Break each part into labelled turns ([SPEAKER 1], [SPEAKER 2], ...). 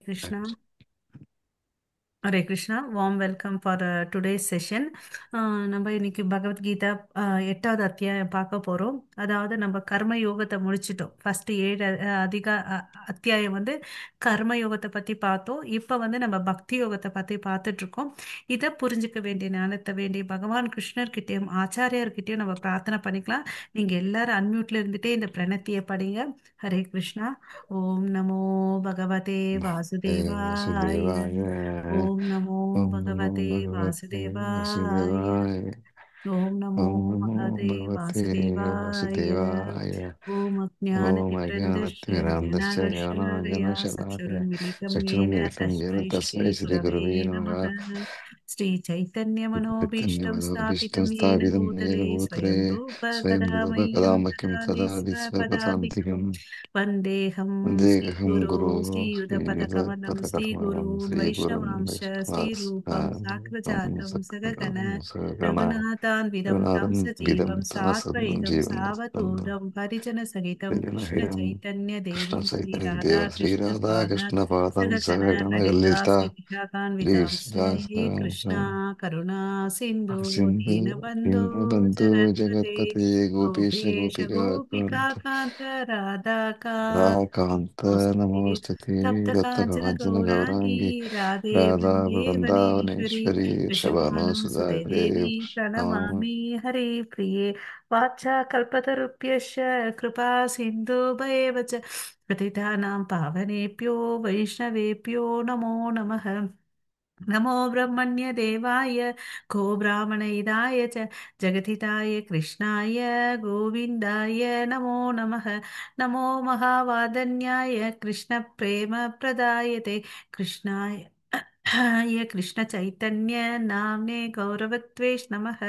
[SPEAKER 1] Krishna. Hare Krishna, warm welcome for today's session. நம்ம இன்னைக்கு பகவத்கீதா எட்டாவது அத்தியாயம் பார்க்க போகிறோம். அதாவது நம்ம கர்ம யோகத்தை முடிச்சிட்டோம். ஃபர்ஸ்ட் 7 அதிக அத்தியாயம் வந்து கர்ம யோகத்தை பற்றி பார்த்தோம். இப்போ வந்து நம்ம பக்தி யோகத்தை பற்றி பார்த்துட்ருக்கோம். இதை புரிஞ்சுக்க வேண்டிய ஞானத்தை வேண்டிய பகவான் கிருஷ்ணர்கிட்டையும் ஆச்சாரியார்கிட்டையும் நம்ம பிரார்த்தனை பண்ணிக்கலாம். நீங்கள் எல்லாரும் அன்மியூட்ல இருந்துட்டே இந்த பிரணத்தியை படிங்க. ஹரே கிருஷ்ணா. ஓம் நமோ பகவதே வாசுதேவாய.
[SPEAKER 2] वासुदेवाय।
[SPEAKER 1] ஓம் நமோ
[SPEAKER 2] ॐ नमो
[SPEAKER 1] பகவதே
[SPEAKER 2] भगवते
[SPEAKER 1] வாசுதேவாய.
[SPEAKER 2] वासुदेवाय।
[SPEAKER 1] ஓம் நமோ
[SPEAKER 2] ॐ नमो
[SPEAKER 1] பகவதே
[SPEAKER 2] भगवते
[SPEAKER 1] வாசுதேவாய.
[SPEAKER 2] वासुदेवाय।
[SPEAKER 1] ஓம்
[SPEAKER 2] ॐ
[SPEAKER 1] அஜானதிமிரந்தஸ்ய
[SPEAKER 2] अज्ञानतिमिरान्धस्य
[SPEAKER 1] ஞானாஞ்சனशलाकया
[SPEAKER 2] ज्ञानाञ्जनशलाकया
[SPEAKER 1] சக்ஷுருன்மிலிதம்
[SPEAKER 2] चक्षुरुं
[SPEAKER 1] ஏன
[SPEAKER 2] मिलितं येन
[SPEAKER 1] தஸ்மை ஸ்ரீ
[SPEAKER 2] तस्मै
[SPEAKER 1] குரவே
[SPEAKER 2] श्रीगुरुवे
[SPEAKER 1] நமः.
[SPEAKER 2] नमः।
[SPEAKER 1] ஸ்ரீ சைத்தன்யமனோபீஷ்டம்
[SPEAKER 2] चैतन्यमनोभीष्टं
[SPEAKER 1] ஸ்தாபிதம் ஏன
[SPEAKER 2] स्थापितं येन
[SPEAKER 1] பூதலே
[SPEAKER 2] भूतले
[SPEAKER 1] ஸ்வயம் ரூப
[SPEAKER 2] स्वयं
[SPEAKER 1] கதா
[SPEAKER 2] रूप कदा
[SPEAKER 1] மह्यं
[SPEAKER 2] मह्यं
[SPEAKER 1] ददाति
[SPEAKER 2] ददाति
[SPEAKER 1] ஸ்வபதாதிகம்.
[SPEAKER 2] स्वपदान्तिकं।
[SPEAKER 1] वन्देऽहं
[SPEAKER 2] वन्देऽहं
[SPEAKER 1] श्रीगुरो
[SPEAKER 2] गुरो
[SPEAKER 1] श्रीयुतपदकमलं
[SPEAKER 2] श्रीयुतपथकमलं
[SPEAKER 1] श्रीगुरून्
[SPEAKER 2] श्रीगुरुं
[SPEAKER 1] वैष्णवांश श्रीरूपं
[SPEAKER 2] वैष्णवांसं
[SPEAKER 1] साग्रजातं सगगण
[SPEAKER 2] सगण
[SPEAKER 1] रघुनाथान्विदं तं
[SPEAKER 2] रघुनाथं विदं
[SPEAKER 1] सजीवं
[SPEAKER 2] तमसं
[SPEAKER 1] साद्वैतं
[SPEAKER 2] जीवं
[SPEAKER 1] सावधूतं परिजनसहितं
[SPEAKER 2] जनहितं
[SPEAKER 1] कृष्णचैतन्यदेवं
[SPEAKER 2] कृष्णचैतन्यदेव
[SPEAKER 1] श्रीराधाकृष्णपादान्
[SPEAKER 2] श्रीराधाकृष्णपादं
[SPEAKER 1] सगगण ललिता
[SPEAKER 2] सहगणललिता
[SPEAKER 1] श्रीविशाखान्वितां हे कृष्णा करुणा सिन्धु
[SPEAKER 2] सिन्धु
[SPEAKER 1] दीनबन्धो
[SPEAKER 2] दीनबन्धु
[SPEAKER 1] जगत्पते
[SPEAKER 2] जगत्पते गोपीश
[SPEAKER 1] गोपेश
[SPEAKER 2] गोपिका
[SPEAKER 1] गोपिका कान्त राधाका
[SPEAKER 2] राकान्त
[SPEAKER 1] नमोऽस्तुते।
[SPEAKER 2] नमोऽस्तु ते।
[SPEAKER 1] तप्त काञ्चन
[SPEAKER 2] दत्तकाञ्चन
[SPEAKER 1] गौराङ्गी
[SPEAKER 2] गौराङ्गी
[SPEAKER 1] राधे
[SPEAKER 2] राधा
[SPEAKER 1] वृन्देवनेश्वरी
[SPEAKER 2] वृन्दावनेश्वरी
[SPEAKER 1] वृषभानुसुते
[SPEAKER 2] शवानोसुधा
[SPEAKER 1] देवी
[SPEAKER 2] नमामि।
[SPEAKER 1] प्रणमामि हरे प्रिये। वाचा कल्पतरुभ्यश्च कृपा सिन्धुभैव च पतितानां पावनेभ्यो वैष्णवेभ्यो नमो नमः. नमो ब्रह्मण्य देवाय गोब्राह्मणहिताय च जगतिताय कृष्णाय गोविन्दाय नमो नमः. नमो महावादन्याय कृष्णप्रेमप्रदायते कृष्णाय य कृष्णचैतन्य नाम्ने गौरवत्वेष नमः.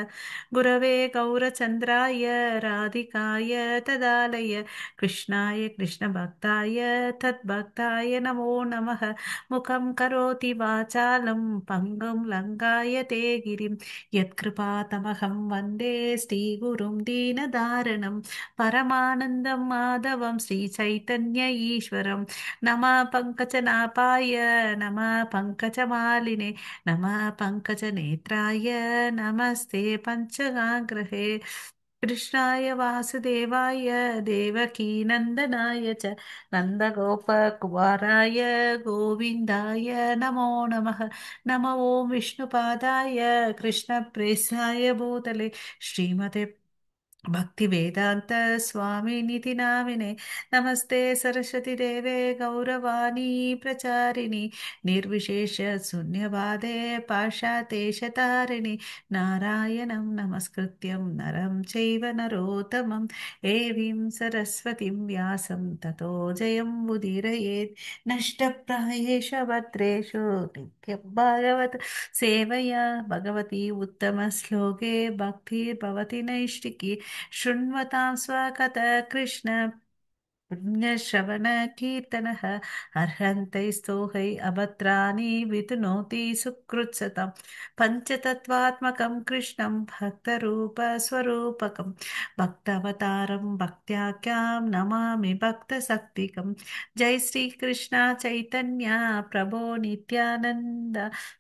[SPEAKER 1] गुरवे गौरचन्द्राय राधिकाय तदालय कृष्णाय कृष्णभक्ताय तद्भक्ताय नमो नमः. मुखं करोति वाचालं पङ्गुं लङ्घायते गिरिं यत्कृपातमहं वन्दे श्रीगुरुं दीनदारणं परमानन्दं माधवं श्रीचैतन्य ईश्वरं. नमः पङ्कजनाभाय नमः पङ्कजमालिने नमः पङ्कजनेत्राय नमस्ते पञ्चगाग्रहे. कृष्णाय वासुदेवाय देवकीनन्दनाय च नन्दगोपकुमाराय गोविन्दाय नमो नमः. नम ॐ विष्णुपादाय कृष्णप्रेष्ठाय भूतले श्रीमते भक्तिवेदान्त स्वामिनिति नामिने. नमस्ते सरस्वती देवे गौरवाणी प्रचारिणि निर्विशेष शून्यवादे पाशातेशतारिणि. नारायणं नमस्कृत्यं नरं चैव नरोत्तमं देवीं सरस्वतीं व्यासं ततो जयं उदीरयेत्. नष्टप्रायेषु भद्रेषु नित्यं भागवत सेवया भगवती उत्तमश्लोके भक्तिर्भवति नैष्टिकी. शृण्वतां स्वकथ कृष्ण पुण्यश्रवणकीर्तनः अर्हन्तैस्तोहै अभद्राणि वितुनोति सुकृत्सतां. पञ्चतत्त्वात्मकं कृष्णं भक्तरूपस्वरूपकं भक्तवतारं भक्त्याख्यां नमामि भक्तशक्तिकं. जय श्रीकृष्ण चैतन्य प्रभो नित्यानन्द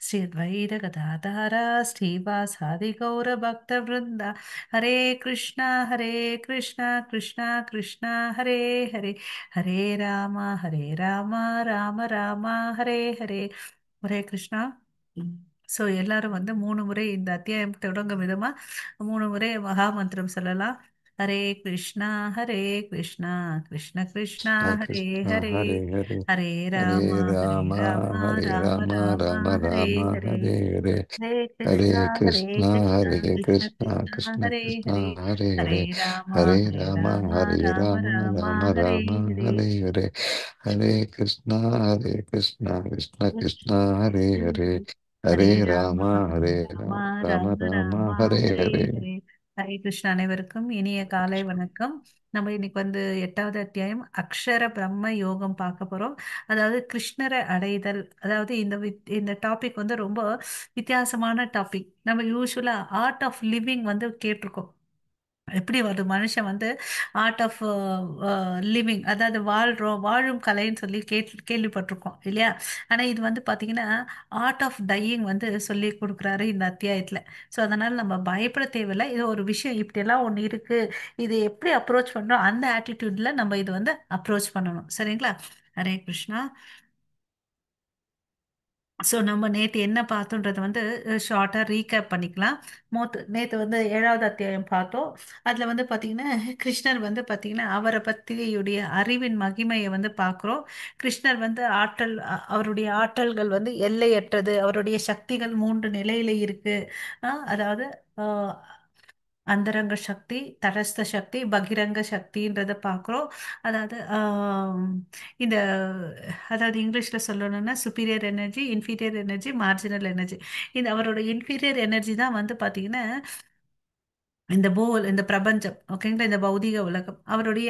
[SPEAKER 1] श्री अद्वैतगदाधार श्रीवासादि गौरभक्तवृन्द. हरे कृष्ण हरे कृष्ण कृष्ण कृष्ण हरे ஹரே ஹரே ராமா ஹரே ராமா ராம ராமா ஹரே ஹரே. ஹரே கிருஷ்ணா. ஸோ எல்லாரும் வந்து 3 முறை இந்த அத்தியாயம் தொடங்கும் விதமா 3 முறை மகா மந்திரம் சொல்லலாம். ஹரே கிருஷ்ணா ஹரே கிருஷ்ணா கிருஷ்ண கிருஷ்ணா ஹரே
[SPEAKER 2] कृष्ण
[SPEAKER 1] ஹரே
[SPEAKER 2] हरे हरे
[SPEAKER 1] ஹரே
[SPEAKER 2] हरे
[SPEAKER 1] ராமா ஹரே
[SPEAKER 2] राम
[SPEAKER 1] ராமா
[SPEAKER 2] हरे
[SPEAKER 1] ராம
[SPEAKER 2] राम
[SPEAKER 1] ராமா
[SPEAKER 2] राम
[SPEAKER 1] ஹரே
[SPEAKER 2] राम
[SPEAKER 1] ஹரே
[SPEAKER 2] हरे हरे
[SPEAKER 1] ஹரே
[SPEAKER 2] हरे
[SPEAKER 1] கிருஷ்ணா ஹரே
[SPEAKER 2] कृष्ण
[SPEAKER 1] கிருஷ்ணா
[SPEAKER 2] हरे
[SPEAKER 1] கிருஷ்ண
[SPEAKER 2] कृष्ण
[SPEAKER 1] கிருஷ்ணா
[SPEAKER 2] कृष्ण
[SPEAKER 1] ஹரே
[SPEAKER 2] कृष्ण
[SPEAKER 1] ஹரே
[SPEAKER 2] हरे
[SPEAKER 1] ஹரே
[SPEAKER 2] हरे
[SPEAKER 1] ராமா
[SPEAKER 2] हरे
[SPEAKER 1] ஹரே
[SPEAKER 2] राम
[SPEAKER 1] ராமா
[SPEAKER 2] हरे
[SPEAKER 1] ராம
[SPEAKER 2] राम
[SPEAKER 1] ராமா
[SPEAKER 2] राम
[SPEAKER 1] ஹரே
[SPEAKER 2] राम
[SPEAKER 1] ஹரே.
[SPEAKER 2] हरे हरे हरे कृष्ण हरे कृष्ण कृष्ण कृष्ण हरे हरे
[SPEAKER 1] ஹரே
[SPEAKER 2] हरे
[SPEAKER 1] ராம
[SPEAKER 2] राम
[SPEAKER 1] ஹரே
[SPEAKER 2] हरे
[SPEAKER 1] ராமா
[SPEAKER 2] राम
[SPEAKER 1] ராம
[SPEAKER 2] राम राम
[SPEAKER 1] ராமா
[SPEAKER 2] हरे
[SPEAKER 1] ஹரே
[SPEAKER 2] हरे।
[SPEAKER 1] ஹரே. ஹரே கிருஷ்ணா. அனைவருக்கும் இனிய காலை வணக்கம். நம்ம இன்னைக்கு வந்து 8வது அத்தியாயம் அக்ஷர பிரம்ம யோகம் பார்க்க போறோம். அதாவது கிருஷ்ணரை அடைதல். அதாவது இந்த டாபிக் வந்து ரொம்ப வித்தியாசமான டாபிக். நம்ம யூஸ்வலா ஆர்ட் ஆஃப் லிவிங் வந்து கேட்டிருக்கோம். எப்படி ஒரு மனுஷன் வந்து ஆர்ட் ஆஃப் லிவிங், அதாவது வாழ்கிறோம், வாழும் கலைன்னு சொல்லி கேள்விப்பட்டிருக்கோம் இல்லையா? ஆனால் இது வந்து பார்த்திங்கன்னா ஆர்ட் ஆஃப் டையிங் வந்து சொல்லி கொடுக்குறாரு இந்த அத்தியாயத்தில். ஸோ அதனால் நம்ம பயப்பட தேவையில்லை. இது ஒரு விஷயம், இப்படியெல்லாம் ஒன்று இருக்குது, இது எப்படி அப்ரோச் பண்ணுறோம் அந்த ஆட்டிடியூடில் நம்ம இது வந்து அப்ரோச் பண்ணணும். சரிங்களா? ஹரே கிருஷ்ணா. ஸோ நம்ம நேற்று என்ன பார்த்தோன்றதை வந்து ஷார்ட்டாக ரீகேப் பண்ணிக்கலாம். நேற்று வந்து 7வது அத்தியாயம் பார்த்தோம். அதில் வந்து பார்த்திங்கன்னா கிருஷ்ணர் வந்து பார்த்திங்கன்னா அவரை பற்றியுடைய அறிவின் மகிமையை வந்து பார்க்குறோம். கிருஷ்ணர் வந்து ஆற்றல், அவருடைய ஆற்றல்கள் வந்து எல்லையற்றது, அவருடைய சக்திகள் 3 நிலையில இருக்குது. அதாவது அந்தரங்க சக்தி, தடஸ்த சக்தி, பகிரங்க சக்தின்றதை பார்க்குறோம். அதாவது, இந்த, அதாவது இங்கிலீஷில் சொல்லணும்னா superior energy, inferior energy, marginal energy. இந்த அவரோட இன்ஃபீரியர் எனர்ஜி தான் வந்து பார்த்திங்கன்னா இந்த இந்த பிரபஞ்சம், ஓகேங்களா, இந்த பௌதிக உலகம். அவருடைய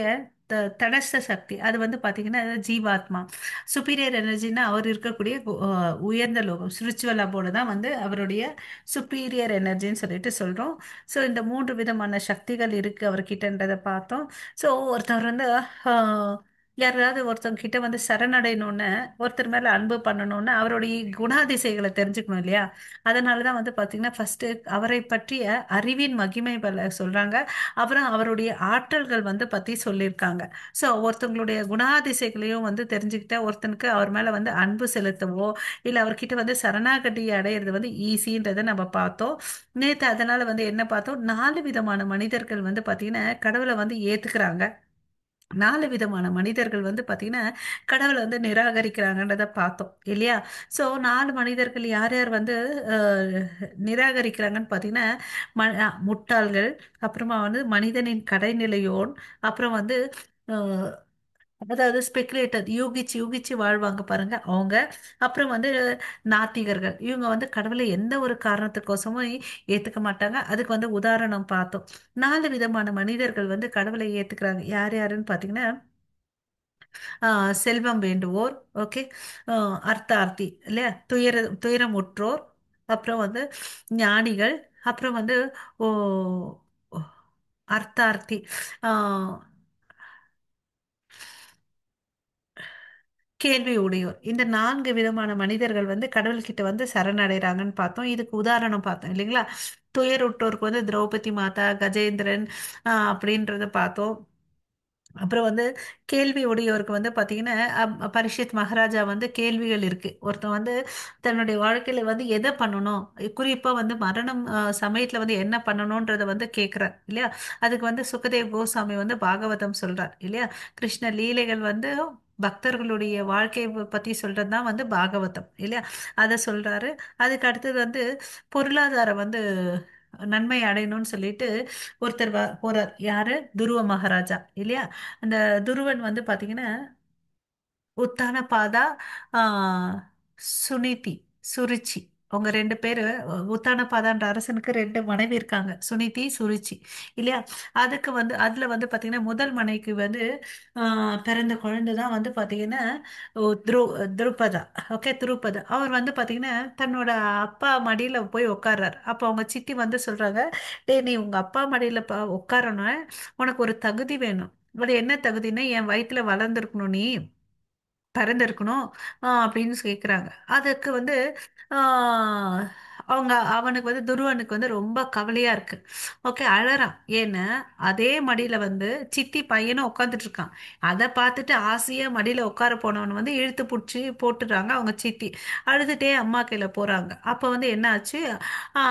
[SPEAKER 1] தடஸ்த சக்தி அது வந்து பார்த்திங்கன்னா ஜீவாத்மா. சுப்பீரியர் எனர்ஜின்னா அவர் இருக்கக்கூடிய உயர்ந்த லோகம், ஸ்பிரிச்சுவல் அபோர்டு தான் வந்து அவருடைய சுப்பீரியர் எனர்ஜின்னு சொல்லிட்டு சொல்றோம். ஸோ இந்த 3 விதமான சக்திகள் இருக்கு அவர்கிட்டன்றதை பார்த்தோம். ஸோ ஒருத்தர் வந்து, யாராவது ஒருத்தவங்க கிட்ட வந்து சரணடையணும்னு, ஒருத்தர் மேல அன்பு பண்ணணும்னு அவருடைய குணாதிசைகளை தெரிஞ்சுக்கணும் இல்லையா? அதனாலதான் வந்து பாத்தீங்கன்னா ஃபர்ஸ்ட் அவரை பற்றிய அறிவின் மகிமை பல சொல்றாங்க. அப்புறம் அவருடைய ஆற்றல்கள் வந்து பத்தி சொல்லியிருக்காங்க. ஸோ ஒருத்தவங்களுடைய குணாதிசைகளையும் வந்து தெரிஞ்சுக்கிட்டா ஒருத்தனுக்கு அவர் மேல வந்து அன்பு செலுத்தவோ இல்ல அவர்கிட்ட வந்து சரணாகதி அடையிறது வந்து ஈஸின்றதை நம்ம பார்த்தோம் நேத்து. அதனால வந்து என்ன பார்த்தோம், 4 விதமான மனிதர்கள் வந்து பாத்தீங்கன்னா கடவுளை வந்து ஏத்துக்கிறாங்க, 4 விதமான மனிதர்கள் வந்து பாத்தீங்கன்னா கடவுளை வந்து நிராகரிக்கிறாங்கன்றதை பார்த்தோம் இல்லையா? ஸோ 4 மனிதர்கள் யார் யார் வந்து நிராகரிக்கிறாங்கன்னு பாத்தீங்கன்னா, முட்டாள்கள், அப்புறமா வந்து மனிதனின் கடைநிலையோன், அப்புறம் வந்து, அதாவது ஸ்பெகுலேட்டர், யூகிச்சு யூகிச்சு வாழ்வாங்க பாருங்க அவங்க, அப்புறம் வந்து நாத்திகர்கள். இவங்க வந்து கடவுளை எந்த ஒரு காரணத்துக்கோசமும் ஏத்துக்க மாட்டாங்க. அதுக்கு வந்து உதாரணம் பார்த்தோம். 4 விதமான மனிதர்கள் வந்து கடவுளை ஏத்துக்கிறாங்க. யார் யாருன்னு பாத்தீங்கன்னா, செல்வம் வேண்டுவோர், ஓகே, அர்த்தார்த்தி இல்லையா, துயரமுற்றோர், அப்புறம் வந்து ஞானிகள், அப்புறம் வந்து அர்த்தார்த்தி, கேள்வி உடையோர். இந்த 4 விதமான மனிதர்கள் வந்து கடவுள்கிட்ட வந்து சரணடைறாங்கன்னு பார்த்தோம். இதுக்கு உதாரணம் பார்த்தோம் இல்லைங்களா? துயருற்றோருக்கு வந்து திரௌபதி மாதா, கஜேந்திரன், அப்படின்றத பார்த்தோம். அப்புறம் வந்து கேள்வி உடையோருக்கு வந்து பார்த்தீங்கன்னா, பரிஷித் மகாராஜா வந்து கேள்விகள் இருக்கு. ஒருத்தன் வந்து தன்னுடைய வாழ்க்கையில வந்து எதை பண்ணணும், குறிப்பா வந்து மரணம், சமயத்துல வந்து என்ன பண்ணணும்ன்றதை வந்து கேக்குறார் இல்லையா? அதுக்கு வந்து சுகதேவ் கோசாமி வந்து பாகவதம் சொல்றார் இல்லையா? கிருஷ்ண லீலைகள் வந்து பக்தர்களுடைய வாழ்க்கையை பத்தி சொல்றதுதான் வந்து பாகவதம் இல்லையா? அதை சொல்றாரு. அதுக்கு அடுத்தது வந்து பொருளாதாரம் வந்து நன்மை அடையணும்னு சொல்லிட்டு ஒருத்தர் போறார். யாரு? துருவ மகாராஜா இல்லையா? அந்த துருவன் வந்து பாத்தீங்கன்னா உத்தான பாதா, சுனிதி, சுருச்சி, அவங்க 2 பேரு. உத்தான பாதான்ற அரசனுக்கு 2 மனைவி இருக்காங்க, சுனிதி, சுருச்சி இல்லையா? அதுக்கு வந்து அதுல வந்து பாத்தீங்கன்னா முதல் மனைவிக்கு வந்து, பிறந்த குழந்தை தான் வந்து பாத்தீங்கன்னா, ஓ, துருபதா. ஓகே, துருபதா. அவர் வந்து பாத்தீங்கன்னா தன்னோட அப்பா மடியில போய் உட்கார்றாரு. அப்போ அவங்க சித்தி வந்து சொல்றாங்க, டேய், நீ உங்க அப்பா மடியில உட்காரணும், உனக்கு ஒரு தகுதி வேணும். அது என்ன தகுதின்னா, என் வயித்துல வளர்ந்துருக்கணும், நீ பிறந்திருக்கணும், அப்படின்னு கேக்குறாங்க. அதுக்கு வந்து, அவங்க அவனுக்கு வந்து துருவனுக்கு வந்து ரொம்ப கவலையா இருக்கு. ஓகே, அழறான். ஏன்னா அதே மடியில வந்து சித்தி பையனும் உட்காந்துட்டு இருக்கான். அதை பார்த்துட்டு ஆசையா மடியில உட்கார போனவன் வந்து இழுத்து புடிச்சு போட்டுடுறாங்க அவங்க சித்தி. அழுதுட்டே அம்மா கையில போறாங்க. அப்ப வந்து என்ன ஆச்சு,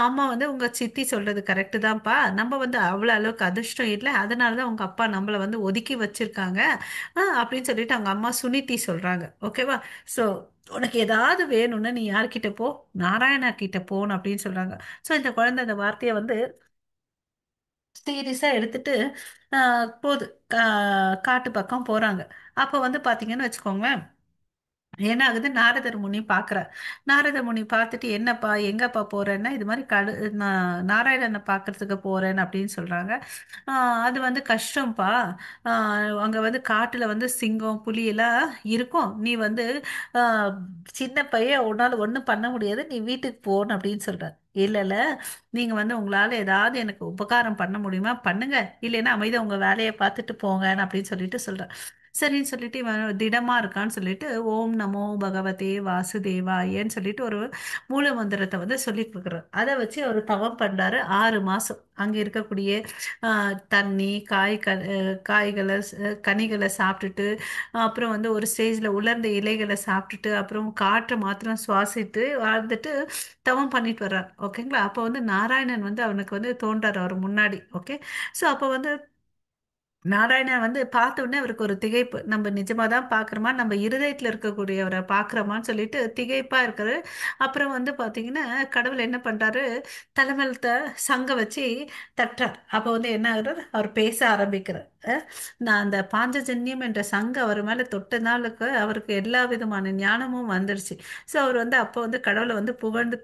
[SPEAKER 1] அம்மா வந்து உங்க சித்தி சொல்றது கரெக்டு தான்ப்பா, நம்ம வந்து அவ்வளோ அளவுக்கு அதிர்ஷ்டம் இல்லை, அதனாலதான் உங்க அப்பா நம்மளை வந்து ஒதுக்கி வச்சிருக்காங்க, அப்படின்னு சொல்லிட்டு அவங்க அம்மா சுனிதி சொல்றாங்க. ஓகேவா? ஸோ உனக்கு ஏதாவது வேணும்னா நீ யார்கிட்ட போ, நாராயணா கிட்ட போகணும் அப்படின்னு சொல்றாங்க. ஸோ இந்த குழந்தை அந்த வார்த்தையை வந்து சீரியஸா எடுத்துட்டு, போகுது. காட்டு பக்கம் போறாங்க. அப்ப வந்து பாத்தீங்கன்னு வச்சுக்கோங்களேன், என்ன ஆகுது, நாரதர் முனி பாக்குறார். நாரதர் முனி பார்த்துட்டு என்னப்பா எங்கப்பா போறேன்னா, இது மாதிரி நாராயணனை பாக்குறதுக்கு போறேன்னு அப்படின்னு சொல்றாங்க. அது வந்து கஷ்டம்ப்பா, அங்க வந்து காட்டுல வந்து சிங்கம் புலி எல்லாம் இருக்கும், நீ வந்து, சின்ன பையன், உன்னால ஒண்ணும் பண்ண முடியாது, நீ வீட்டுக்கு போன்னு அப்படின்னு சொல்றாரு. இல்ல இல்ல, நீங்க வந்து உங்களால ஏதாவது எனக்கு உபகாரம் பண்ண முடியுமா பண்ணுங்க, இல்லைன்னா அமைதியா உங்க வேலையை பார்த்துட்டு போங்க அப்படின்னு சொல்லிட்டு சொல்றேன். சரின்னு சொல்லிட்டு இவன் திடமா இருக்கான்னு சொல்லிட்டு ஓம் நமோ பகவதே வாசுதேவாயன்னு சொல்லிட்டு ஒரு மூல மந்திரத்தை வந்து சொல்லி கொடுக்குறாரு. அதை வச்சு அவர் தவம் பண்றாரு 6 மாசம். அங்க இருக்கக்கூடிய தண்ணி காய் காய்களை கனிகளை சாப்பிட்டுட்டு, அப்புறம் வந்து ஒரு ஸ்டேஜ்ல உலர்ந்த இலைகளை சாப்பிட்டுட்டு, அப்புறம் காற்றை மாத்திரம் சுவாசித்து வாழ்ந்துட்டு தவம் பண்ணிட்டு வர்றார். ஓகேங்களா? அப்போ வந்து நாராயணன் வந்து அவனுக்கு வந்து தோன்றார் அவர் முன்னாடி. ஓகே, ஸோ அப்போ வந்து நாராயணன் வந்து பார்த்த உடனே அவருக்கு ஒரு திகைப்பு. நம்ம நிஜமா தான் பார்க்குறோமா, நம்ம இருதயத்தில் இருக்கக்கூடியவரை பார்க்குறோமான்னு சொல்லிட்டு திகைப்பா இருக்காரு. அப்புறம் வந்து பார்த்தீங்கன்னா கடவுள் என்ன பண்றாரு, தலைமலத்தை சங்க வச்சு தட்டுறார். அப்போ வந்து என்ன ஆகுறாரு, அவர் பேச ஆரம்பிக்கிறார். நான் அந்த பாஞ்சஜன்யம் என்ற சங்க அவர் மேலே தொட்ட நாளுக்கு அவருக்கு எல்லா விதமான ஞானமும் வந்துருச்சு. ஸோ அவர் வந்து அப்போ வந்து கடவுளை வந்து புகழ்ந்து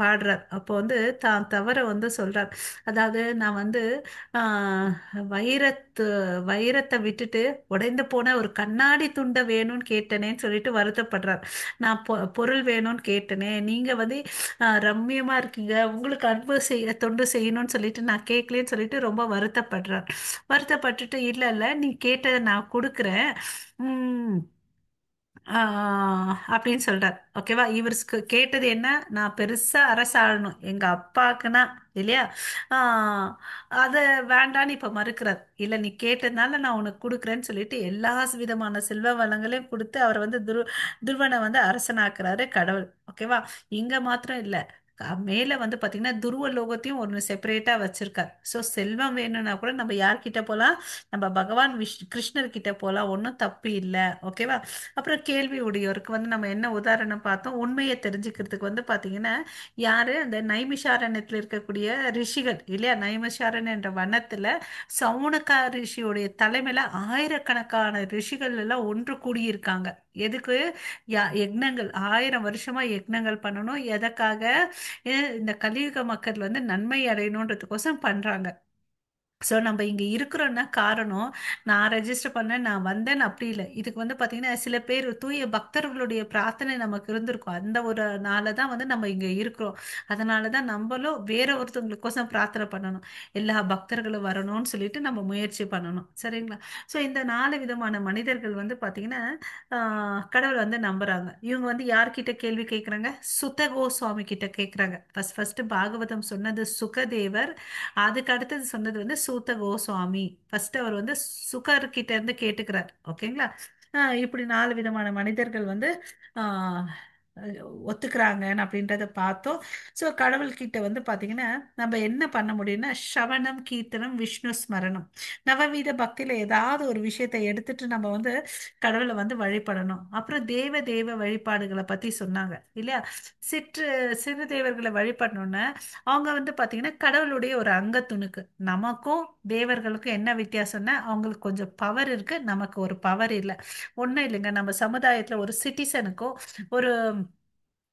[SPEAKER 1] பாடுறார். அப்போ வந்து தான் தவற வந்து சொல்றார். அதாவது நான் வந்து ஆஹ், வைரத்து வைரத்தை விட்டுட்டு உடைந்து போன ஒரு கண்ணாடி துண்டை வேணும்னு கேட்டனேன்னு சொல்லிட்டு வருத்தப்படுறார். நான் பொருள் வேணும்னு கேட்டனே, நீங்க வந்து ரம்மியமா இருக்கீங்க, உங்களுக்கு அன்பு செய்ய தொண்டு செய்யணும்னு சொல்லிட்டு நான் கேட்கலன்னு சொல்லிட்டு ரொம்ப வருத்தப்படுறார். வருத்தப்பட்டுட்டு இல்ல இல்ல நீ கேட்டதை நான் கொடுக்குறேன் உம் அப்படின்னு சொல்றார். ஓகேவா? இவர் கேட்டது என்ன, நான் பெருசா அரசாளணும் எங்க அப்பாக்குன்னா இல்லையா, ஆஹ் அதை வேண்டான்னு இப்ப மறுக்கிறார். இல்ல நீ கேட்டதுனால நான் உனக்கு கொடுக்குறேன்னு சொல்லிட்டு எல்லா விதமான செல்வ வளங்களையும் கொடுத்து அவர் வந்து துருவனை வந்து அரசனாக்குறாரு கடவுள். ஓகேவா? இங்க மாத்திரம் இல்ல, மேல வந்து பாத்தீங்கன்னா துருவ லோகத்தையும் ஒண்ணு செப்பரேட்டா வச்சிருக்கார். ஸோ செல்வம் வேணும்னா கூட நம்ம யார்கிட்ட போலாம், நம்ம பகவான் கிருஷ்ணர் கிட்ட போலாம், ஒன்றும் தப்பு இல்லை. ஓகேவா? அப்புறம் கேள்வி உடையோருக்கு வந்து நம்ம என்ன உதாரணம் பார்த்தோம், உண்மையை தெரிஞ்சுக்கிறதுக்கு வந்து பாத்தீங்கன்னா யாரு, அந்த நைமிஷாரண்யத்துல இருக்கக்கூடிய ரிஷிகள் இல்லையா, நைமிஷாரண்யம் என்ற வனத்துல சவுனகா ரிஷியுடைய தலைமையில ஆயிரக்கணக்கான ரிஷிகள் எல்லாம் ஒன்று கூடியிருக்காங்க. எதுக்கு? யக்ஞங்கள், 1000 வருஷமா யக்ஞங்கள் பண்ணணும். எதற்காக? இந்த கலியுக மக்கள் வந்து நன்மை அடையணுன்றதுக்கோசம் பண்றாங்க. ஸோ நம்ம இங்க இருக்கிறோன்னா காரணம், நான் ரெஜிஸ்டர் பண்ணேன், நான் வந்தேன் அப்படி இல்லை. இதுக்கு வந்து பாத்தீங்கன்னா சில பேர் தூய பக்தர்களுடைய பிரார்த்தனை நமக்கு இருந்திருக்கும். அந்த ஒரு நாளை தான் வந்து நம்ம இங்க இருக்கிறோம். அதனால தான் நம்மளும் வேற ஒருத்தவங்களுக்கோசம் பிரார்த்தனை பண்ணணும், எல்லா பக்தர்களும் வரணும்னு சொல்லிட்டு நம்ம முயற்சி பண்ணணும். சரிங்களா? ஸோ இந்த 4 விதமான மனிதர்கள் வந்து பாத்தீங்கன்னா, கடவுளை வந்து நம்புறாங்க. இவங்க வந்து யார்கிட்ட கேள்வி கேட்குறாங்க? சுத கோஸ்வாமி கிட்ட கேட்குறாங்க. ஃபர்ஸ்ட் பாகவதம் சொன்னது சுகதேவர், அதுக்கு அடுத்தது சொன்னது வந்து சூத கோஸ்வாமி. ஃபர்ஸ்ட் அவர் வந்து சுகர் கிட்ட இருந்து கேட்டுக்கிறார். ஓகேங்களா? இப்படி 4 விதமான மனிதர்கள் வந்து, ஒத்துக்கிறாங்கன்னு அப்படின்றத பார்த்தோம். ஸோ கடவுள்கிட்ட வந்து பார்த்தீங்கன்னா நம்ம என்ன பண்ண முடியும்னா, ஸ்ரவணம், கீர்த்தனம், விஷ்ணு ஸ்மரணம், நவவீத பக்தியில ஏதாவது ஒரு விஷயத்தை எடுத்துட்டு நம்ம வந்து கடவுளை வந்து வழிபடணும். அப்புறம் தேவ தேவ வழிபாடுகளை பத்தி சொன்னாங்க இல்லையா? சிறு தேவர்களை வழிபடணும்னா அவங்க வந்து பார்த்தீங்கன்னா கடவுளுடைய ஒரு அங்கத்துணுக்கு. நமக்கும் தேவர்களுக்கும் என்ன வித்தியாசம்னா, அவங்களுக்கு கொஞ்சம் பவர் இருக்கு, நமக்கு ஒரு பவர் இல்லை. ஒண்ணும் இல்லைங்க, நம்ம சமுதாயத்துல ஒரு சிட்டிசனுக்கும் ஒரு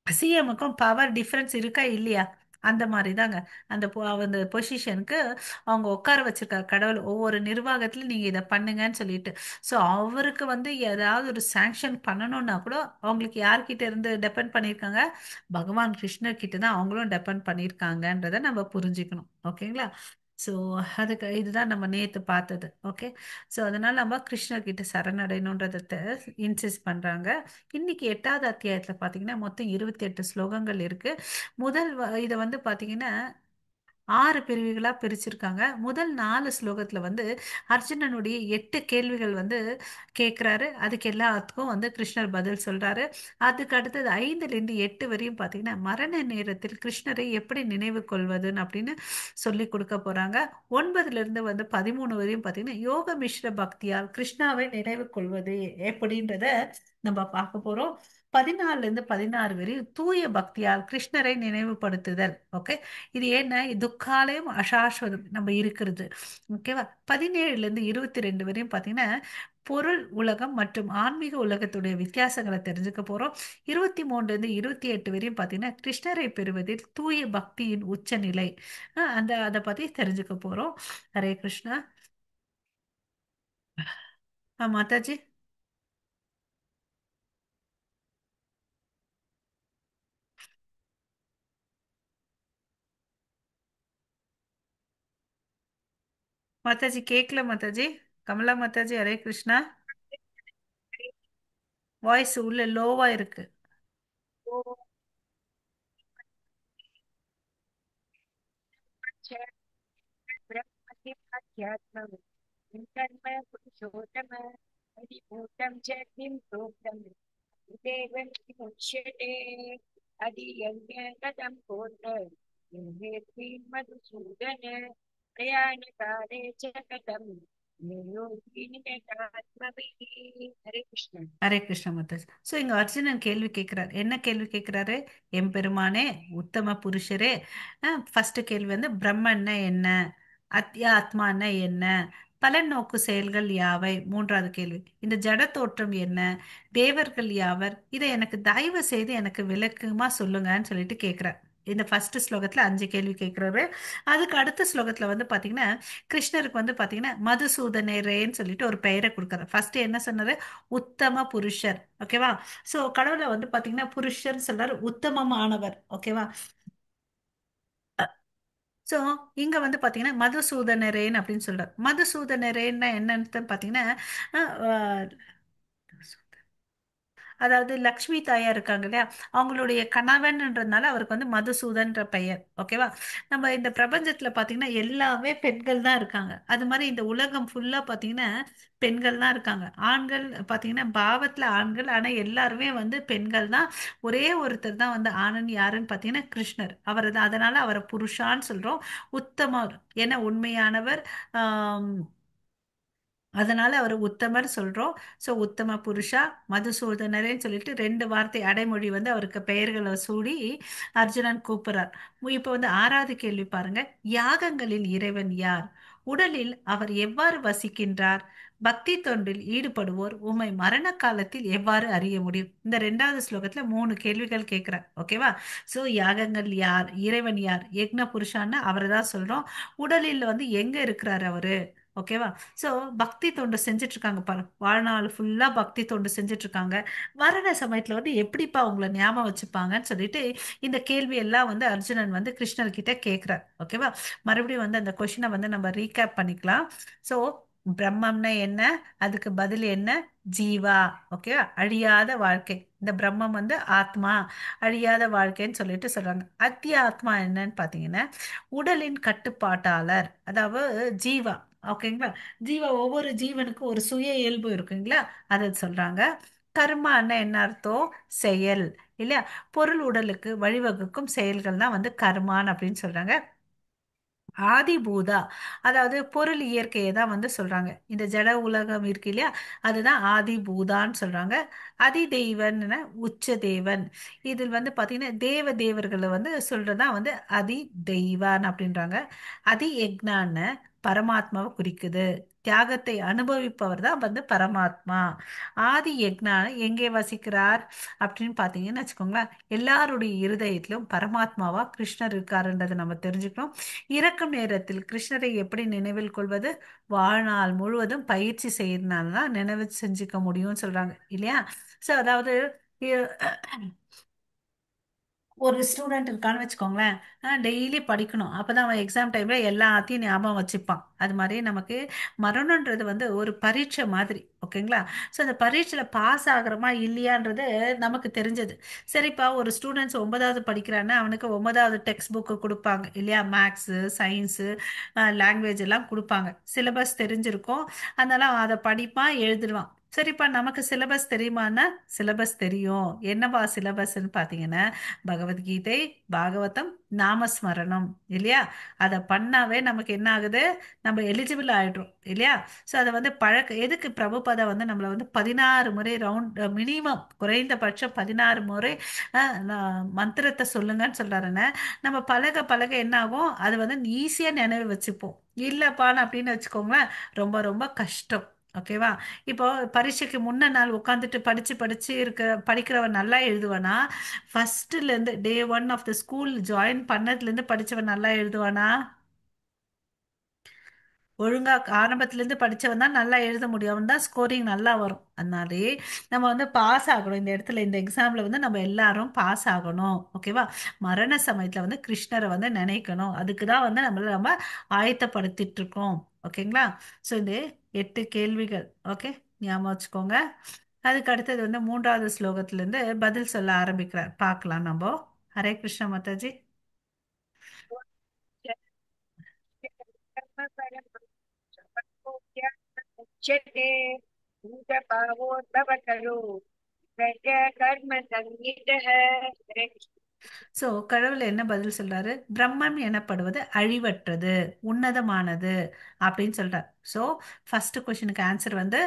[SPEAKER 1] சிஎமுக்கும் பவர் டிஃப்ரென்ஸ் இருக்கா இல்லையா? அந்த மாதிரி தாங்க. அந்த பொசிஷனுக்கு அவங்க உட்கார வச்சிருக்காரு கடவுள். ஒவ்வொரு நிர்வாகத்திலும் நீங்க இதை பண்ணுங்கன்னு சொல்லிட்டு. ஸோ அவருக்கு வந்து ஏதாவது ஒரு சாங்ஷன் பண்ணணும்னா கூட அவங்களுக்கு யார்கிட்ட இருந்து டெபெண்ட் பண்ணியிருக்காங்க? பகவான் கிருஷ்ணர் கிட்ட தான் அவங்களும் டெபெண்ட் பண்ணியிருக்காங்கன்றதை நம்ம புரிஞ்சுக்கணும். ஓகேங்களா? ஸோ அதுக்கு இதுதான் நம்ம நேத்து பார்த்தது. ஓகே, ஸோ அதனால நம்ம கிருஷ்ணர்கிட்ட சரணடையணுன்றதை இன்சிஸ்ட் பண்றாங்க. இன்னைக்கு 8வது அத்தியாயத்துல பாத்தீங்கன்னா மொத்தம் 28 ஸ்லோகங்கள் இருக்கு. முதல் இதை வந்து பாத்தீங்கன்னா 6 பிரிவுகளா பிரிச்சிருக்காங்க. முதல் 4 ஸ்லோகத்துல வந்து அர்ஜுனனுடைய 8 கேள்விகள் வந்து கேக்குறாரு. அதுக்கு எல்லாத்துக்கும் வந்து கிருஷ்ணர் பதில் சொல்றாரு. அதுக்கு அடுத்தது 5ல இருந்து 8 வரையும் பாத்தீங்கன்னா மரண நேரத்தில் கிருஷ்ணரை எப்படி நினைவு கொள்வதுன்னு அப்படின்னு சொல்லி கொடுக்க போறாங்க. 9ல இருந்து வந்து 13 வரையும் பாத்தீங்கன்னா யோக மிஸ்ர பக்தியால் கிருஷ்ணாவை நினைவு கொள்வது எப்படின்றத நம்ம பார்க்க போறோம். 14ல இருந்து 16 வரையும் தூய பக்தியால் கிருஷ்ணரை நினைவுபடுத்துதல். ஓகே, இது என்ன? துக்காலயம் அசாஸ்வதம் நம்ம இருக்கிறது. ஓகேவா? 17ல இருந்து 22 வரையும் பாத்தீங்கன்னா பொருள் உலகம் மற்றும் ஆன்மீக உலகத்துடைய வித்தியாசங்களை தெரிஞ்சுக்க போறோம். 23ல இருந்து 28 வரையும் பாத்தீங்கன்னா கிருஷ்ணரை பெறுவதில் தூய பக்தியின் உச்சநிலை, அதை பத்தி தெரிஞ்சுக்க போறோம். ஹரே கிருஷ்ணா. மாதாஜி. மாதாஜி கேட்கல. மாதாஜி, கமலா மாதாஜி ஹரே கிருஷ்ணா. வாய்ஸ் உள்ள லோவா இருக்கு.
[SPEAKER 3] ஹரே கிருஷ்ணா.
[SPEAKER 1] ஹரே கிருஷ்ண மாதாஜி. ஸோ இங்க அர்ஜுனன் கேள்வி கேட்கிறார். என்ன கேள்வி கேட்கிறாரு? எம்பெருமானே, உத்தம புருஷரே, ஃபர்ஸ்ட் கேள்வி வந்து பிரம்மன்னா என்ன, அத்தியாத்மான்னா என்ன, பலன் நோக்கு செயல்கள் யாவை, மூன்றாவது கேள்வி இந்த ஜட தோற்றம் என்ன, தேவர்கள் யாவர், இதை எனக்கு தயவு செய்து எனக்கு விளக்கமா சொல்லுங்கன்னு சொல்லிட்டு கேட்கிறார். இந்த ஃபர்ஸ்ட் ஸ்லோகத்துல 5 கேள்வி கேட்கிறாரு. அதுக்கு அடுத்த ஸ்லோகத்துல வந்து பாத்தீங்கன்னா கிருஷ்ணருக்கு வந்து பாத்தீங்கன்னா மதுசூதனரேன்னு சொல்லிட்டு ஒரு பெயரை கொடுக்குறாரு. ஃபர்ஸ்ட் என்ன சொன்னாரு? உத்தம புருஷர். ஓகேவா? சோ கடவுளை வந்து பாத்தீங்கன்னா புருஷர்னு சொல்றாரு, உத்தமமானவர். ஓகேவா? சோ இங்க வந்து பாத்தீங்கன்னா மதுசூதனரேன் அப்படின்னு சொல்றாரு. மதுசூதனரேன்னா என்னன்னு பாத்தீங்கன்னா, அஹ், அதாவது லக்ஷ்மி தாயா இருக்காங்க இல்லையா, அவங்களுடைய கணவன்ன்றதுனால அவருக்கு வந்து மதுசூதன்ற பெயர். ஓகேவா? நம்ம இந்த பிரபஞ்சத்துல பாத்தீங்கன்னா எல்லாமே பெண்கள் தான் இருக்காங்க. அது மாதிரி இந்த உலகம் ஃபுல்லா பாத்தீங்கன்னா பெண்கள் தான் இருக்காங்க. ஆண்கள் பாத்தீங்கன்னா பாவத்துல ஆண்கள், ஆனா எல்லாருமே வந்து பெண்கள் தான். ஒரே ஒருத்தர் தான் வந்து ஆணன், யாருன்னு பாத்தீங்கன்னா கிருஷ்ணர். அவர் தான். அதனால அவரை புருஷான்னு சொல்றோம். உத்தமர் ஏன்னா உண்மையானவர், அதனால அவர் உத்தமர் சொல்றோம். ஸோ உத்தம புருஷா மதுசூதனரேன்னு சொல்லிட்டு 2 வார்த்தை அடைமொழி வந்து அவருக்கு பெயர்களை சூடி அர்ஜுனன் கூப்பிடுறார். இப்ப வந்து 6வது கேள்வி பாருங்க. யாகங்களில் இறைவன் யார்? உடலில் அவர் எவ்வாறு வசிக்கின்றார்? பக்தி தொண்டில் ஈடுபடுவோர் உம்மை மரண காலத்தில் எவ்வாறு அறிய முடியும்? இந்த 2வது ஸ்லோகத்துல 3 கேள்விகள் கேட்கிறார். ஓகேவா? ஸோ யாகங்கள் யார், இறைவன் யார், யக்ன புருஷான்னு அவரை தான் சொல்றோம். உடலில் வந்து எங்க இருக்கிறார் அவரு? ஓகேவா? ஸோ பக்தி தொண்டு செஞ்சுட்டு இருக்காங்க பாரு, வாழ்நாள் ஃபுல்லா பக்தி தொண்டு செஞ்சுட்டு இருக்காங்க. மரண சமயத்துல வந்து எப்படிப்பா அவங்கள ஞாபகம் வச்சுப்பாங்கன்னு சொல்லிட்டு இந்த கேள்வி எல்லாம் வந்து அர்ஜுனன் வந்து கிருஷ்ணர் கிட்ட கேட்கிறார். ஓகேவா? மறுபடியும் வந்து அந்த கொஸ்டினை வந்து நம்ம ரீகேப் பண்ணிக்கலாம். ஸோ பிரம்மம்னா என்ன, அதுக்கு பதில் என்ன, ஜீவா. ஓகேவா? அழியாத வாழ்க்கை. இந்த பிரம்மம் வந்து ஆத்மா, அழியாத வாழ்க்கைன்னு சொல்லிட்டு சொல்றாங்க. அத்தியாத்மா என்னன்னு பாத்தீங்கன்னா உடலின் கட்டுப்பாட்டாளர், அதாவது ஜீவா. ஓகேங்களா? ஜீவா, ஒவ்வொரு ஜீவனுக்கும் ஒரு சுய இயல்பு இருக்குங்களா, அதை சொல்றாங்க. கர்மான்னா என்ன அர்த்தம்? செயல் இல்லையா? பொருள் உடலுக்கு வழிவகுக்கும் செயல்கள் தான் வந்து கர்மான் அப்படின்னு சொல்றாங்க. ஆதிபூதா அதாவது பொருள் இயற்கையை தான் வந்து சொல்றாங்க. இந்த ஜட உலகம் இருக்கு இல்லையா, அதுதான் ஆதிபூதான்னு சொல்றாங்க. அதிதெய்வன்னு உச்ச தேவன். இதில் வந்து பாத்தீங்கன்னா தேவ தேவர்களை வந்து சொல்றதா வந்து அதி தெய்வான் அப்படின்றாங்க. அதி யக்ஞான்னு பரமாத்மாவை குறிக்குது. தியாகத்தை அனுபவிப்பவர் தான் வந்து பரமாத்மா. ஆதி யக்ஞான எங்கே வசிக்கிறார் அப்படின்னு பாத்தீங்கன்னு வச்சுக்கோங்களேன், எல்லாருடைய இருதயத்திலும் பரமாத்மாவா கிருஷ்ணர் இருக்காருன்றதை நம்ம தெரிஞ்சுக்கணும். இறக்கும் நேரத்தில் கிருஷ்ணரை எப்படி நினைவில் கொள்வது? வாழ்நாள் முழுவதும் பயிற்சி செய்யறதுனாலதான் நினைவு செஞ்சுக்க முடியும்னு சொல்றாங்க இல்லையா? ஸோ அதாவது ஒரு ஸ்டூடெண்ட் இருக்கான்னு வச்சுக்கோங்களேன், டெய்லி படிக்கணும், அப்பதான் அவன் எக்ஸாம் டைம்ல எல்லாத்தையும் ஞாபகம் வச்சுப்பான். அது மாதிரி நமக்கு மரணன்றது வந்து ஒரு பரீட்சை மாதிரி. ஓகேங்களா? ஸோ அந்த பரீட்சையில பாஸ் ஆகுறோமா இல்லையான்றது நமக்கு தெரிஞ்சது. சரிப்பா, ஒரு ஸ்டூடெண்ட்ஸ் 9வது படிக்கிறான்னா அவனுக்கு 9வது டெக்ஸ்ட் புக்கு கொடுப்பாங்க இல்லையா? மேக்ஸு, சயின்ஸு, லாங்குவேஜ் எல்லாம் கொடுப்பாங்க. சிலபஸ் தெரிஞ்சிருக்கும், அதனால அவன் அதை படிப்பான், எழுதிடுவான். சரிப்பா, நமக்கு சிலபஸ் தெரியுமான்னா சிலபஸ் தெரியும். என்னப்பா சிலபஸ்ன்னு பார்த்தீங்கன்னா பகவத்கீதை, பாகவதம், நாமஸ்மரணம் இல்லையா? அதை பண்ணாவே நமக்கு என்ன ஆகுது, நம்ம எலிஜிபிள் ஆயிடுறோம் இல்லையா? ஸோ அதை வந்து பழக்க எதுக்கு பிரபுபதா வந்து நம்மளை வந்து 16 முறை ரவுண்ட் மினிமம் குறைந்தபட்சம் 16 முறை, மந்திரத்தை சொல்லுங்கன்னு சொல்றாருன்னு நம்ம பழக பழக என்ன ஆகும், அது வந்து ஈஸியாக நினைவு வச்சுப்போம். இல்லப்பான்னு அப்படின்னு வச்சுக்கோங்களேன், ரொம்ப ரொம்ப கஷ்டம். ஓகேவா? இப்போ பரீட்சைக்கு முன்ன நாள் உட்காந்துட்டு படிச்சு படிச்சு இருக்க படிக்கிறவன் நல்லா எழுதுவானா? ஃபர்ஸ்ட்லேருந்து day 1 of the school join பண்ணதுலேருந்து படிச்சவன் நல்லா எழுதுவானா? ஒழுங்கா ஆரம்பத்துலேருந்து படிச்சவன் தான் நல்லா எழுத முடியும், அவன் தான் ஸ்கோரிங் நல்லா வரும். அதனாலே நம்ம வந்து பாஸ் ஆகணும். இந்த இடத்துல இந்த எக்ஸாமில் வந்து நம்ம எல்லாரும் பாஸ் ஆகணும். ஓகேவா? மரண சமயத்துல வந்து கிருஷ்ணரை வந்து நினைக்கணும். அதுக்கு தான் வந்து நம்மளை நம்ம ஆயத்தப்படுத்திட்டு இருக்கோம். ஓகேங்களா? ஸோ இந்த 8 கேள்விகள் ஓகே ஞாபகம் வச்சுக்கோங்க. அதுக்கு அடுத்தது வந்து மூன்றாவது ஸ்லோகத்திலிருந்து பதில் சொல்ல ஆரம்பிக்கிறார். பார்க்கலாம் நம்ம. ஹரே கிருஷ்ணா மாதாஜி.
[SPEAKER 3] कर्म संहितः। हरे कृष्ण।
[SPEAKER 1] ஸோ கடவுள் என்ன பதில் சொல்றாரு? பிரம்மம் எனப்படுவது அழிவற்றது, உன்னதமானது அப்படின்னு சொல்றாரு. ஸோ ஃபர்ஸ்ட் கொஸ்டினுக்கு ஆன்சர் வந்து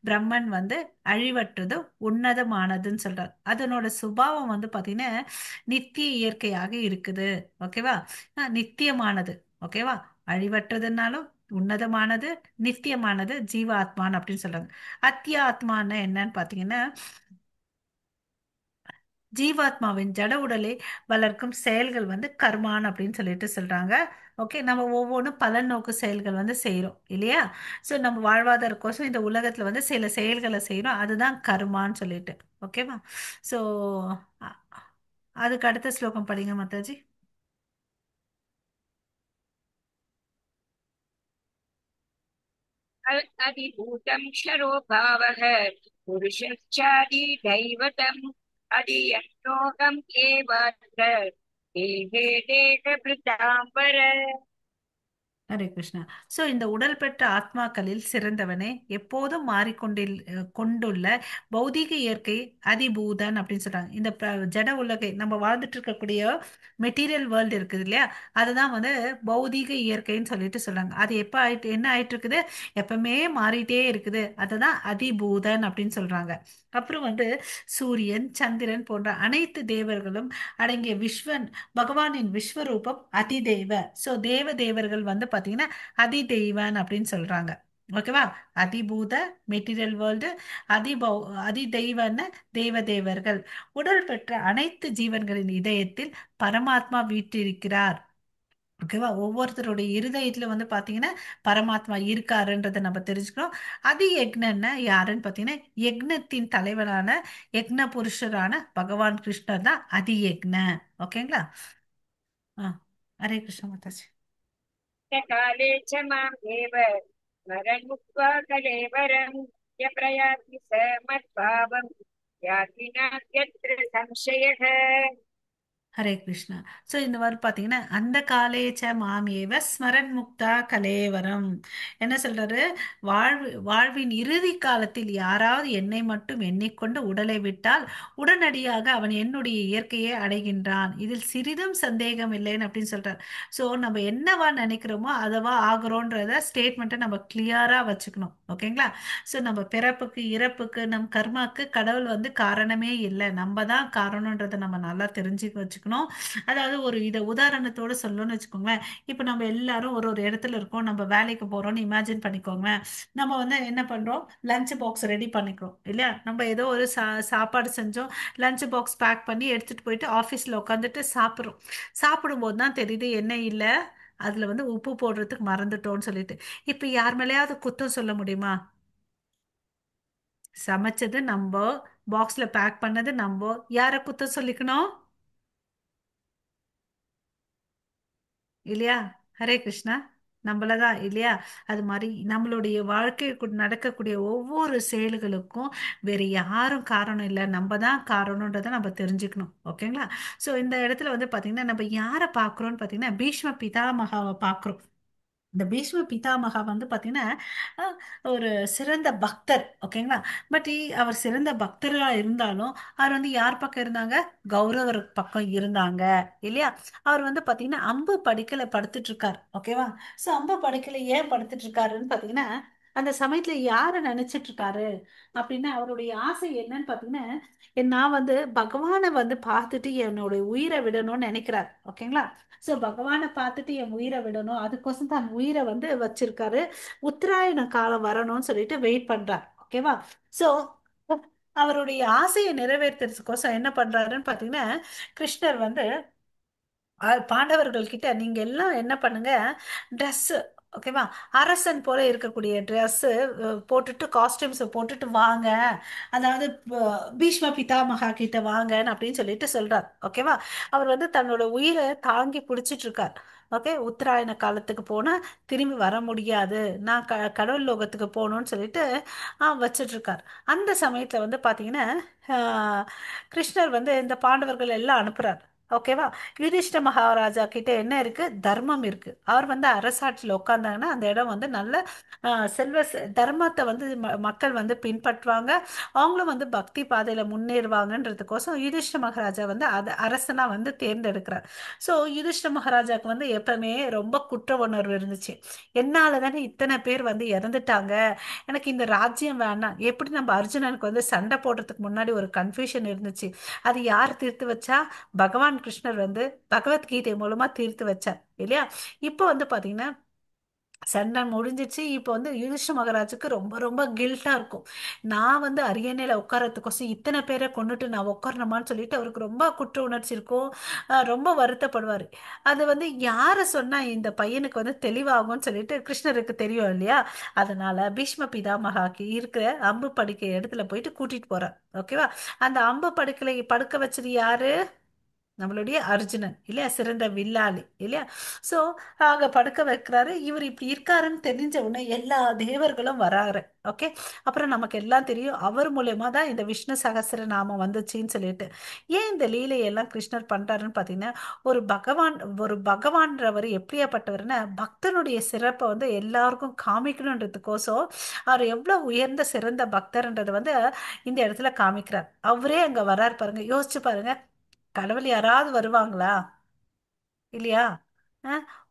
[SPEAKER 1] பிரம்மன் வந்து அழிவற்றது, உன்னதமானதுன்னு சொல்றாரு. அதனோட சுபாவம் வந்து பார்த்தீங்கன்னா நித்திய இயற்கையாக இருக்குது. ஓகேவா? நித்தியமானது. ஓகேவா? அழிவற்றதுனாலும் உன்னதமானது, நித்தியமானது ஜீவாத்மான் அப்படின்னு சொல்றாங்க. அத்தியாத்மான்னு என்னன்னு பார்த்தீங்கன்னா ஜீவாத்மாவின் ஜட உடலை வளர்க்கும் செயல்கள் வந்து கர்மான் அப்படின்னு சொல்லிட்டு சொல்றாங்க. ஓகே, நம்ம ஒவ்வொன்றும் பலன் நோக்கு செயல்கள் வந்து செய்கிறோம் இல்லையா? ஸோ நம்ம வாழ்வாதாரக்கோசம் இந்த உலகத்துல வந்து சில செயல்களை செய்கிறோம், அதுதான் கர்மான்னு சொல்லிட்டு. ஓகேவா? ஸோ அதுக்கு அடுத்த ஸ்லோகம் படிங்க மாதாஜி.
[SPEAKER 3] अधिभूतं क्षरो भावः पुरुषश्चादिदैवतम् अधियज्ञोऽहम् एवात्र देहे देहभृतां वर।
[SPEAKER 1] ஹரே கிருஷ்ணா. ஸோ இந்த உடல் பெற்ற ஆத்மாக்களில் சிறந்தவனே, எப்போதும் மாறிக்கொண்டில் கொண்டுள்ள பௌதீக இயற்கை அதிபூதன் அப்படின்னு சொல்றாங்க. இந்த ஜட உலகை நம்ம வாழ்ந்துட்டு இருக்கக்கூடிய மெட்டீரியல் வேர்ல்டு இருக்குது இல்லையா, அதுதான் வந்து பௌதீக இயற்கைன்னு சொல்லிட்டு சொல்றாங்க. அது எப்ப ஆயிட்டு என்ன ஆயிட்டு இருக்குது, எப்பவுமே மாறிட்டே இருக்குது, அதுதான் அதிபூதன் அப்படின்னு சொல்றாங்க. அப்புறம் வந்து சூரியன், சந்திரன் போன்ற அனைத்து தேவர்களும் அடங்கிய விஸ்வன் பகவானின் விஸ்வரூபம் அதிதெய்வ. ஸோ தேவ தேவர்கள் வந்து பாத்தீங்கன்னா அதிதெய்வன் அப்படின்னு சொல்றாங்க. ஓகேவா? அதிபூத மெட்டீரியல் வேர்ல்டு, அதிபௌ அதிதெய்வன்னு தேவ தேவர்கள். உடல் பெற்ற அனைத்து ஜீவன்களின் இதயத்தில் பரமாத்மா வீற்றிருக்கிறார். ஓகேவா? ஒவ்வொருத்தருடைய இருதயத்துல வந்து பாத்தீங்கன்னா பரமாத்மா இருக்காருன்றதை நம்ம தெரிஞ்சுக்கணும். அதி யக்னன்னா யாருன்னு பாத்தீங்கன்னா யக்னத்தின் தலைவனான யக்ன புருஷரான பகவான் கிருஷ்ணர் தான் அதி யக்ன. ஓகேங்களா? ஹரே கிருஷ்ண மாதாஜி.
[SPEAKER 3] காலே ச மாம் தேவ ஸ்மரன் முக்த்வா கலேவரம் யப்ரயாதி ச மத்பாவம் யாதி நாத்யத்ர சம்சயः.
[SPEAKER 1] ஹரே கிருஷ்ணா. ஸோ இந்த மாதிரி பார்த்தீங்கன்னா அந்த காலேச்ச மாமேவ ஸ்மரன் முக்தா கலேவரம் என்ன சொல்றாரு? வாழ்வின் இறுதி காலத்தில் யாராவது என்னை மட்டும் எண்ணிக்கொண்டு உடலை விட்டால் உடனடியாக அவன் என்னுடைய இயற்கையை அடைகின்றான், இதில் சிறிதும் சந்தேகம் இல்லைன்னு அப்படின்னு சொல்றாரு. ஸோ நம்ம என்னவா நினைக்கிறோமோ அதவா ஆகுறோன்றத ஸ்டேட்மெண்ட்டை நம்ம கிளியரா வச்சுக்கணும். ஓகேங்களா? ஸோ நம்ம பிறப்புக்கு இறப்புக்கு நம் கர்மாக்கு கடவுள் வந்து காரணமே இல்லை, நம்ம தான் காரணன்றதை நம்ம நல்லா தெரிஞ்சு வச்சுக்கணும். அதாவது ஒரு இதை உதாரணத்தோட சொல்லணும்னு வச்சுக்கோங்களேன். இப்போ நம்ம எல்லாரும் ஒரு ஒரு இடத்துல இருக்கோம், நம்ம வேலைக்கு போறோம்னு இமேஜின் பண்ணிக்கோங்களேன். நம்ம வந்து என்ன பண்றோம், லஞ்ச் பாக்ஸ் ரெடி பண்ணிக்கிறோம் இல்லையா? நம்ம ஏதோ ஒரு சாப்பாடு செஞ்சோம், லஞ்ச் பாக்ஸ் பேக் பண்ணி எடுத்துட்டு போயிட்டு ஆஃபீஸில் உட்காந்துட்டு சாப்பிட்றோம். சாப்பிடும்போது தான் தெரியுது என்ன இல்லை, அதுல வந்து உப்பு போடுறதுக்கு மறந்துட்டோம்னு சொல்லிட்டு. இப்ப யார் மேலேயாவது குத்தம் சொல்ல முடியுமா? சமைச்சது நம்ம, பாக்ஸ்ல பேக் பண்ணது நம்ம, யாரை குத்தம் சொல்லிக்கணும் இல்லையா? ஹரே கிருஷ்ணா. நம்மளதான் இல்லையா? அது மாதிரி நம்மளுடைய வாழ்க்கை நடக்கக்கூடிய ஒவ்வொரு செயல்களுக்கும் வேற யாரும் காரணம் இல்லை, நம்ம தான் காரணம்ன்றதை நம்ம தெரிஞ்சுக்கணும். ஓகேங்களா? ஸோ இந்த இடத்துல வந்து பாத்தீங்கன்னா நம்ம யாரை பார்க்குறோம்னு பாத்தீங்கன்னா பீஷ்ம பிதாமகாவை பார்க்குறோம். இந்த பீஷ்ம பிதாமகா வந்து பாத்தீங்கன்னா, ஒரு சிறந்த பக்தர். ஓகேங்களா? பட் அவர் சிறந்த பக்தரா இருந்தாலும் அவர் வந்து யார் பக்கம் இருந்தாங்க? கௌரவர் பக்கம் இருந்தாங்க இல்லையா? அவர் வந்து பாத்தீங்கன்னா அம்பு படுக்கையில படுத்துட்டு இருக்காரு. ஓகேவா? ஸோ அம்பு படுக்கையில ஏன் படுத்துட்டு இருக்காருன்னு பாத்தீங்கன்னா அந்த சமயத்துல யாரை நினைச்சிட்டு இருக்காரு அப்படின்னா அவருடைய ஆசை என்னன்னு பாத்தீங்கன்னா நான் வந்து பகவானை வந்து பார்த்துட்டு என்னுடைய உயிரை விடணும்னு நினைக்கிறார். ஓகேங்களா? ஸோ பகவானை பார்த்துட்டு என் உயிரை விடணும், அதுக்கோசம் தன் உயிரை வந்து வச்சிருக்காரு. உத்தராயண காலம் வரணும்னு சொல்லிட்டு வெயிட் பண்றார். ஓகேவா? ஸோ அவருடைய ஆசையை நிறைவேற்றுறதுக்கோசம் என்ன பண்றாருன்னு பாத்தீங்கன்னா கிருஷ்ணர் வந்து பாண்டவர்கள் கிட்ட நீங்க எல்லாம் என்ன பண்ணுங்க, ட்ரெஸ்ஸு, ஓகேவா, அரசன் போல இருக்கக்கூடிய ட்ரெஸ்ஸு போட்டுட்டு காஸ்டியூம்ஸை போட்டுட்டு வாங்க, அதாவது பீஷ்ம பிதாமகா கிட்ட வாங்கன்னு அப்படின்னு சொல்லிட்டு சொல்றார். ஓகேவா? அவர் வந்து தன்னோட உயிரை தாங்கி பிடிச்சிட்டு இருக்கார். ஓகே, உத்தராயண காலத்துக்கு போனால் திரும்பி வர முடியாது, நான் கடவுள் லோகத்துக்கு போகணும்னு சொல்லிட்டு வச்சிட்ருக்கார். அந்த சமயத்தில் வந்து பார்த்தீங்கன்னா கிருஷ்ணர் வந்து இந்த பாண்டவர்கள் எல்லாம் அனுப்புகிறார். ஓகேவா? யுதிஷ்ட மகாராஜா கிட்ட என்ன இருக்கு? தர்மம் இருக்கு. அவர் வந்து அரசாட்சியில் உட்காந்தாங்கன்னா அந்த இடம் வந்து நல்ல செல்வ தர்மத்தை வந்து மக்கள் வந்து பின்பற்றுவாங்க, அவங்களும் வந்து பக்தி பாதையில முன்னேறுவாங்கன்றதுக்கோசம் யுதிஷ்ட மகாராஜா வந்து அதை அரசனா வந்து தேர்ந்தெடுக்கிறார். ஸோ யுதிஷ்ட மகாராஜாக்கு வந்து எப்பவுமே ரொம்ப குற்ற உணர்வு இருந்துச்சு. என்னால தானே இத்தனை பேர் வந்து இறந்துட்டாங்க, எனக்கு இந்த ராஜ்யம் வேணாம். எப்படி நம்ம அர்ஜுனனுக்கு வந்து சண்டை போடுறதுக்கு முன்னாடி ஒரு கன்ஃபியூஷன் இருந்துச்சு, அது யார் தீர்த்து வச்சா? பகவான் கிருஷ்ணர் வந்து பகவத்கீதை மூலமா தீர்த்து வச்சார் இல்லையா? இப்போ வந்து பாத்தீங்கன்னா சண்டை முடிஞ்சிச்சு. இப்போ வந்து யுதிஷ்ட மகாராஜுக்கு ரொம்ப ரொம்ப கில்ட்டாக இருக்கும். நான் வந்து அரியணையில் உட்காரத்துக்கோசம் இத்தனை பேரை கொண்டுட்டு நான் உட்காரணுமான்னு சொல்லிட்டு அவருக்கு ரொம்ப குற்ற உணர்ச்சி இருக்கும். ரொம்ப வருத்தப்படுவார். அது வந்து யாரை சொன்னால் இந்த பையனுக்கு வந்து தெளிவாகும்னு சொல்லிட்டு கிருஷ்ணருக்கு தெரியும் இல்லையா? அதனால பீஷ்ம பிதாமகாக்கு இருக்கிற அம்பு படுக்கை இடத்துல போயிட்டு கூட்டிகிட்டு போகிறார். ஓகேவா? அந்த அம்பு படுக்கை படுக்க வச்சது யாரு? நம்மளுடைய அர்ஜுனன் இல்லையா? சிறந்த வில்லாளி இல்லையா? ஸோ அங்கே படுக்க வைக்கிறாரு. இவர் இப்படி இருக்காருன்னு தெரிஞ்ச உடனே எல்லா தேவர்களும் வராரு. ஓகே, அப்புறம் நமக்கு எல்லாம் தெரியும் அவர் மூலயமா தான் இந்த விஷ்ணு சகஸ்ரநாமம் வந்துச்சின்னு சொல்லிட்டு. ஏன் இந்த லீலையெல்லாம் கிருஷ்ணர் பண்றாருன்னு பார்த்தீங்கன்னா, ஒரு பகவான்றவர் எப்படியாப்பட்டவர்னா பக்தனுடைய சிறப்பை வந்து எல்லாருக்கும் காமிக்கணுன்றதுக்கோசம் அவர் எவ்வளோ உயர்ந்த சிறந்த பக்தர்ன்றதை வந்து இந்த இடத்துல காமிக்கிறார். அவரே அங்கே வராரு பாருங்க. யோசிச்சு பாருங்க, கடவுள் யாராவது வருவாங்களா இல்லையா?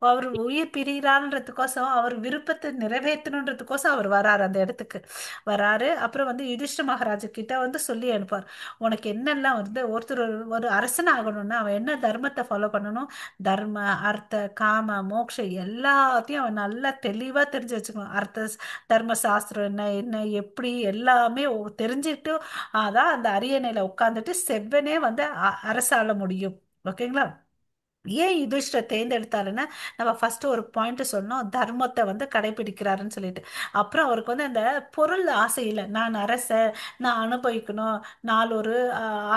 [SPEAKER 1] அவர் உயிர் பிரிகிறான்றதுக்கோசம், அவர் விருப்பத்தை நிறைவேற்றணுன்றதுக்கோசம் அவர் வராரு, அந்த இடத்துக்கு வராரு. அப்புறம் வந்து யுதிஷ்ட மகாராஜு கிட்ட வந்து சொல்லி அனுப்பார். உனக்கு என்னெல்லாம் வந்து ஒருத்தர் ஒரு அரசன் ஆகணும்னா அவன் என்ன தர்மத்தை ஃபாலோ பண்ணணும், தர்ம அர்த்த காம மோக்ஷ எல்லாத்தையும் அவன் நல்லா தெளிவாக தெரிஞ்சு வச்சுக்கணும். அர்த்த தர்ம சாஸ்திரம் என்ன என்ன எப்படி எல்லாமே தெரிஞ்சுக்கிட்டு அதான் அந்த அரியணையில உட்காந்துட்டு செவ்வனே வந்து அரசாள முடியும். ஓகேங்களா? ஏன் யுதிஷ்டரை தேர்ந்தெடுத்தாருன்னா, நம்ம ஃபர்ஸ்ட் ஒரு பாயிண்ட் சொன்னோம், தர்மத்தை வந்து கடைபிடிக்கிறாருன்னு சொல்லிட்டு. அப்புறம் அவருக்கு வந்து அந்த பொருள் ஆசை இல்லை. நான் அரச, நான் அனுபவிக்கணும், நாலொரு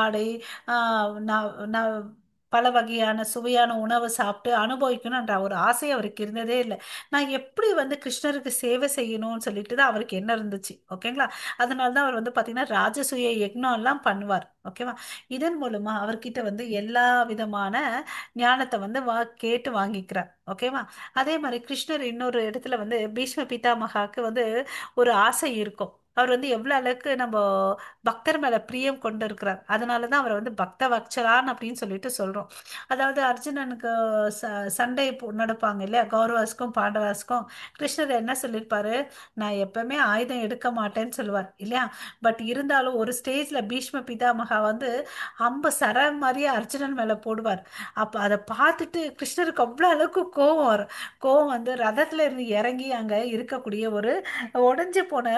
[SPEAKER 1] ஆடை, நான் பல வகையான சுவையான உணவு சாப்பிட்டு அனுபவிக்கணுன்ற ஒரு ஆசை அவருக்கு இருந்ததே இல்லை. நான் எப்படி வந்து கிருஷ்ணருக்கு சேவை செய்யணும்னு சொல்லிட்டு தான் அவருக்கு என்ன இருந்துச்சு. ஓகேங்களா? அதனால தான் அவர் வந்து பார்த்தீங்கன்னா ராஜசூய யக்ஞம் எல்லாம் பண்ணுவார். ஓகேவா? இதன் மூலமா அவர்கிட்ட வந்து எல்லா விதமான ஞானத்தை வந்து கேட்டு வாங்கிக்கிறார். ஓகேவா? அதே மாதிரி கிருஷ்ணர் இன்னொரு இடத்துல வந்து பீஷ்ம பிதாமகாக்கு வந்து ஒரு ஆசை இருக்கும். அவர் வந்து எவ்வளோ அளவுக்கு நம்ம பக்தர் மேல பிரியம் கொண்டு இருக்கிறார், அதனால தான் அவரை வந்து பக்த வக்ஷலான் அப்படின்னு சொல்லிட்டு சொல்றோம். அதாவது அர்ஜுனனுக்கு சண்டை நடப்பாங்க இல்லையா, கௌரவாஸ்க்கும் பாண்டவாஸ்க்கும். கிருஷ்ணர் என்ன சொல்லியிருப்பாரு, நான் எப்பவுமே ஆயுதம் எடுக்க மாட்டேன்னு சொல்லுவார் இல்லையா? பட் இருந்தாலும் ஒரு ஸ்டேஜ்ல பீஷ்ம பிதாமகா வந்து அம்பு சர மாதிரியே அர்ஜுனன் மேல போடுவார். அப்ப அதை பார்த்துட்டு கிருஷ்ணருக்கு அவ்வளோ அளவுக்கு கோவம் வரும். கோவம் வந்து ரதத்துல இருந்து இறங்கி அங்க இருக்கக்கூடிய ஒரு உடஞ்சி போன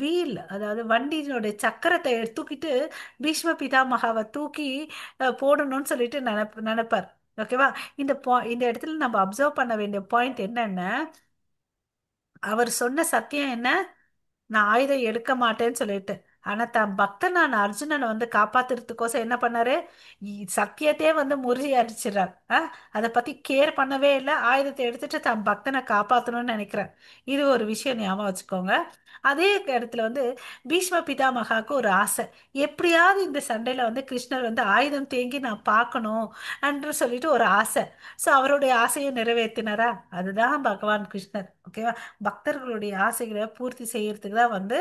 [SPEAKER 1] வீல், அதாவது வண்டியினுடைய சக்கரத்தை தூக்கிட்டு பீஷ்ம பிதாமகாவை தூக்கி போடணும்னு சொல்லிட்டு நினைப்பார். ஓகேவா? இந்த இடத்துல நம்ம அப்சர்வ் பண்ண வேண்டிய பாயிண்ட் என்னன்னா, அவர் சொன்ன சத்தியம் என்ன, நான் ஆயுதம் எடுக்க மாட்டேன்னு சொல்லிட்டு. ஆனா தன் பக்தனான அர்ஜுனனை வந்து காப்பாத்துறதுக்கோசம் என்ன பண்ணாரு, சத்தியத்தையே வந்து முறிய அடிச்சிடறார். அதை பத்தி கேர் பண்ணவே இல்லை, ஆயுதத்தை எடுத்துட்டு தன் பக்தனை காப்பாத்தணும்னு நினைக்கிறார். இது ஒரு விஷயம் ஞாபகம் வச்சுக்கோங்க. அதே இடத்துல வந்து பீஷ்ம பிதாமகாவுக்கு ஒரு ஆசை, எப்படியாவது இந்த சண்டையில வந்து கிருஷ்ணர் வந்து ஆயுதம் தேங்கி நான் பார்க்கணும் என்று சொல்லிட்டு ஒரு ஆசை. ஸோ அவருடைய ஆசையை நிறைவேற்றினாரா, அதுதான் பகவான் கிருஷ்ணர். ஓகேவா? பக்தர்களுடைய ஆசைகளை பூர்த்தி செய்யறதுக்கு தான் வந்து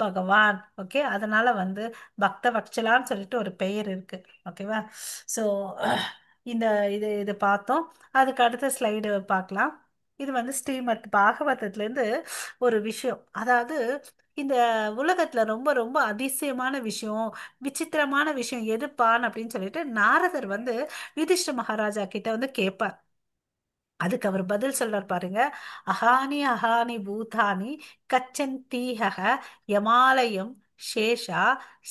[SPEAKER 1] பகவான். ஓகே, அதனால வந்து பக்த வக்ஷலான்னு சொல்லிட்டு ஒரு பெயர் இருக்கு. ஓகேவா? ஸோ இந்த இது இது பார்த்தோம். அதுக்கு அடுத்த ஸ்லைடு பார்க்கலாம். இது வந்து ஸ்ரீமத் பாகவதத்துலேருந்து ஒரு விஷயம். அதாவது இந்த உலகத்துல ரொம்ப ரொம்ப அதிசயமான விஷயம், விசித்திரமான விஷயம் எதுப்பான் அப்படின்னு சொல்லிட்டு நாரதர் வந்து யுதிஷ்ட மகாராஜா கிட்ட வந்து கேட்பார். அதுக்கு அவர் பதில் சொல்றார் பாருங்க. அஹானி அஹானி பூதானி கச்சந்தீஹக யமாலயம் சேஷா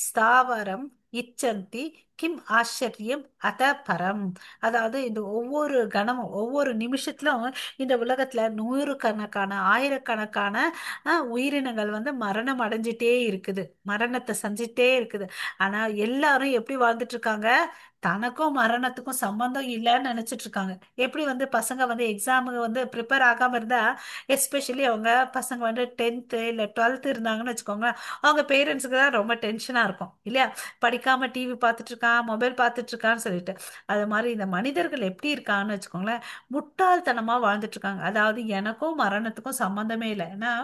[SPEAKER 1] ஸ்தாவரம் இச்சந்தி கிம் ஆச்சரியம் அத பரம். அதாவது இந்த ஒவ்வொரு கணமும் ஒவ்வொரு நிமிஷத்திலும் இந்த உலகத்துல நூறுக்கணக்கான ஆயிரக்கணக்கான உயிரினங்கள் வந்து மரணம் அடைஞ்சிட்டே இருக்குது, மரணத்தை செஞ்சிட்டே இருக்குது. ஆனா எல்லாரும் எப்படி வாழ்ந்துட்டு இருக்காங்க, தனக்கும் மரணத்துக்கும் சம்பந்தம் இல்லைன்னு நினைச்சிட்டு இருக்காங்க. எப்படி வந்து பசங்க வந்து எக்ஸாமுக்கு வந்து ப்ரிப்பேர் ஆகாம இருந்தா, எஸ்பெஷலி அவங்க பசங்க வந்து 10th இல்லை 12th இருந்தாங்கன்னு வச்சுக்கோங்களேன், அவங்க பேரண்ட்ஸுக்கு தான் ரொம்ப டென்ஷனா இருக்கும் இல்லையா? படிக்காம டிவி பார்த்துட்டு இருக்கான், மொபைல் பார்த்துட்டு இருக்கான்னு சொல்லிட்டு. அது மாதிரி இந்த மனிதர்கள் எப்படி இருக்காங்கன்னு வச்சுக்கோங்களேன், முட்டாள்தனமா வாழ்ந்துட்டு இருக்காங்க. அதாவது எனக்கும் மரணத்துக்கும் சம்பந்தமே இல்லை. ஏன்னா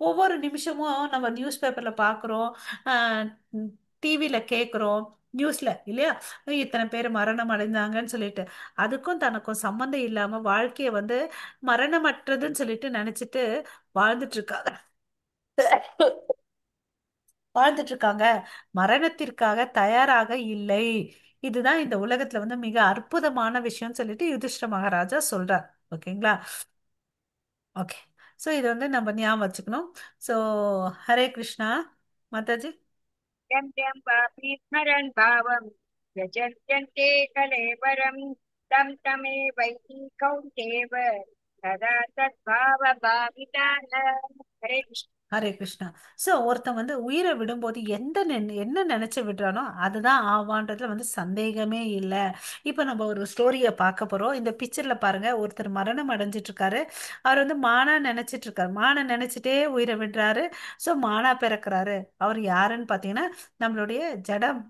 [SPEAKER 1] ஒவ்வொரு நிமிஷமும் நம்ம நியூஸ் பேப்பர்ல பார்க்குறோம், டிவியில் கேட்குறோம், நியூஸ்ல இல்லையா, இத்தனை பேர் மரணம் அடைந்தாங்கன்னு சொல்லிட்டு. அதுக்கும் தனக்கும் சம்மந்தம் இல்லாம வாழ்க்கைய வந்து மரணமற்றதுன்னு சொல்லிட்டு நினைச்சிட்டு வாழ்ந்துட்டு இருக்காங்க வாழ்ந்துட்டு இருக்காங்க. மரணத்திற்காக தயாராக இல்லை. இதுதான் இந்த உலகத்துல வந்து மிக அற்புதமான விஷயம்னு சொல்லிட்டு யுதிஷ்டிர மகாராஜா சொல்றார். ஓகேங்களா? ஓகே. ஸோ இது வந்து நம்ம ஞாபகம் வச்சுக்கணும். ஸோ ஹரே கிருஷ்ணா மாதாஜி.
[SPEAKER 3] यं यं वापि स्मरन् भावं यजन्त्यन्ते कलेवरं तं तमेवैति कौन्तेव तदा तद्भावभाविताः. हरे कृष्ण.
[SPEAKER 1] ஹரே கிருஷ்ணா. ஸோ ஒருத்தன் வந்து உயிரை விடும்போது எந்த என்ன நினைச்சு விடுறானோ அதுதான் ஆவான்றதுல வந்து சந்தேகமே இல்லை. இப்போ நம்ம ஒரு ஸ்டோரியை பார்க்க போறோம். இந்த பிக்சர்ல பாருங்க, ஒருத்தர் மரணம் அடைஞ்சிட்டு இருக்காரு. அவர் வந்து மானா நினைச்சிட்டு இருக்காரு, மானை நினைச்சிட்டே உயிரை விடுறாரு. ஸோ மானா பிறக்கிறாரு. அவர் யாருன்னு பார்த்தீங்கன்னா நம்மளுடைய ஜடம்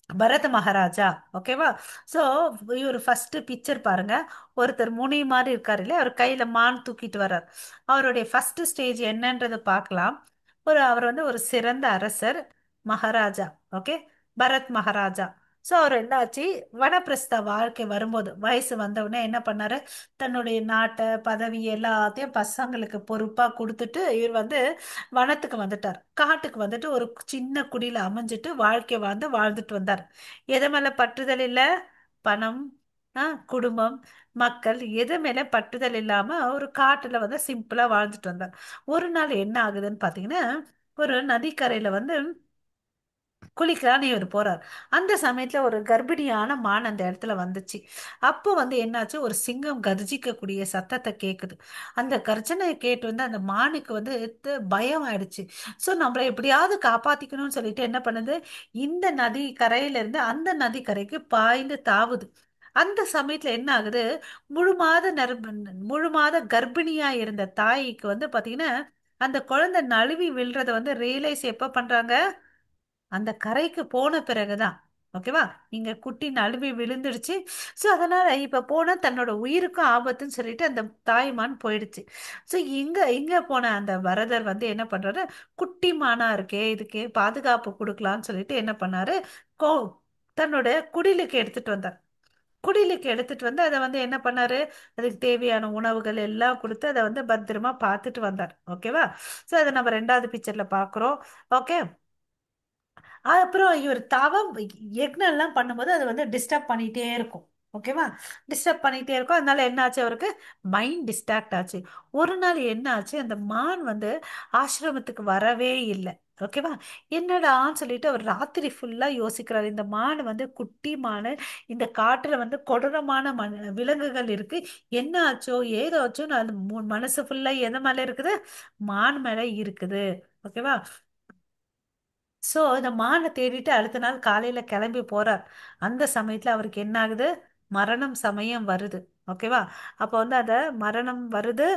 [SPEAKER 1] பரத மகாராஜா. ஓகேவா? ஸோ இவர் ஃபர்ஸ்ட் பிக்சர் பாருங்க, ஒருத்தர் முனி மாதிரி இருக்காரு இல்லையா, அவர் கையில மான் தூக்கிட்டு வர்றார். அவருடைய ஃபர்ஸ்ட் ஸ்டேஜ் என்னன்றதை பார்க்கலாம். அவர் வந்து ஒரு சிறந்த அரசர் மகாராஜா. ஓகே, பரத் மகாராஜா. ஸோ அவர் என்னாச்சு, வனப்பிரஸ்த வாழ்க்கை வரும்போது வயசு வந்தவுடனே என்ன பண்ணாரு, தன்னுடைய நாட்டை பதவி எல்லாத்தையும் பசங்களுக்கு பொறுப்பா கொடுத்துட்டு இவர் வந்து வனத்துக்கு வந்துட்டார். காட்டுக்கு வந்துட்டு ஒரு சின்ன குடியில அமைஞ்சிட்டு வாழ்க்கை வாழ்ந்து வாழ்ந்துட்டு வந்தார். எது மேல பற்றுதல் இல்லை, பணம், குடும்பம், மக்கள் எது மேல பற்றுதல் இல்லாம ஒரு காட்டுல வந்து சிம்பிளா வாழ்ந்துட்டு வந்தார். ஒரு நாள் என்ன ஆகுதுன்னு பாத்தீங்கன்னா, ஒரு நதிக்கரையில வந்து குளிக்கலான்னு இவர் போறார். அந்த சமயத்துல ஒரு கர்ப்பிணியான மான் அந்த இடத்துல வந்துச்சு. அப்போ வந்து என்னாச்சு, ஒரு சிங்கம் கர்ஜிக்கக்கூடிய சத்தத்தை கேக்குது. அந்த கர்ஜனையை கேட்டு வந்து அந்த மானுக்கு வந்து பயம் ஆயிடுச்சு. ஸோ நம்மளை எப்படியாவது காப்பாத்திக்கணும்னு சொல்லிட்டு என்ன பண்ணுது, இந்த நதி கரையில இருந்து அந்த நதி கரைக்கு பாய்ந்து தாவுது. அந்த சமயத்துல என்ன ஆகுது, முழு மாத கர்ப்பிணியா இருந்த தாய்க்கு வந்து பாத்தீங்கன்னா அந்த குழந்தை நழுவி விழுறதை வந்து ரியலைஸ் எப்ப பண்றாங்க, அந்த கரைக்கு போன பிறகுதான். ஓகேவா? இங்க குட்டி நழுவி விழுந்துடுச்சு. ஸோ அதனால இப்ப போனா தன்னோட உயிருக்கும் ஆபத்துன்னு சொல்லிட்டு அந்த தாய்மான் போயிடுச்சு. ஸோ இங்க போன அந்த பரதர் வந்து என்ன பண்றாரு, குட்டி மானா இருக்கே இதுக்கு பாதுகாப்பு கொடுக்கலான்னு சொல்லிட்டு என்ன பண்ணாரு, தன்னோட குடிலுக்கு எடுத்துட்டு வந்தார். குடிலுக்கு எடுத்துட்டு வந்து அதை வந்து என்ன பண்ணாரு, அதுக்கு தேவையான உணவுகள் எல்லாம் கொடுத்து அதை வந்து பத்திரமா பார்த்துட்டு வந்தார். ஓகேவா? ஸோ அதை நம்ம ரெண்டாவது பிக்சர்ல பாக்குறோம். ஓகே, அப்புறம் இவர் தவம் யக்ஞம் எல்லாம் பண்ணும்போது அது வந்து டிஸ்டர்ப் பண்ணிட்டே இருக்கும். ஓகேவா? டிஸ்டர்ப் பண்ணிட்டே இருக்கும். அதனால என்ன ஆச்சு, அவருக்கு மைண்ட் டிஸ்ட்ராக்ட் ஆச்சு. ஒரு நாள் என்ன ஆச்சு, அந்த மான் வந்து ஆசிரமத்துக்கு வரவே இல்லை. ஓகேவா? என்னடான்னு சொல்லிட்டு அவர் ராத்திரி ஃபுல்லா யோசிக்கிறாரு. இந்த மான் வந்து குட்டி மானு, இந்த காட்டுல வந்து கொடூரமான விலங்குகள் இருக்கு, என்ன ஆச்சோ ஏதோ ஆச்சோன்னு அது மனசு ஃபுல்லா எது மேல இருக்குது, மான் மேல இருக்குது. ஓகேவா? ஸோ இந்த மானை தேடிட்டு அடுத்த நாள் காலையில கிளம்பி போறார். அந்த சமயத்துல அவருக்கு என்ன ஆகுது, மரணம் சமயம் வருது. ஓகேவா? அப்போ வந்து அத மரணம் வருது,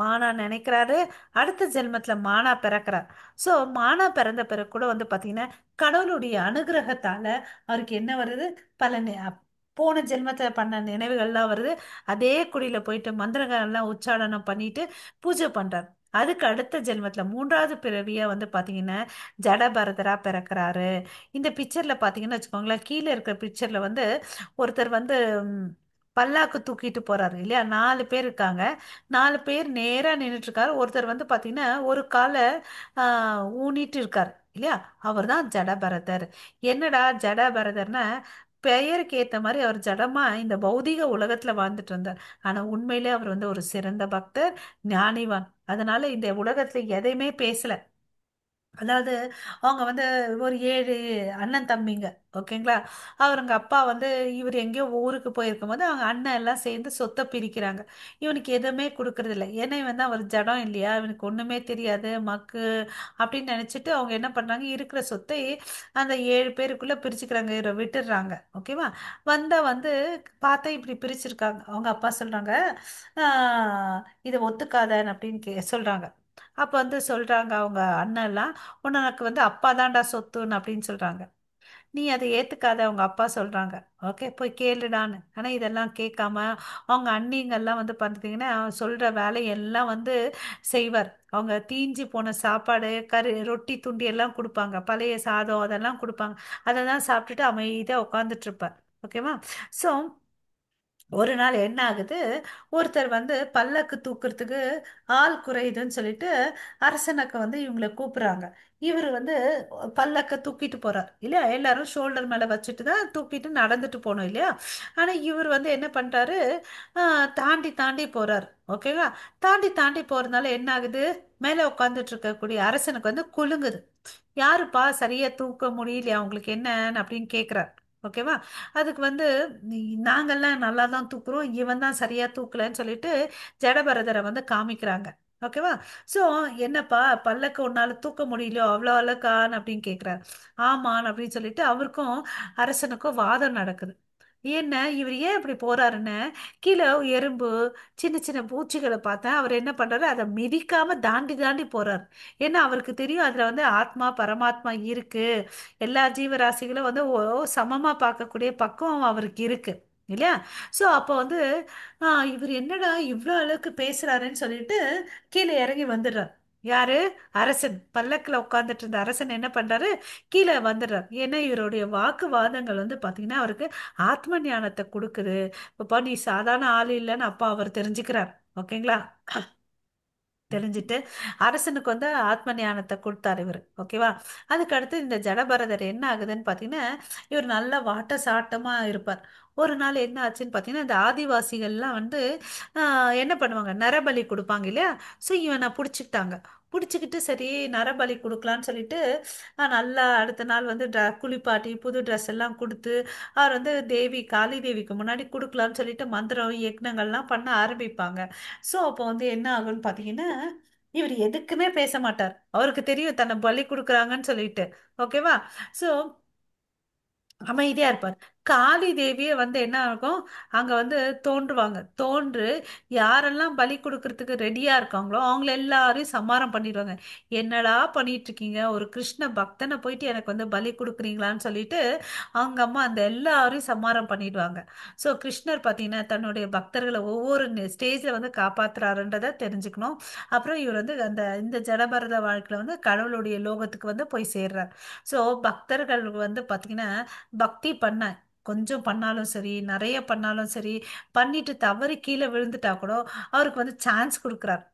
[SPEAKER 1] மானா நினைக்கிறாரு. அடுத்த ஜென்மத்துல மானா பிறக்கிறார். ஸோ மானா பிறந்த பிறகு கூட வந்து பாத்தீங்கன்னா கடவுளுடைய அனுகிரகத்தால அவருக்கு என்ன வருது, பல போன ஜென்மத்துல பண்ண நினைவுகள்லாம் வருது. அதே குடியில போயிட்டு மந்திரங்கள்லாம் உச்சாரணம் பண்ணிட்டு பூஜை பண்றார். அதுக்கு அடுத்த ஜென்மத்துல மூன்றாவது பிறவியா வந்து பாத்தீங்கன்னா ஜடபரதரா பிறக்கிறாரு. இந்த பிக்சர்ல பாத்தீங்கன்னு வச்சுக்கோங்களேன், கீழே இருக்கிற பிக்சர்ல வந்து ஒருத்தர் வந்து, பல்லாக்கு தூக்கிட்டு போறாரு இல்லையா, 4 பேர் இருக்காங்க, 4 பேர் நேரா நின்னுட்டு இருக்காரு. ஒருத்தர் வந்து பாத்தீங்கன்னா ஒரு காலை ஊனிட்டு இருக்காரு இல்லையா, அவர் தான் ஜடபரதர். என்னடா ஜடபரதர்னா பெயருக்கு ஏத்த மாதிரி அவர் ஜடமா இந்த பௌதிக உலகத்துல வாழ்ந்துட்டு இருந்தார். ஆனா உண்மையிலே அவர் வந்து ஒரு சிறந்த பக்தர், ஞானிவான். அதனால இந்த உலகத்துல எதையுமே பேசல. அதாவது அவங்க வந்து ஒரு 7 அண்ணன் தம்பிங்க, ஓகேங்களா. அவருங்க அப்பா வந்து இவர் எங்கேயோ ஊருக்கு போயிருக்கும் போது அவங்க அண்ணன் எல்லாம் சேர்ந்து சொத்தை பிரிக்கிறாங்க. இவனுக்கு எதுவுமே கொடுக்கறதில்ல. ஏன்னா இவன் தான் ஒரு ஜடம் இல்லையா, இவனுக்கு ஒன்றுமே தெரியாது மக்கு அப்படின்னு நினச்சிட்டு அவங்க என்ன பண்ணுறாங்க, இருக்கிற சொத்தை அந்த 7 பேருக்குள்ளே பிரிச்சுக்கிறாங்க, இவரை விட்டுடுறாங்க. ஓகேவா. வந்தால் வந்து பார்த்தா இப்படி பிரிச்சிருக்காங்க. அவங்க அப்பா சொல்கிறாங்க, இதை ஒத்துக்காதன்னு அப்படின்னு சொல்கிறாங்க. அப்போ வந்து சொல்கிறாங்க அவங்க அண்ணெல்லாம், உனக்கு வந்து அப்பா தான்டா சொத்துன்னு அப்படின்னு சொல்கிறாங்க. நீ அதை ஏற்றுக்காத அவங்க அப்பா சொல்கிறாங்க. ஓகே, போய் கேளுடான்னு. ஆனால் இதெல்லாம் கேட்காம அவங்க அண்ணிங்கெல்லாம் வந்து பார்த்தீங்கன்னா சொல்கிற வேலையெல்லாம் வந்து செய்வார். அவங்க தீஞ்சு போன சாப்பாடு, கறி ரொட்டி துண்டி எல்லாம் கொடுப்பாங்க, பழைய சாதம் அதெல்லாம் கொடுப்பாங்க. அதை தான் சாப்பிட்டுட்டு அமைதியாக உட்காந்துட்ருப்பார். ஓகேவா. ஸோ ஒரு நாள் என்ன ஆகுது, ஒருத்தர் வந்து பல்லக்கு தூக்குறதுக்கு ஆள் குறையுதுன்னு சொல்லிட்டு அரசனுக்கு வந்து இவங்களை கூப்பிடுறாங்க. இவர் வந்து பல்லக்க தூக்கிட்டு போறார் இல்லையா, எல்லாரும் ஷோல்டர் மேல வச்சுட்டு தான் தூக்கிட்டு நடந்துட்டு போனோம் இல்லையா. ஆனா இவர் வந்து என்ன பண்றாரு, தாண்டி தாண்டி போறார். ஓகேவா. தாண்டி தாண்டி போறதுனால என்ன ஆகுது, மேலே உட்காந்துட்டு இருக்கக்கூடிய அரசனுக்கு வந்து குலுங்குது. யாருப்பா சரியா தூக்க முடியலையா அவங்களுக்கு என்னன்னு அப்படின்னு கேட்குறார். ஓகேவா. அதுக்கு வந்து நாங்கெல்லாம் நல்லா தான் தூக்குறோம், இவன் தான் சரியா தூக்கலன்னு சொல்லிட்டு ஜடபரதரை வந்து காமிக்கிறாங்க. ஓகேவா. ஸோ என்னப்பா பல்லக்கு உன்னால தூக்க முடியலையோ, அவ்வளோ அழகான்னு அப்படின்னு கேட்குறாரு. ஆமான்னு அப்படின்னு சொல்லிட்டு அவருக்கும் அரசனுக்கும் வாதம் நடக்குது. என்ன இவர் ஏன் இப்படி போறாருன்னு, கீழே எறும்பு சின்ன சின்ன பூச்சிகளை பார்த்தேன், அவர் என்ன பண்றாரு, அதை மிதிக்காம தாண்டி தாண்டி போறாரு. ஏன்னா அவருக்கு தெரியும் அதுல வந்து ஆத்மா பரமாத்மா இருக்கு, எல்லா ஜீவராசிகளும் வந்து சமமா பார்க்கக்கூடிய பக்குவம் அவருக்கு இருக்கு இல்லையா. ஸோ அப்போ வந்து இவர் என்னடா இவ்வளோ அளவுக்கு பேசுறாருன்னு சொல்லிட்டு கீழே இறங்கி வந்துடுறார். யாரு, அரசன். பல்லக்கில் உட்கார்ந்துட்டு இருந்த அரசன் என்ன பண்றாரு, கீழே வந்துடுறார். ஏன்னா இவருடைய வாக்குவாதங்கள் வந்து பார்த்தீங்கன்னா அவருக்கு ஆத்ம ஞானத்தை கொடுக்குது. இப்பப்பா நீ சாதாரண ஆள் இல்லைன்னு அப்பா அவர் தெரிஞ்சுக்கிறார். ஓகேங்களா. தெரிஞ்சுட்டு அரசனுக்கு வந்து ஆத்ம ஞானத்தை கொடுத்தாரு இவர். ஓகேவா. அதுக்கடுத்து இந்த ஜடபரதர் என்ன ஆகுதுன்னு பார்த்தீங்கன்னா, இவர் நல்ல வாட்ட சாட்டமாக இருப்பார். ஒரு நாள் என்ன ஆச்சுன்னு பார்த்தீங்கன்னா, இந்த ஆதிவாசிகள்லாம் வந்து என்ன பண்ணுவாங்க, நரபலி கொடுப்பாங்க இல்லையா. ஸோ இவனை பிடிச்சிக்கிட்டாங்க. பிடிச்சிக்கிட்டு சரி நரபலி கொடுக்கலான்னு சொல்லிட்டு நல்லா அடுத்த நாள் வந்து குளிப்பாட்டி புது ட்ரெஸ் எல்லாம் கொடுத்து அவர் வந்து தேவி காளி தேவிக்கு முன்னாடி கொடுக்கலான்னு சொல்லிட்டு மந்திரம் யக்னங்கள்லாம் பண்ண ஆரம்பிப்பாங்க. ஸோ அப்போ வந்து என்ன ஆகும்னு பார்த்தீங்கன்னா, இவர் எதுக்குமே பேச மாட்டார். அவருக்கு தெரியும் தன்னை பலி கொடுக்குறாங்கன்னு சொல்லிட்டு. ஓகேவா. ஸோ அமைதியா இருப்பார். காளி தேவியே வந்து என்ன ஆகும், அங்க வந்து தோன்றுவாங்க. தோன்று யாரெல்லாம் பலி கொடுக்கறதுக்கு ரெடியா இருக்காங்களோ அவங்கள எல்லாரையும் சம்மாரம் பண்ணிடுவாங்க. என்னடா பண்ணிட்டு இருக்கீங்க, ஒரு கிருஷ்ண பக்தனை போயிட்டு எனக்கு வந்து பலி கொடுக்குறீங்களான்னு சொல்லிட்டு அவங்க அம்மா அந்த எல்லாரையும் சம்மாரம் பண்ணிடுவாங்க. ஸோ கிருஷ்ணர் பார்த்தீங்கன்னா தன்னுடைய பக்தர்களை ஒவ்வொரு ஸ்டேஜில் வந்து காப்பாத்துறாருன்றதை தெரிஞ்சுக்கணும். அப்புறம் இவர் வந்து அந்த இந்த ஜடபரத வாழ்க்கையில வந்து கடவுளுடைய லோகத்துக்கு வந்து போய் சேர்றார். ஸோ பக்தர்கள் வந்து பார்த்தீங்கன்னா பக்தி பண்ண கொஞ்சம் பண்ணாலும் சரி நிறைய பண்ணாலும் சரி, பண்ணிட்டு தவறி கீழே விழுந்துட்டா கூட அவருக்கு வந்து சான்ஸ் கொடுக்குறார்.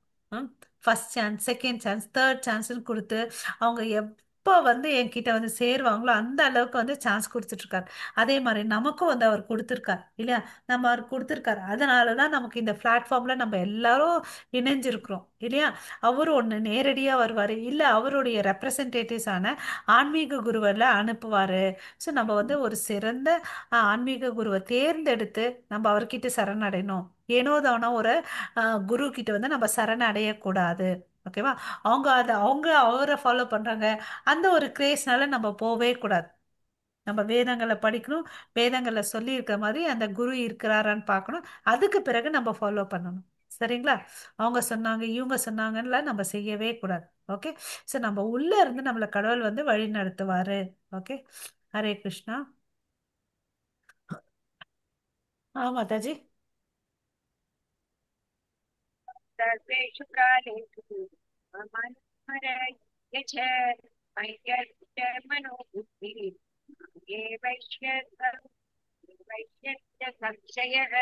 [SPEAKER 1] First chance, second chance, third சான்ஸ்னு கொடுத்து அவங்க எப்போ வந்து என்கிட்ட வந்து சேருவாங்களோ அந்த அளவுக்கு வந்து சான்ஸ் கொடுத்துட்ருக்காரு. அதே மாதிரி நமக்கும் வந்து அவர் கொடுத்துருக்கார் இல்லையா, நம்ம அவர் கொடுத்துருக்காரு. அதனால தான் நமக்கு இந்த பிளாட்ஃபார்மில் நம்ம எல்லாரும் இணைஞ்சிருக்கிறோம் இல்லையா. அவர் ஒன்று நேரடியாக வருவார், இல்லை அவருடைய ரெப்ரசன்டேட்டிவ்ஸான ஆன்மீக குருவெல்லாம் அனுப்புவார். ஸோ நம்ம வந்து ஒரு சிறந்த ஆன்மீக குருவை தேர்ந்தெடுத்து நம்ம அவர்கிட்ட சரணடையணும். ஏனோ தானோ ஒரு குரு கிட்ட வந்து நம்ம சரணடையக்கூடாது. ஓகேவா. அவங்க அதை அவங்க அவரை ஃபாலோ பண்ணுறாங்க, அந்த ஒரு கிரேஸ்னால நம்ம போவே கூடாது. நம்ம வேதங்களை படிக்கணும், வேதங்களை சொல்லி இருக்கிற மாதிரி அந்த குரு இருக்கிறாரான்னு பார்க்கணும், அதுக்கு பிறகு நம்ம ஃபாலோ பண்ணணும். சரிங்களா. அவங்க சொன்னாங்க இவங்க சொன்னாங்கன்னு நம்ம செய்யவே கூடாது. ஓகே. ஸோ நம்ம உள்ள இருந்து நம்மளை கடவுள் வந்து வழி நடத்துவாரு. ஓகே. ஹரே கிருஷ்ணா. மாதாஜி.
[SPEAKER 3] सर्वेषु कालेषु मम मनो बुद्धिः ये वैश्य वैश्यस्य संशयः.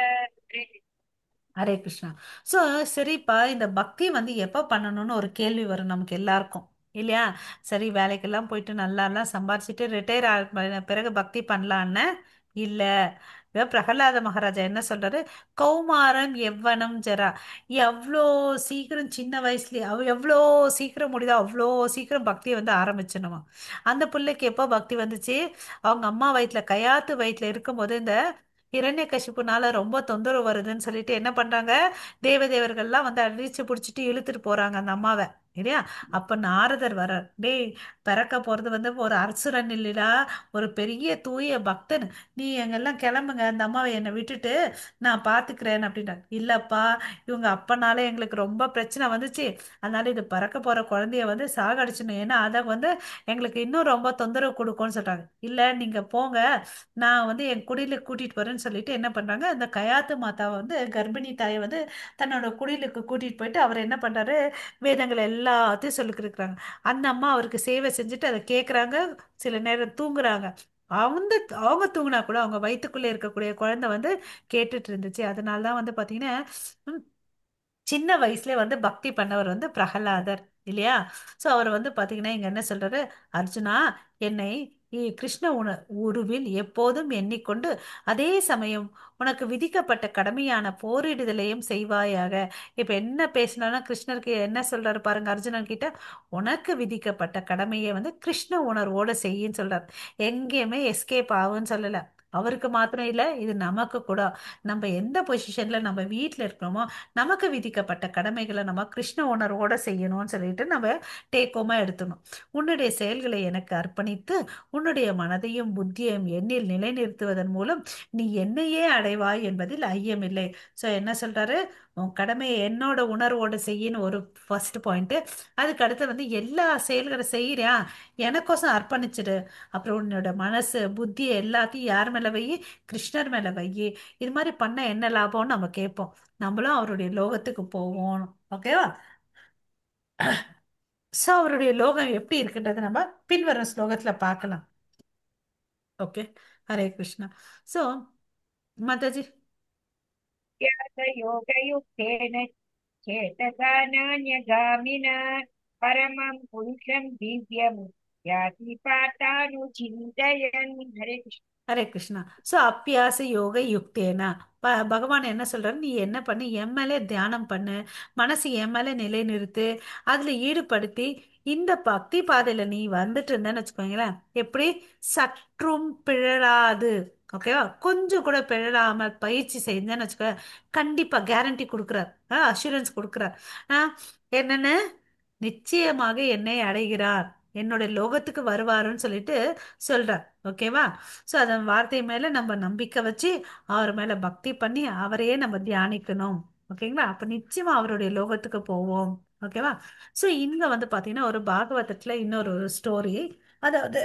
[SPEAKER 1] ஹரே கிருஷ்ணா. ஸோ சரிப்பா, இந்த பக்தி வந்து எப்போ பண்ணணும்னு ஒரு கேள்வி வரும் நமக்கு எல்லாருக்கும் இல்லையா. சரி, வேலைக்கெல்லாம் போயிட்டு நல்லாலாம் சம்பாரிச்சிட்டு ரிட்டையர் ஆன பிறகு பக்தி பண்ணலான்னு இல்ல. பிரகலாத மகாராஜா என்ன சொல்றாரு? கௌமாரம் எவ்வனம் ஜரா, எவ்வளோ சீக்கிரம் சின்ன வயசுலயே எவ்வளோ சீக்கிரம் முடியுதோ அவ்வளோ சீக்கிரம் பக்தியை வந்து ஆரம்பிச்சிடணுமா. அந்த பிள்ளைக்கு எப்போ பக்தி வந்துச்சு? அவங்க அம்மா வயிற்றுல, கையாத்து வயிற்றுல இருக்கும்போது இந்த இரண்யகசிப்புனால ரொம்ப தொந்தரவு வருதுன்னு சொல்லிட்டு என்ன பண்றாங்க, தேவதேவர்கள்லாம் வந்து அடிச்சு பிடிச்சிட்டு இழுத்துட்டு போறாங்க அந்த அம்மாவை, இல்லையா? அப்ப நாரதர் வர்றார். டேய், பிறக்க போறது வந்து ஒரு அரசுரன் இல்லடா, ஒரு பெரிய தூய பக்தன், நீ எங்கெல்லாம் கிளம்புங்க, அந்த அம்மாவை என்னை விட்டுட்டு நான் பாத்துக்கிறேன் அப்படின்றாங்க. இல்லப்பா, இவங்க அப்பனால எங்களுக்கு ரொம்ப பிரச்சனை வந்துச்சு, அதனால இது பிறக்க போற குழந்தைய வந்து சாகடிச்சிடணும், ஏன்னா அதை வந்து எங்களுக்கு இன்னும் ரொம்ப தொந்தரவு கொடுக்கும்னு சொல்றாங்க. இல்ல நீங்க போங்க, நான் வந்து என் குடிலுக்கு கூட்டிட்டு போறேன்னு சொல்லிட்டு என்ன பண்றாங்க, அந்த கயாத்து மாதாவை வந்து கர்ப்பிணி தாயை வந்து தன்னோட குடிலுக்கு கூட்டிட்டு போயிட்டு அவர் என்ன பண்றாரு, வேதங்கள் எல்லாத்தையும் சொல்லிக் கொடுக்குறாங்க. அந்த அம்மா அவருக்கு சேவை செஞ்சுட்டு அதை கேட்குறாங்க. சில நேரம் தூங்குறாங்க. அவங்க அவங்க தூங்கினா கூட அவங்க வயிற்றுக்குள்ளே இருக்கக்கூடிய குழந்தை வந்து கேட்டுட்டு இருந்துச்சு. அதனால தான் வந்து பார்த்தீங்கன்னா சின்ன வயசுலேயே வந்து பக்தி பண்ணவர் வந்து பிரகலாதர், இல்லையா? ஸோ அவர் வந்து பார்த்தீங்கன்னா இங்கே என்ன சொல்றாரு, அர்ஜுனா என்னை கிருஷ்ண உருவில் எப்போதும் எண்ணிக்கொண்டு அதே சமயம் உனக்கு விதிக்கப்பட்ட கடமையான போரிடுதலையும் செய்வாயாக. இப்ப என்ன பேசினாலும் கிருஷ்ணருக்கு என்ன சொல்றாரு பாருங்க, அர்ஜுனன் கிட்ட, உனக்கு விதிக்கப்பட்ட கடமையை வந்து கிருஷ்ண உணர்வோட செய்யின்னு சொல்றாரு. எங்கேயுமே எஸ்கேப் ஆகுன்னு சொல்லல. அவருக்கு மாத்திரம் இல்ல, இது நமக்கு கூட. நம்ம எந்த பொசிஷன்ல நம்ம வீட்டுல இருக்கிறோமோ நமக்கு விதிக்கப்பட்ட கடமைகளை நம்ம கிருஷ்ண உணர்வோட செய்யணும்னு சொல்லிட்டு நம்ம டேக்கோமா எடுத்துக்கணும். உன்னுடைய செயல்களை எனக்கு அர்ப்பணித்து உன்னுடைய மனதையும் புத்தியையும் எண்ணில் நிலைநிறுத்துவதன் மூலம் நீ என்னையே அடைவாய் என்பதில் ஐயமில்லை. ஸோ என்ன சொல்றாரு, உன் கடமையை என்னோட உணர்வோட செய்யின்னு ஒரு ஃபர்ஸ்ட் பாயிண்ட். அதுக்கு அடுத்து வந்து எல்லா செயல்களை செய்யறியா, எனக்கோசம் அர்ப்பணிச்சிடு. அப்புறம் உன்னோட மனசு புத்தி எல்லாத்தையும் யார் மேல வை, கிருஷ்ணர் மேல வை. இது மாதிரி பண்ண என்ன லாபம்னு நம்ம கேட்போம், நம்மளும் அவருடைய லோகத்துக்கு போவோம். ஓகேவா? ஸோ அவருடைய லோகம் எப்படி இருக்குன்றதை நம்ம பின்வரும் ஸ்லோகத்துல பார்க்கலாம். ஓகே, ஹரே கிருஷ்ணா. ஸோ மாதாஜி,
[SPEAKER 3] யோகயுக்தேன சேதசா நான்யகாமினா பரமம் புருஷம் திவ்யம் யாதி பார்த்தானுசிந்தயன். ஹரே கிருஷ்ணா.
[SPEAKER 1] ஹரே கிருஷ்ணா. ஸோ அப்பியாச யோக யுக்தேனா, பகவான் என்ன சொல்றாரு, நீ என்ன பண்ணு, என் மேலே தியானம் பண்ணு, மனசு என் மேலே நிலைநிறுத்து, அதுல ஈடுபடுத்தி இந்த பக்தி பாதையில நீ வந்துட்டு இருந்தேன்னு வச்சுக்கோங்களேன், எப்படி சற்றும் பிழறாது. ஓகேவா? கொஞ்சம் கூட பிழறாம பயிற்சி செஞ்சேன்னு வச்சுக்கோ, கண்டிப்பா கேரண்டி கொடுக்குறார், அஷூரன்ஸ் கொடுக்குறார். என்னன்னு, நிச்சயமாக என்னை அடைகிறார், என்னுடைய லோகத்துக்கு வருவாருன்னு சொல்லிட்டு சொல்றார். ஓகேவா? ஸோ அதன் வார்த்தை மேல நம்ம நம்பிக்கை வச்சு அவர் மேல பக்தி பண்ணி அவரையே நம்ம தியானிக்கணும். ஓகேங்களா? அப்ப நிச்சயமா அவருடைய லோகத்துக்கு போவோம். ஓகேவா? ஸோ இங்க வந்து பாத்தீங்கன்னா ஒரு பாகவதத்துல இன்னொரு ஒரு ஸ்டோரி, அதாவது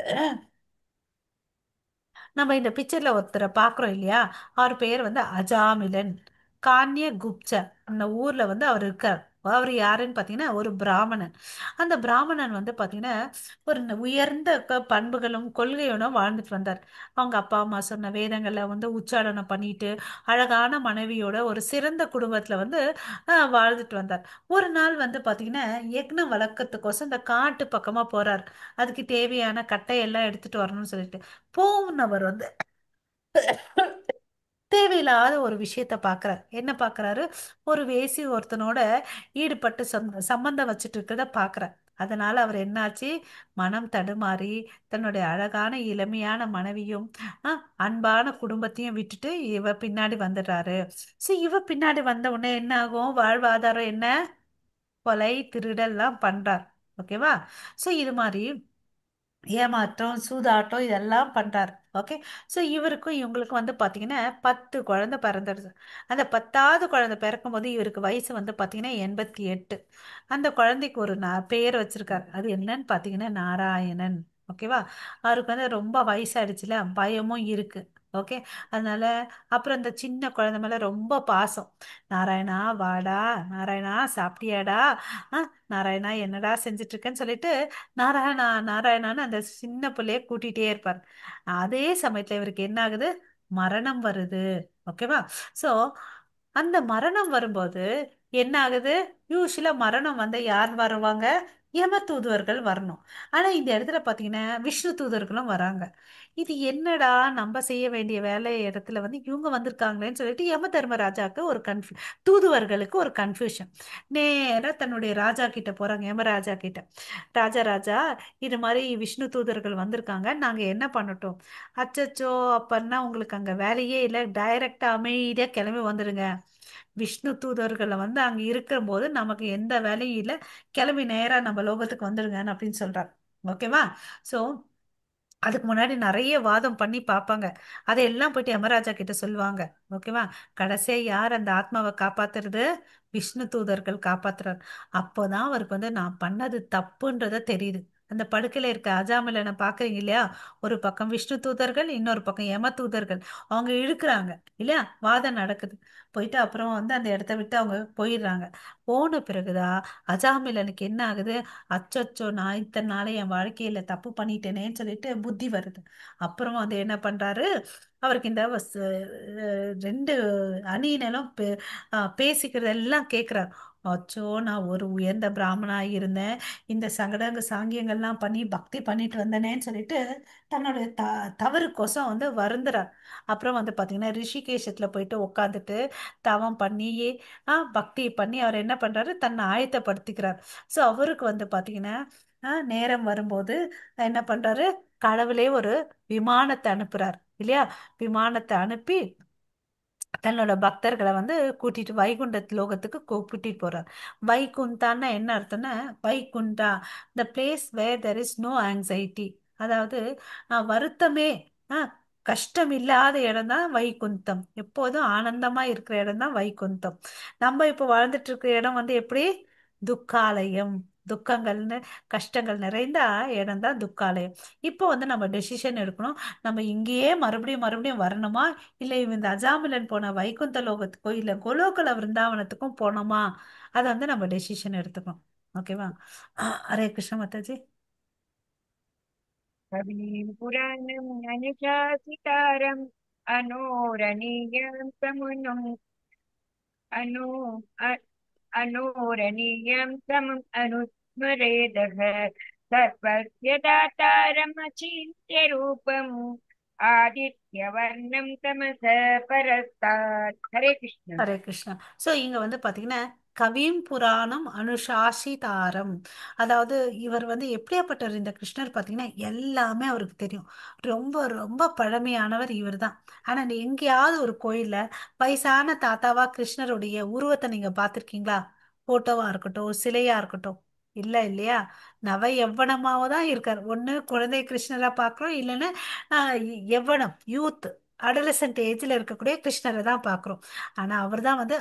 [SPEAKER 1] நம்ம இந்த பிக்சர்ல ஒருத்தரை பாக்குறோம் இல்லையா, அவர் பேர் வந்து அஜாமிலன் கான்ய குப்ச அந்த ஊர்ல வந்து அவர் இருக்கார். அவர் யாருன்னு பாத்தீங்கன்னா ஒரு பிராமணன். அந்த பிராமணன் வந்து பாத்தீங்கன்னா ஒரு உயர்ந்த பண்புகளும் கொள்கையோடும் வாழ்ந்துட்டு வந்தார். அவங்க அப்பா அம்மா சொன்ன வேதங்களை வந்து உச்சாரணம் பண்ணிட்டு அழகான மனைவியோட ஒரு சிறந்த குடும்பத்துல வந்து வாழ்ந்துட்டு வந்தார். ஒரு நாள் வந்து பாத்தீங்கன்னா யக்ன வழக்கத்துக்கோசம் இந்த காட்டு பக்கமா போறார். அதுக்கு தேவையான கட்டையெல்லாம் எடுத்துட்டு வரணும்னு சொல்லிட்டு போனவர் வந்து தேவையில்லாத ஒரு விஷயத்த பாக்குறாரு. என்ன பாக்குறாரு, ஒரு வேசி ஒருத்தனோட ஈடுபட்டு சம்பந்தம் வச்சுட்டு இருக்கிறத பாக்குறாரு. அதனால அவர் என்னாச்சு, மனம் தடுமாறி தன்னுடைய அழகான இளமையான மனைவியும், அன்பான குடும்பத்தையும் விட்டுட்டு இவ பின்னாடி வந்துடுறாரு. ஸோ இவ பின்னாடி வந்த உடனே என்ன ஆகும், வாழ்வாதாரம் என்ன, கொலை திருடெல்லாம் பண்றார். ஓகேவா? ஸோ இது மாதிரி ஏமாற்றம் சூதாட்டம் இதெல்லாம் பண்றாரு. ஓகே, ஸோ இவருக்கும் இவங்களுக்கும் வந்து பாத்தீங்கன்னா 10 குழந்தை பிறந்துடுது. அந்த 10வது குழந்தை பிறக்கும் போது இவருக்கு வயசு வந்து பாத்தீங்கன்னா 88. அந்த குழந்தைக்கு ஒரு பேர் வச்சிருக்காரு. அது என்னன்னு பாத்தீங்கன்னா நாராயணன். ஓகேவா? அவருக்கு வந்து ரொம்ப வயசாயிடுச்சுல, பயமும் இருக்கு. ஓகே, அதனால அப்புறம் இந்த சின்ன குழந்தை மேல ரொம்ப பாசம். நாராயணா வாடா, நாராயணா சாப்பிட்டியாடா, நாராயணா என்னடா செஞ்சிட்டு இருக்கேன்னு சொல்லிட்டு நாராயணா நாராயணான்னு அந்த சின்ன பிள்ளைய கூட்டிகிட்டே இருப்பார். அதே சமயத்துல இவருக்கு என்ன ஆகுது, மரணம் வருது. ஓகேவா? ஸோ அந்த மரணம் வரும்போது என்ன ஆகுது, யூஸ்வலா மரணம் வந்தா யார் வருவாங்க, யம தூதுவர்கள் வரணும். ஆனா இந்த இடத்துல பாத்தீங்கன்னா விஷ்ணு தூதர்களும் வராங்க. இது என்னடா நம்ம செய்ய வேண்டிய வேலை இடத்துல வந்து இவங்க வந்திருக்காங்களேன்னு சொல்லிட்டு யம தர்மராஜாவுக்கு ஒரு தூதுவர்களுக்கு ஒரு கன்ஃபியூஷன். நேராக தன்னுடைய ராஜா கிட்ட போறாங்க, யமராஜா கிட்ட. ராஜா ராஜா, இது மாதிரி விஷ்ணு தூதர்கள் வந்திருக்காங்க, நாங்கள் என்ன பண்ணட்டும்? அச்சச்சோ, அப்பன்னா உங்களுக்கு அங்கே வேலையே இல்லை, டைரக்டாக அமைதியாக கிளம்பி வந்துடுங்க. விஷ்ணு தூதர்களை வந்து அங்கே இருக்கிற போது நமக்கு எந்த வேலையும் இல்லை, கிளம்பி நேராக நம்ம லோகத்துக்கு வந்துடுங்கன்னு அப்படின்னு சொல்கிறார். ஓகேவா? ஸோ அதுக்கு முன்னாடி நிறைய வாதம் பண்ணி பார்ப்பாங்க. அதையெல்லாம் போயிட்டு யமராஜா கிட்ட சொல்லுவாங்க. ஓகேவா? கடைசியா யார் அந்த ஆத்மாவை காப்பாத்துறது? விஷ்ணு தூதர்கள் காப்பாத்துறாரு. அப்போதான் அவருக்கு வந்து நான் பண்ணது தப்புன்றத தெரியுது. அந்த படுக்கையில இருக்க அஜாமிலனை பாக்குறீங்க இல்லையா? ஒரு பக்கம் விஷ்ணு தூதர்கள், இன்னொரு பக்கம் யம தூதர்கள், அவங்க இழுக்கிறாங்க இல்லையா? வாதம் நடக்குது. போயிட்டு அப்புறம் வந்து அந்த இடத்த விட்டு அவங்க போயிடுறாங்க. போன பிறகுதான் அஜாமிலனுக்கு என்ன ஆகுது? அச்சச்சோ, நான் இத்தனை நாளே என் வாழ்க்கையில தப்பு பண்ணிட்டேனேன்னு சொல்லிட்டு புத்தி வருது. அப்புறம் வந்து என்ன பண்றாரு? அவருக்கு இந்த ரெண்டு அணியினரும் பேசிக்கிறதெல்லாம் கேட்கிறார். அச்சோ, நான் ஒரு உயர்ந்த பிராமணா இருந்தேன், இந்த சங்கடங்க சாங்கியங்கள்லாம் பண்ணி பக்தி பண்ணிட்டு வந்தனேன்னு சொல்லிட்டு தன்னோட தவறுக்கோசம் வந்து வருந்துறார். அப்புறம் வந்து பார்த்தீங்கன்னா ரிஷிகேஷத்துல போயிட்டு உட்காந்துட்டு தவம் பண்ணி பக்தி பண்ணி அவர் என்ன பண்றாரு? தன்னை ஆயத்தப்படுத்திக்கிறார். ஸோ அவருக்கு வந்து பார்த்தீங்கன்னா நேரம் வரும்போது என்ன பண்றாரு? கடவுளே ஒரு விமானத்தை அனுப்புறார் இல்லையா? விமானத்தை அனுப்பி தன்னோட பக்தர்களை வந்து கூட்டிட்டு வைகுண்ட லோகத்துக்கு கூட்டிட்டு போறார். வைகுந்தான்னா என்ன அர்த்தம்னா, Vaikuntha the place where there is no anxiety. அதாவது வருத்தமே ஆஹ், கஷ்டம் இல்லாத இடம் தான் வைகுந்தம். எப்போதும் ஆனந்தமா இருக்கிற இடம் தான் வைகுந்தம். நம்ம இப்போ வாழ்ந்துட்டு இருக்கிற இடம் வந்து எப்படி? துக்காலயம். துக்கங்கள்னு கஷ்டங்கள் நிறைந்த இடம் தான் துக்காலயம். இப்போ வந்து நம்ம டெசிஷன் எடுக்கணும். நம்ம இங்கேயே மறுபடியும் மறுபடியும் வரணுமா, இல்லை இந்த அஜாமிலன் போன வைகுந்த லோகத்துக்கோ இல்லை கோலோகல விருந்தாவனத்துக்கும் போனோமா, அதை வந்து நம்ம டெசிஷன் எடுத்துக்கணும். ஓகேவா? ஹரே கிருஷ்ண மாதாஜி.
[SPEAKER 3] கவீம் புராணம் அனுசாசிதாரம் அனோரணீயம் சமுனும் அனோ அனோரணீயம் சமம் அனுஸ்மரேதக சர்வஸ்ய தாத்தாரம் அசிந்திய ரூபம் ஆதித்யவர்ணம் தமச பரஸ்தாத். ஹரே கிருஷ்ணா.
[SPEAKER 1] ஹரே கிருஷ்ணா. ஸோ இங்க வந்து பாத்தீங்கன்னா கவிம் புராணம் அனுசாசிதாரம். அதாவது இவர் வந்து எப்படியாப்பட்டவர் இந்த கிருஷ்ணர் பார்த்தீங்கன்னா எல்லாமே அவருக்கு தெரியும். ரொம்ப ரொம்ப பழமையானவர் இவர் தான். ஆனா நீ எங்கேயாவது ஒரு கோயில்ல வயசான தாத்தாவா கிருஷ்ணருடைய உருவத்தை நீங்க பார்த்திருக்கீங்களா? போட்டோவா இருக்கட்டும், சிலையா இருக்கட்டும், இல்ல இல்லையா? நவ எவ்வனமாவதான் தான் இருக்கார். ஒண்ணு குழந்தை கிருஷ்ணரா பார்க்குறோம், இல்லைன்னா எவ்வனம் யூத் அடலசன்ட் ஏஜ்ல இருக்கக்கூடிய கிருஷ்ணரை தான் பார்க்குறோம். ஆனா அவர் தான் வந்து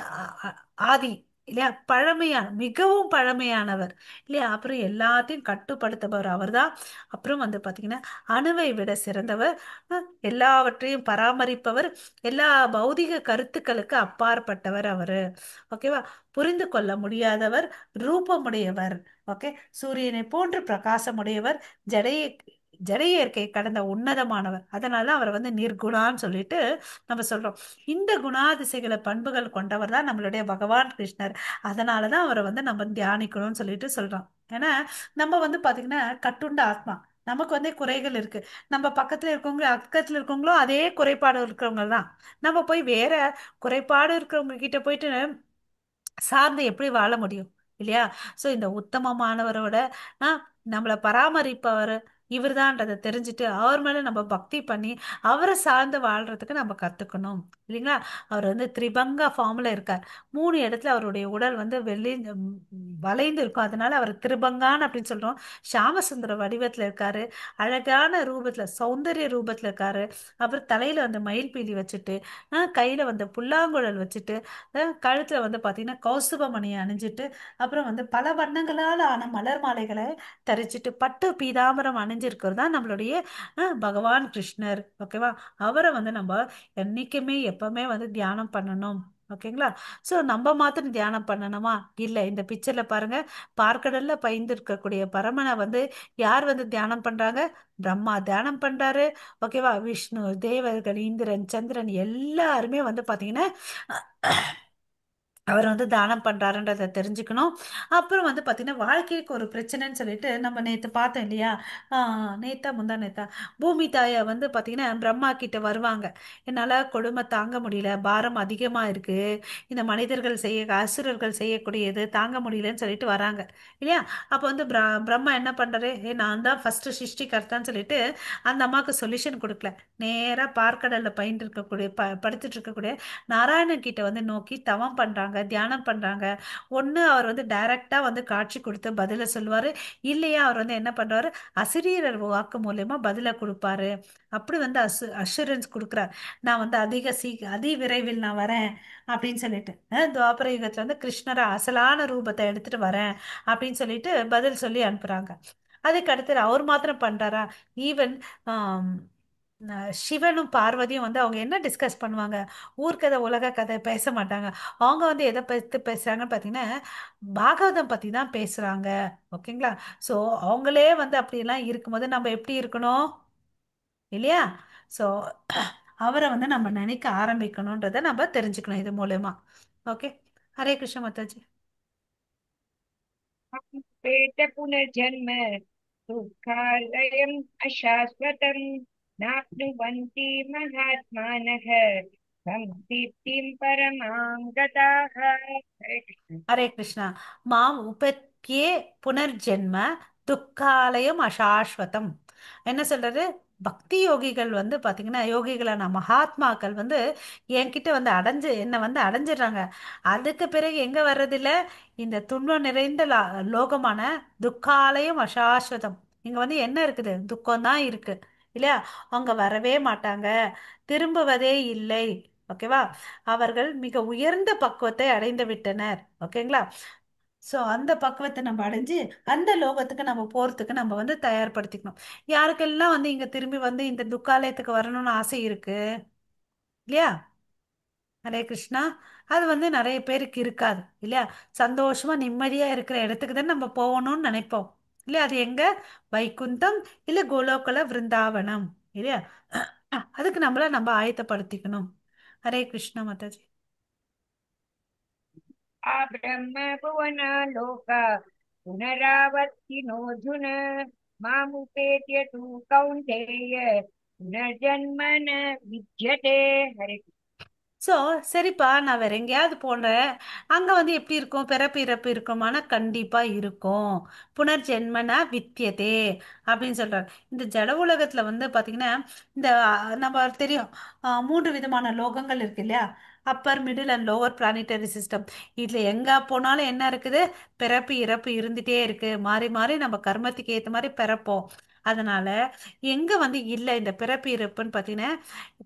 [SPEAKER 1] ஆதி இல்லையா? பழமையான, மிகவும் பழமையானவர் இல்லையா? அப்புறம் எல்லாத்தையும் கட்டுப்படுத்துபவர் அவர்தான். அப்புறம் வந்து பார்த்தீங்கன்னா அணுவை விட சிறந்தவர், எல்லாவற்றையும் பராமரிப்பவர், எல்லா பௌதிக கருத்துக்களுக்கு அப்பாற்பட்டவர் அவரு. ஓகேவா? புரிந்து கொள்ள முடியாதவர், ரூபமுடையவர். ஓகே, சூரியனை போன்று பிரகாசமுடையவர், ஜடைய ஜட இயற்கை கடந்த உன்னதமானவர். அதனால அவரை வந்து நிர்குணான்னு சொல்லிட்டு நம்ம சொல்றோம். இந்த குணாதிசைகளை பண்புகள் கொண்டவர் தான் நம்மளுடைய பகவான் கிருஷ்ணர். அதனாலதான் அவரை வந்து நம்ம தியானிக்கணும்னு சொல்லிட்டு சொல்றோம். ஏன்னா நம்ம வந்து பாத்தீங்கன்னா கட்டுண்ட ஆத்மா, நமக்கு வந்து குறைகள் இருக்கு. நம்ம பக்கத்துல இருக்கவங்க அக்கத்துல இருக்கவங்களோ அதே குறைபாடு இருக்கிறவங்க தான். நம்ம போய் வேற குறைபாடு இருக்கிறவங்க கிட்ட போயிட்டு சார்ந்து எப்படி வாழ முடியும் இல்லையா? ஸோ இந்த உத்தமமானவரோட நம்மளை பராமரிப்பவர் இவர்தான்றதை தெரிஞ்சுட்டு அவர் மேல நம்ம பக்தி பண்ணி அவரை சார்ந்து வாழ்றதுக்கு நம்ம கத்துக்கணும் இல்லைங்களா? அவர் வந்து திரிபங்கா ஃபார்ம்ல இருக்கார். 3 இடத்துல அவருடைய உடல் வந்து வெளி வளைந்து இருக்கும். அதனால அவர் திரிபங்கான்னு அப்படின்னு சொல்றோம். சாமசுந்தர வடிவத்துல இருக்காரு, அழகான ரூபத்துல சௌந்தரிய ரூபத்துல இருக்காரு. அப்புறம் தலையில வந்து மயில் பீலி வச்சுட்டு, கையில வந்து புல்லாங்குழல் வச்சுட்டு, கழுத்துல வந்து பாத்தீங்கன்னா கௌஸ்துபமணியை அணிஞ்சிட்டு, அப்புறம் வந்து பல வண்ணங்களால் ஆன மலர் மாலைகளை தரிச்சிட்டு பட்டு பீதாம்பரம் அணிஞ்சிருக்கிறது தான் நம்மளுடைய பகவான் கிருஷ்ணர். ஓகேவா? அவரை வந்து நம்ம என்னைக்குமே எப்பவுமே வந்து தியானம் பண்ணணும். ஓகேங்களா? ஸோ நம்ம மாத்திரம் தியானம் பண்ணணுமா? இல்லை. இந்த பிக்சர்ல பாருங்க, பார்க்கடல்ல பயந்து இருக்கக்கூடிய பரமனை வந்து யார் வந்து தியானம் பண்றாங்க? பிரம்மா தியானம் பண்றாரு. ஓகேவா? விஷ்ணு, தேவர்கள், இந்திரன், சந்திரன் எல்லாருமே வந்து பாத்தீங்கன்னா அவர் வந்து தானம் பண்றாருன்றதை தெரிஞ்சுக்கணும். அப்புறம் வந்து பார்த்தீங்கன்னா வாழ்க்கைக்கு ஒரு பிரச்சனைன்னு சொல்லிட்டு நம்ம நேற்று பார்த்தோம் இல்லையா? நேத்தா முந்தா நேத்தா பூமி தாயை வந்து பார்த்தீங்கன்னா பிரம்மா கிட்ட வருவாங்க. என்னால் கொடுமை தாங்க முடியல, பாரம் அதிகமாக இருக்குது, இந்த மனிதர்கள் செய்ய அசுரர்கள் செய்யக்கூடியது தாங்க முடியலன்னு சொல்லிட்டு வராங்க இல்லையா? அப்போ வந்து பிரம்மா என்ன பண்ணுறாரு, ஏ நான் தான் ஃபஸ்ட்டு சிருஷ்டிகர்த்தான்னு சொல்லிட்டு அந்த அம்மாவுக்கு சொல்யூஷன் கொடுக்கல. நேராக பார்க்கடலில் பயின்று இருக்கக்கூடிய படுத்துட்டு இருக்கக்கூடிய நாராயணன் கிட்ட வந்து நோக்கி தவம் பண்றாங்க, தியானம் பண்றாங்க. ஒண்ணு அவர் வந்து டைரக்டா வந்து காட்சி கொடுத்து பதில சொல்லுவாரு, இல்லையா அவர் வந்து என்ன பண்றாரு, அசிரியர் வாக்கு மூலியமா பதில கொடுப்பாரு. அப்படி வந்து அஷூரன்ஸ் கொடுக்குறார். நான் வந்து அதி விரைவில் நான் வரேன் அப்படின்னு சொல்லிட்டு, துவாபர யுகத்துல வந்து கிருஷ்ணரை அசலான ரூபத்தை எடுத்துட்டு வரேன் அப்படின்னு சொல்லிட்டு பதில் சொல்லி அனுப்புறாங்க. அதுக்கு அடுத்து அவர் மாத்திரம் பண்றாரா, ஈவன் சிவனும் பார்வதியும் வந்து அவங்க என்ன டிஸ்கஸ் பண்ணுவாங்க, ஊர்க்கதை உலக கதை பேச மாட்டாங்க. அவங்க வந்து எதை பற்றி பேசுறாங்கன்னு பார்த்தீங்கன்னா பாகவதம் பற்றி தான் பேசுறாங்க. ஓகேங்களா? ஸோ அவங்களே வந்து அப்படியெல்லாம் இருக்கும்போது நம்ம எப்படி இருக்கணும் இல்லையா? ஸோ அவரை வந்து நம்ம நினைக்க ஆரம்பிக்கணுன்றதை நம்ம தெரிஞ்சுக்கணும் இது மூலயமா. ஓகே, ஹரே கிருஷ்ண மாதாஜி.
[SPEAKER 3] पेट पुनर्जन्म दुःखालयम् अशाश्वतम् नाप्नुवन्ति महात्मानः संदीप्तिं परमां गताः. हरे कृष्ण.
[SPEAKER 1] ஹரே கிருஷ்ணா. மாம் உபத்தியே புனர்ஜென்ம துக்காலயம் அசாஸ்வதம். என்ன சொல்றாரு, பக்தி யோகிகள் வந்து பாத்தீங்கன்னா யோகிகளான மகாத்மாக்கள் வந்து என்கிட்ட வந்து அடைஞ்சு என்னை வந்து அடைஞ்சிடுறாங்க. அதுக்கு பிறகு எங்க வர்றதில்ல, இந்த துன்பம் நிறைந்த லோகமான துக்காலயம் அசாஸ்வதம். இங்க வந்து என்ன இருக்குது, துக்கம்தான் இருக்கு இல்லையா? அவங்க வரவே மாட்டாங்க, திரும்புவதே இல்லை. ஓகேவா? அவர்கள் மிக உயர்ந்த பக்குவத்தை அடைந்து விட்டனர். ஓகேங்களா? ஸோ அந்த பக்குவத்தை நம்ம அடைஞ்சு அந்த லோகத்துக்கு நம்ம போறதுக்கு நம்ம வந்து தயார்படுத்திக்கணும். யாருக்கெல்லாம் வந்து இங்க திரும்பி வந்து இந்த துக்காலயத்துக்கு வரணும்னு ஆசை இருக்கு இல்லையா? ஹரே கிருஷ்ணா. அது வந்து நிறைய பேருக்கு இருக்காது இல்லையா? சந்தோஷமா நிம்மதியா இருக்கிற இடத்துக்கு தான் நம்ம போகணும்னு நினைப்போம் இல்லையா? அது எங்க, வைகுந்தம் இல்ல கோலோகல விருந்தாவனம் இல்லையா? அதுக்கு நம்மள நம்ம ஆயத்தப்படுத்திக்கணும். ஹரே கிருஷ்ணா மாதாஜி.
[SPEAKER 3] ஆபிரம்ம புவனாலோக புனராவர்த்தினோர்ஜுன மாமுபேத்ய தூ கௌந்தேய புனர்ஜன்ம ந வித்யதே. ஹரே கிருஷ்ணா.
[SPEAKER 1] சரிப்பா, நான் வேற எங்கேயாவது போனேன், அங்க வந்து எப்படி இருக்கும், பிறப்பு இறப்பு இருக்குமானா கண்டிப்பா இருக்கும். புனர்ஜென்மனா வித்தியதே அப்படின்னு சொல்றாரு. இந்த ஜட உலகத்துல வந்து பாத்தீங்கன்னா இந்த நம்ம தெரியும், 3 விதமான லோகங்கள் இருக்கு இல்லையா? Upper, middle and lower planetary system. இதுல எங்க போனாலும் என்ன இருக்குது, பிறப்பு இறப்பு இருந்துட்டே இருக்கு. மாறி மாறி நம்ம கர்மத்துக்கு ஏத்த மாதிரி பிறப்போம். அதனால எங்க வந்து இல்லை இந்த பிறப்பு இறப்புன்னு பாத்தீங்கன்னா,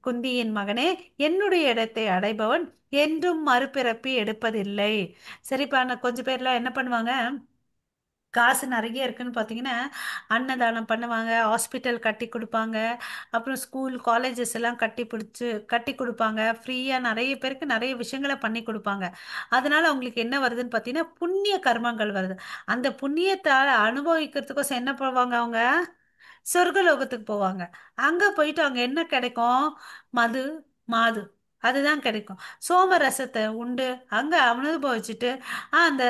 [SPEAKER 1] குந்தியின் மகனே, என்னுடைய இடத்தை அடைபவன் என்றும் மறுபிறப்பி எடுப்பதில்லை. சரிப்பா, நான் கொஞ்சம் பேர்லாம் என்ன பண்ணுவாங்க, காசு நிறைய இருக்குன்னு பார்த்தீங்கன்னா அன்னதானம் பண்ணுவாங்க, ஹாஸ்பிட்டல் கட்டி கொடுப்பாங்க, அப்புறம் ஸ்கூல் காலேஜஸ் எல்லாம் கட்டி பிடிச்சு கட்டி கொடுப்பாங்க, ஃப்ரீயாக நிறைய பேருக்கு நிறைய விஷயங்களை பண்ணி கொடுப்பாங்க. அதனால அவங்களுக்கு என்ன வருதுன்னு பார்த்தீங்கன்னா புண்ணிய கர்மங்கள் வருது. அந்த புண்ணியத்தால் அனுபவிக்கிறதுக்கோசம் என்ன பண்ணுவாங்க, அவங்க சொர்க்கலோகத்துக்கு போவாங்க. அங்க போயிட்டு அங்க என்ன கிடைக்கும், மது மாது அதுதான் கிடைக்கும். சோமரசத்தை உண்டு அங்க அனுபவிச்சுட்டு, அந்த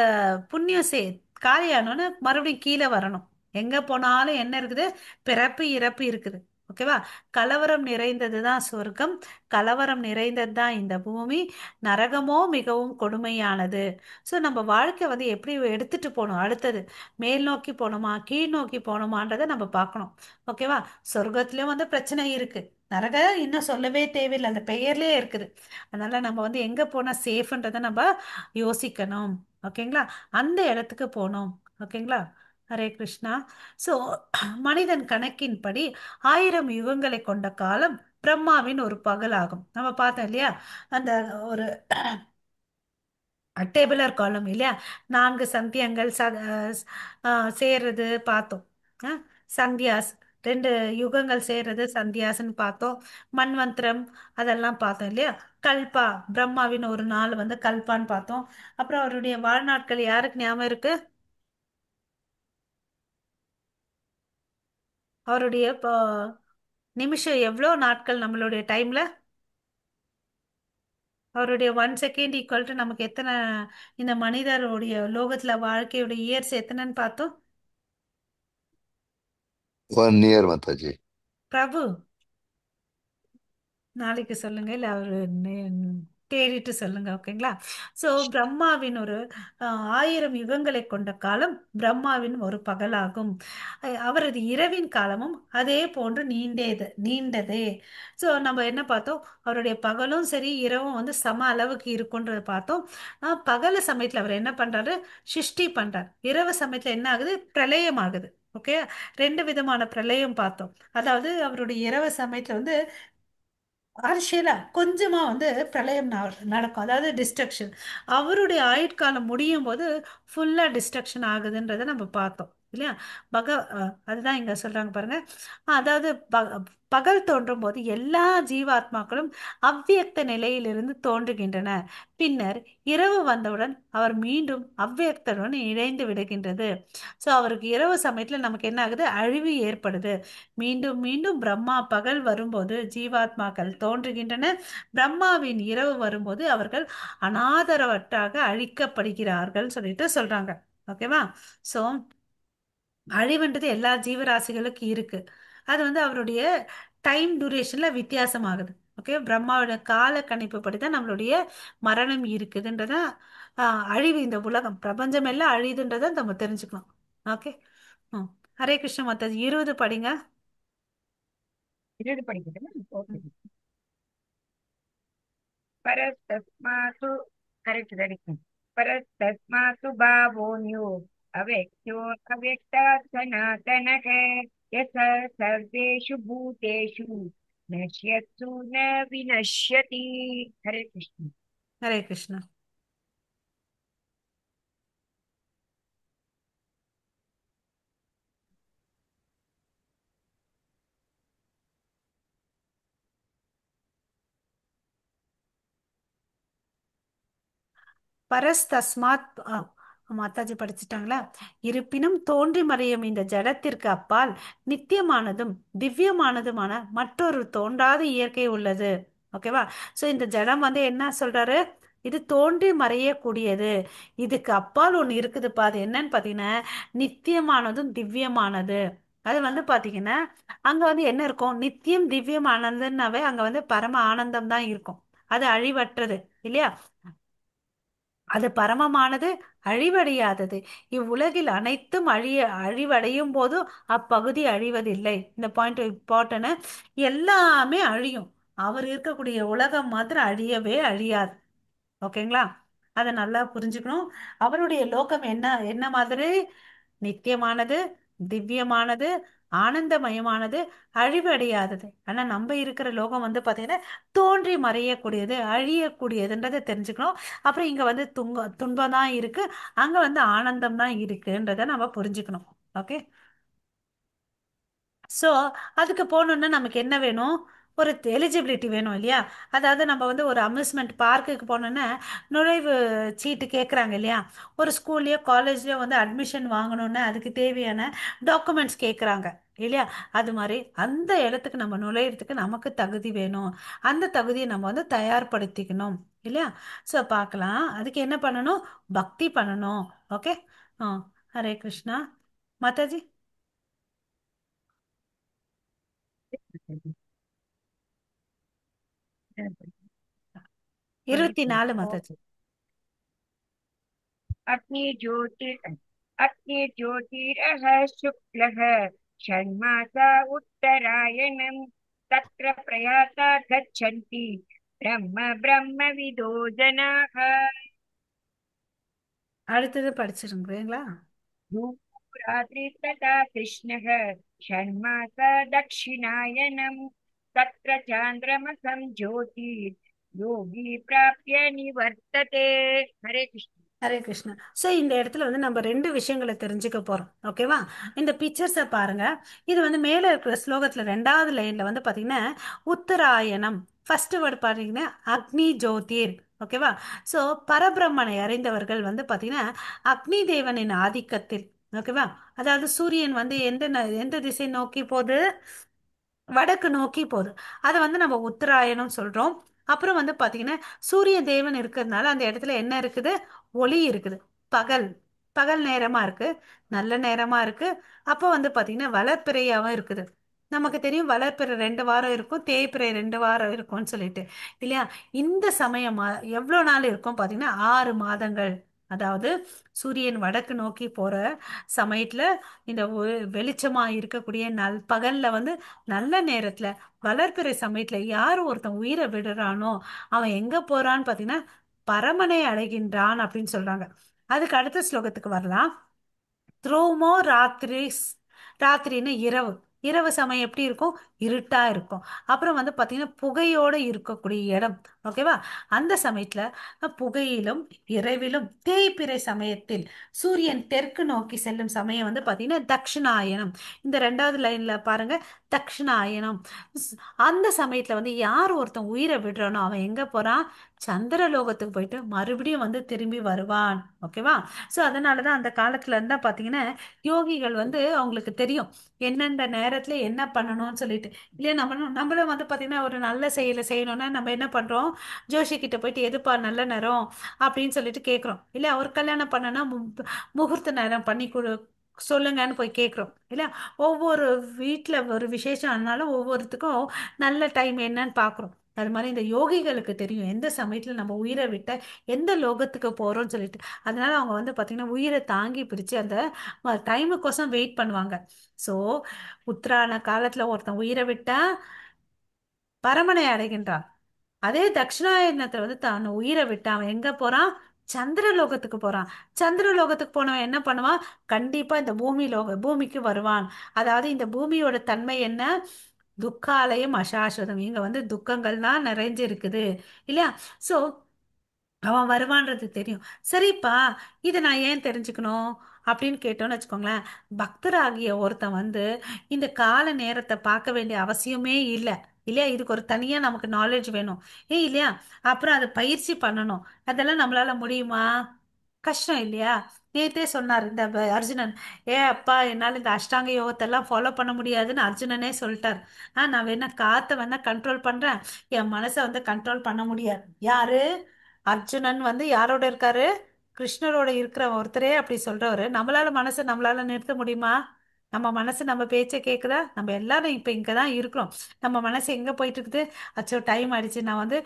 [SPEAKER 1] புண்ணியம் காலியானோன்னு மறுபடியும் கீழே வரணும். எங்க போனாலும் என்ன இருக்குது, பிறப்பு இறப்பு இருக்குது. ஓகேவா? கலவரம் நிறைந்தது தான் சொர்க்கம், கலவரம் நிறைந்தது தான் இந்த பூமி. நரகமோ மிகவும் கொடுமையானது. நம்ம வாழ்க்கை வந்து எப்படி எடுத்துட்டு போகணும், அடுத்தது மேல் நோக்கி போகணுமா கீழ் நோக்கி போகணுமான்றதை நம்ம பார்க்கணும். ஓகேவா? சொர்க்கத்துலேயும் வந்து பிரச்சனை இருக்கு, நரக இன்னும் சொல்லவே தேவையில்லை, அந்த பெயர்லேயே இருக்குது. அதனால நம்ம வந்து எங்க போனா சேஃப்ன்றதை நம்ம யோசிக்கணும். ஓகேங்களா? அந்த இடத்துக்கு போகணும். ஓகேங்களா? ஹரே கிருஷ்ணா. மனிதன் கணக்கின்படி 1000 யுகங்களை கொண்ட காலம் பிரம்மாவின் ஒரு பகலாகும். நம்ம பார்த்தோம் இல்லையா, அந்த ஒரு டேபிளர் காலம் இல்லையா, 4 சந்தியங்கள் சேர்றது பார்த்தோம். சந்தியாஸ் 2 யுகங்கள் சேர்றது சந்தியாஸ்ன்னு பார்த்தோம். மன்வந்திரம் அதெல்லாம் பார்த்தோம் இல்லையா. கல்பா, பிரம்மாவின் ஒரு நாள் வந்து கல்பான்னு பார்த்தோம். அப்புறம் அவருடைய வாழ்நாட்கள் யாருக்கு ஞாபகம் இருக்கு? அவருடைய இப்போ நிமிஷம் எவ்வளோ நாட்கள் நம்மளுடைய டைம்ல? அவருடைய 1 செகண்ட் ஈக்குவல் டு நமக்கு எத்தனை, இந்த மனிதருடைய லோகத்துல வாழ்க்கையுடைய இயர்ஸ் எத்தனைன்னு பார்த்தோம்
[SPEAKER 2] 1 இயர் மாதாஜி.
[SPEAKER 1] பிரபு. நாளைக்கு சொல்லுங்க, இல்லை அவர் தேடிட்டு சொல்லுங்க, ஓகேங்களா? ஸோ பிரம்மாவின் ஒரு 1000 யுகங்களை கொண்ட காலம் பிரம்மாவின் ஒரு பகலாகும். அவரது இரவின் காலமும் அதே போன்று நீண்டதே. ஸோ நம்ம என்ன பார்த்தோம், அவருடைய பகலும் சரி இரவும் வந்து சம அளவுக்கு இருக்குன்றதை பார்த்தோம். பகல சமயத்துல அவர் என்ன பண்றாரு, சிருஷ்டி பண்றார். இரவு சமயத்துல என்ன ஆகுது, பிரளயம் ஆகுது. ஓகே, 2 விதமான பிரளயம் பார்த்தோம். அதாவது அவருடைய இரவு சமயத்துல வந்து பார்ஷியலா கொஞ்சமா வந்து பிரளயம் நடக்கும், அதாவது டிஸ்ட்ரக்ஷன். அவருடைய ஆயுட்காலம் முடியும் போது ஃபுல்லா டிஸ்ட்ரக்ஷன் ஆகுதுன்றதை நம்ம பார்த்தோம் இல்லையா? அதுதான் இங்க சொல்றாங்க பாருங்க. அதாவது பகல் தோன்றும் போது எல்லா ஜீவாத்மாக்களும் அவ்வியக்த நிலையிலிருந்து தோன்றுகின்றன. பின்னர் இரவு வந்தவுடன் அவர் மீண்டும் அவ்வியக்தனுடன் இணைந்து விடுகின்றது. ஸோ அவருக்கு இரவு சமயத்துல நமக்கு என்ன ஆகுது, அழிவு ஏற்படுது. மீண்டும் மீண்டும் பிரம்மா பகல் வரும்போது ஜீவாத்மாக்கள் தோன்றுகின்றன. பிரம்மாவின் இரவு வரும்போது அவர்கள் அனாதரவற்றாக அழிக்கப்படுகிறார்கள் சொல்லிட்டு சொல்றாங்க. ஓகேவா? ஸோ அழிவுன்றது எல்லா ஜீவராசிகளுக்கும் இருக்கு. அது வந்து அவருடைய டைம் டியூரேஷன்ல வித்தியாசமாகுது. ஓகே, பிரம்மாவோட கால கணிப்பு படிதான் நம்மளுடைய மரணம் இருக்குதுன்றத, அழிவு, இந்த உலகம் பிரபஞ்சம் எல்லாம் அழியுதுன்றதை நம்ம தெரிஞ்சுக்கணும். ஓகே, ஹரே கிருஷ்ண மாதாஜி, 20 படிங்க.
[SPEAKER 3] 20 படிக்கட்டுமா? ஓகே. பரஸ்தஸ்மாத்து, கரெக்ட் தானே? பரஸ்தஸ்மாத்து பாவோன்யோ அவ்யக்தோ அவ்யக்தா சனாதனக யச சர்வேஷு பூதேஷு நஷ்யத்சு ந வினஷ்யதி. ஹரே கிருஷ்ணா.
[SPEAKER 1] ஹரே கிருஷ்ணா. பரஸ்தஸ்மாத், மாதாஜி படிச்சுட்டாங்களா? இருப்பினும் தோன்றி மறையும் இந்த ஜடத்திற்கு அப்பால் நித்தியமானதும் திவ்யமானதுமான மற்றொரு தோன்றாத இயற்கை உள்ளது. ஓகேவா? ஸோ இந்த ஜடம் வந்து என்ன சொல்றாரு, இது தோன்றி மறையக்கூடியது. இதுக்கு அப்பால் ஒண்ணு இருக்குதுப்பா. அது என்னன்னு பாத்தீங்கன்னா நித்தியமானதும் திவ்யமானது. அது வந்து பாத்தீங்கன்னா அங்க வந்து என்ன இருக்கும், நித்தியம் திவ்யமானதுன்னாவே அங்க வந்து பரம ஆனந்தம் தான் இருக்கும். அது அழிவற்றது இல்லையா? அது பரமமானது, அழிவடையாதது. இவ்வுலகில் அனைத்தும் அழிவடையும் போதும் அப்பகுதி அழிவதில்லை. இந்த பாயிண்ட் இம்பார்ட்டன்ட். எல்லாமே அழியும், அவர் இருக்கக்கூடிய உலகம் மாத்திரம் அழியவே அழியாது. ஓகேங்களா? அதை நல்லா புரிஞ்சுக்கணும். அவருடைய லோகம் என்ன மாதிரி, நித்தியமானது, திவ்யமானது, ஆனந்தமயமானது, அழிவடையாதது. ஆனா நம்ம இருக்கிற லோகம் வந்து பாத்தீங்கன்னா தோன்றி மறையக்கூடியது, அழியக்கூடியதுன்றதை தெரிஞ்சுக்கணும். அப்புறம் இங்க வந்து துன்பம் தான் இருக்கு, அங்க வந்து ஆனந்தம் தான் இருக்குன்றதை நம்ம புரிஞ்சுக்கணும். ஓகே, ஸோ அதுக்கு போகணுன்னா நமக்கு என்ன வேணும், ஒரு எலிஜிபிலிட்டி வேணும் இல்லையா? அதாவது நம்ம வந்து ஒரு அம்யூஸ்மெண்ட் பார்க்குக்கு போனோன்னா நுழைவு சீட்டு கேட்குறாங்க இல்லையா? ஒரு ஸ்கூல்லையோ காலேஜ்லேயோ வந்து அட்மிஷன் வாங்கணுன்னா அதுக்கு தேவையான டாக்குமெண்ட்ஸ் கேட்குறாங்க இல்லையா? அது மாதிரி அந்த இடத்துக்கு நம்ம நுழையிறதுக்கு நமக்கு தகுதி வேணும். அந்த தகுதியை நம்ம வந்து தயார்படுத்திக்கணும் இல்லையா? ஸோ பார்க்கலாம். அதுக்கு என்ன பண்ணணும், பக்தி பண்ணணும். ஓகே, ஹரே கிருஷ்ணா மாதாஜி. 24 மாதாஜி.
[SPEAKER 3] அக்னி ஜோதிர், அக்னி ஜோதிரஹ சுக்லஹ ஷண்மாசா உத்தராயணம் தத்ர பிரயாதா கச்சந்தி பிரம்ம பிரம்மவிதோ ஜனாः.
[SPEAKER 1] அடுத்தது படிச்சிருங்களா?
[SPEAKER 3] ராத்திரி ததா கிருஷ்ணஹ ஷண்மாசா தட்சிணாயனம் தத்ர சாந்திரமசம் ஜோதி யோகி பிராப்ய நிவர்த்ததே. ஹரே கிருஷ்ணா.
[SPEAKER 1] ஹரே கிருஷ்ணா. ஸோ இந்த இடத்துல வந்து நம்ம 2 விஷயங்களை தெரிஞ்சுக்க போறோம். ஓகேவா? இந்த பிக்சர்ஸை பாருங்க. இது வந்து மேலே இருக்கிற ஸ்லோகத்துல 2வது லைன்ல வந்து பாத்தீங்கன்னா உத்தராயணம் ஃபர்ஸ்ட் வேர்டு பாத்தீங்கன்னா அக்னி ஜோதிர். ஓகேவா? ஸோ பரபிரம்மனை அறிந்தவர்கள் வந்து பாத்தீங்கன்னா அக்னி தேவனின் ஆதிக்கத்தில். ஓகேவா? அதாவது சூரியன் வந்து எந்த திசை நோக்கி போகுது, வடக்கு நோக்கி போகுது. அதை வந்து நம்ம உத்தராயணம் சொல்றோம். அப்புறம் வந்து பாத்தீங்கன்னா சூரிய தேவன் இருக்கிறதுனால அந்த இடத்துல என்ன இருக்குது? ஒளி இருக்குது. பகல் பகல் நேரமா இருக்கு, நல்ல நேரமா இருக்கு. அப்போ வந்து பாத்தீங்கன்னா வளர்ப்பிறையாவும் இருக்குது. நமக்கு தெரியும் வளர்ப்பிறை 2 வாரம் இருக்கும், தேய்பிறை 2 வாரம் இருக்கும்னு சொல்லிட்டு இல்லையா? இந்த சமயம் எவ்வளோ நாள் இருக்கும் பாத்தீங்கன்னா 6 மாதங்கள். அதாவது சூரியன் வடக்கு நோக்கி போற சமயத்துல இந்த வெளிச்சமா இருக்கக்கூடிய நல் பகல்ல வந்து நல்ல நேரத்துல வளர்ப்பிறை சமயத்துல யார் ஒருத்தன் உயிரை விடுறானோ அவன் எங்க போறான்னு பாத்தீங்கன்னா பரமனை அடைகின்றான் அப்படின்னு சொல்றாங்க. அதுக்கு அடுத்த ஸ்லோகத்துக்கு வரலாம். த்ரோமோ ராத்திரி, ராத்திரின்னு இரவு, இரவு சமயம் எப்படி இருக்கும்? இருட்டா இருக்கும். அப்புறம் வந்து பாத்தீங்கன்னா புகையோட இருக்கக்கூடிய இடம். ஓகேவா? அந்த சமயத்துல புகையிலும் இரவிலும் தேய்பிறை சமயத்தில் சூரியன் தெற்கு நோக்கி செல்லும் சமயம் வந்து பாத்தீங்கன்னா தட்சிணாயனம். இந்த 2வது லைன்ல பாருங்க, தட்சிணாயனம். அந்த சமயத்துல வந்து யார் ஒருத்தன் உயிரை விடுறானோ அவன் எங்க போறான்? சந்திரலோகத்துக்கு போயிட்டு மறுபடியும் வந்து திரும்பி வருவான். ஓகேவா? ஸோ அதனாலதான் அந்த காலத்துல இருந்தா பாத்தீங்கன்னா யோகிகள் வந்து அவங்களுக்கு தெரியும் எந்தெந்த நேரத்துல என்ன பண்ணணும்னு சொல்லிட்டு இல்லையா? நம்மளும் வந்து பாத்தீங்கன்னா ஒரு நல்ல செயலை செய்யணும்னா நம்ம என்ன பண்றோம்? ஜோஷி கிட்ட போயிட்டு எதுப்பா நல்ல நேரம் அப்படின்னு சொல்லிட்டு கேக்குறோம் இல்லையா? ஒரு கல்யாணம் பண்ணனா முகூர்த்த நேரம் பண்ணி கொடு சொல்லுங்கன்னு போய் கேக்குறோம் இல்லையா? ஒவ்வொரு வீட்டுல ஒரு விசேஷம் ஆனாலும் ஒவ்வொருத்துக்கும் நல்ல டைம் என்னன்னு பாக்குறோம். அது மாதிரி இந்த யோகிகளுக்கு தெரியும் எந்த சமயத்துல நம்ம உயிரை விட்ட எந்த லோகத்துக்கு போறோம்னு சொல்லிட்டு. அதனால அவங்க வந்து பாத்தீங்கன்னா உயிரை தாங்கி பிடிச்சு அந்த டைமுக்கோசம் வெயிட் பண்ணுவாங்க. ஸோ உத்தராயண காலத்துல ஒருத்தன் உயிரை விட்டா பரமனை அடைகின்றான். அதே தட்சிணாயனத்துல வந்து தான் உயிரை விட்டா அவன் எங்க போறான்? சந்திரலோகத்துக்கு போறான். சந்திரலோகத்துக்கு போனவன் என்ன பண்ணுவான்? கண்டிப்பா இந்த பூமிக்கு வருவான். அதாவது இந்த பூமியோட தன்மை என்ன? துக்காலயம் அசாஸ்வதம். இங்க வந்து துக்கங்கள்லாம் நிறைஞ்சு இருக்குது இல்லையா? ஸோ அவன் வருவான்றது தெரியும். சரிப்பா, இதை நான் ஏன் தெரிஞ்சுக்கணும் அப்படின்னு கேட்டோம்னு வச்சுக்கோங்களேன். பக்தராகிய ஒருத்தன் வந்து இந்த கால நேரத்தை பார்க்க வேண்டிய அவசியமே இல்லை இல்லையா? இதுக்கு ஒரு தனியா நமக்கு நாலேஜ் வேணும் ஏ இல்லையா? அப்புறம் அதை பயிற்சி பண்ணணும். அதெல்லாம் நம்மளால முடியுமா? கஷ்டம் இல்லையா? நேத்தே சொன்னார் இந்த அர்ஜுனன், ஏ அப்பா என்னால இந்த அஷ்டாங்க யோகத்தெல்லாம் ஃபாலோ பண்ண முடியாதுன்னு அர்ஜுனனே சொல்லிட்டார். நான் வேணா காத்தை வேணா கண்ட்ரோல் பண்றேன், என் மனசை வந்து கண்ட்ரோல் பண்ண முடியாது. யாரு? அர்ஜுனன் வந்து யாரோட இருக்காரு? கிருஷ்ணரோட இருக்கிற ஒருத்தரே அப்படி சொல்றவரு. நம்மளால மனசை நம்மளால நிறுத்த முடியுமா? நம்ம மனசு நம்ம பேச்சை கேக்குதா? நம்ம எல்லாரும் இப்ப இங்கதான் இருக்கிறோம். நம்ம மனசு எங்க போயிட்டு இருக்குது? அச்சோ டைம் ஆயிடுச்சு, நான் வந்து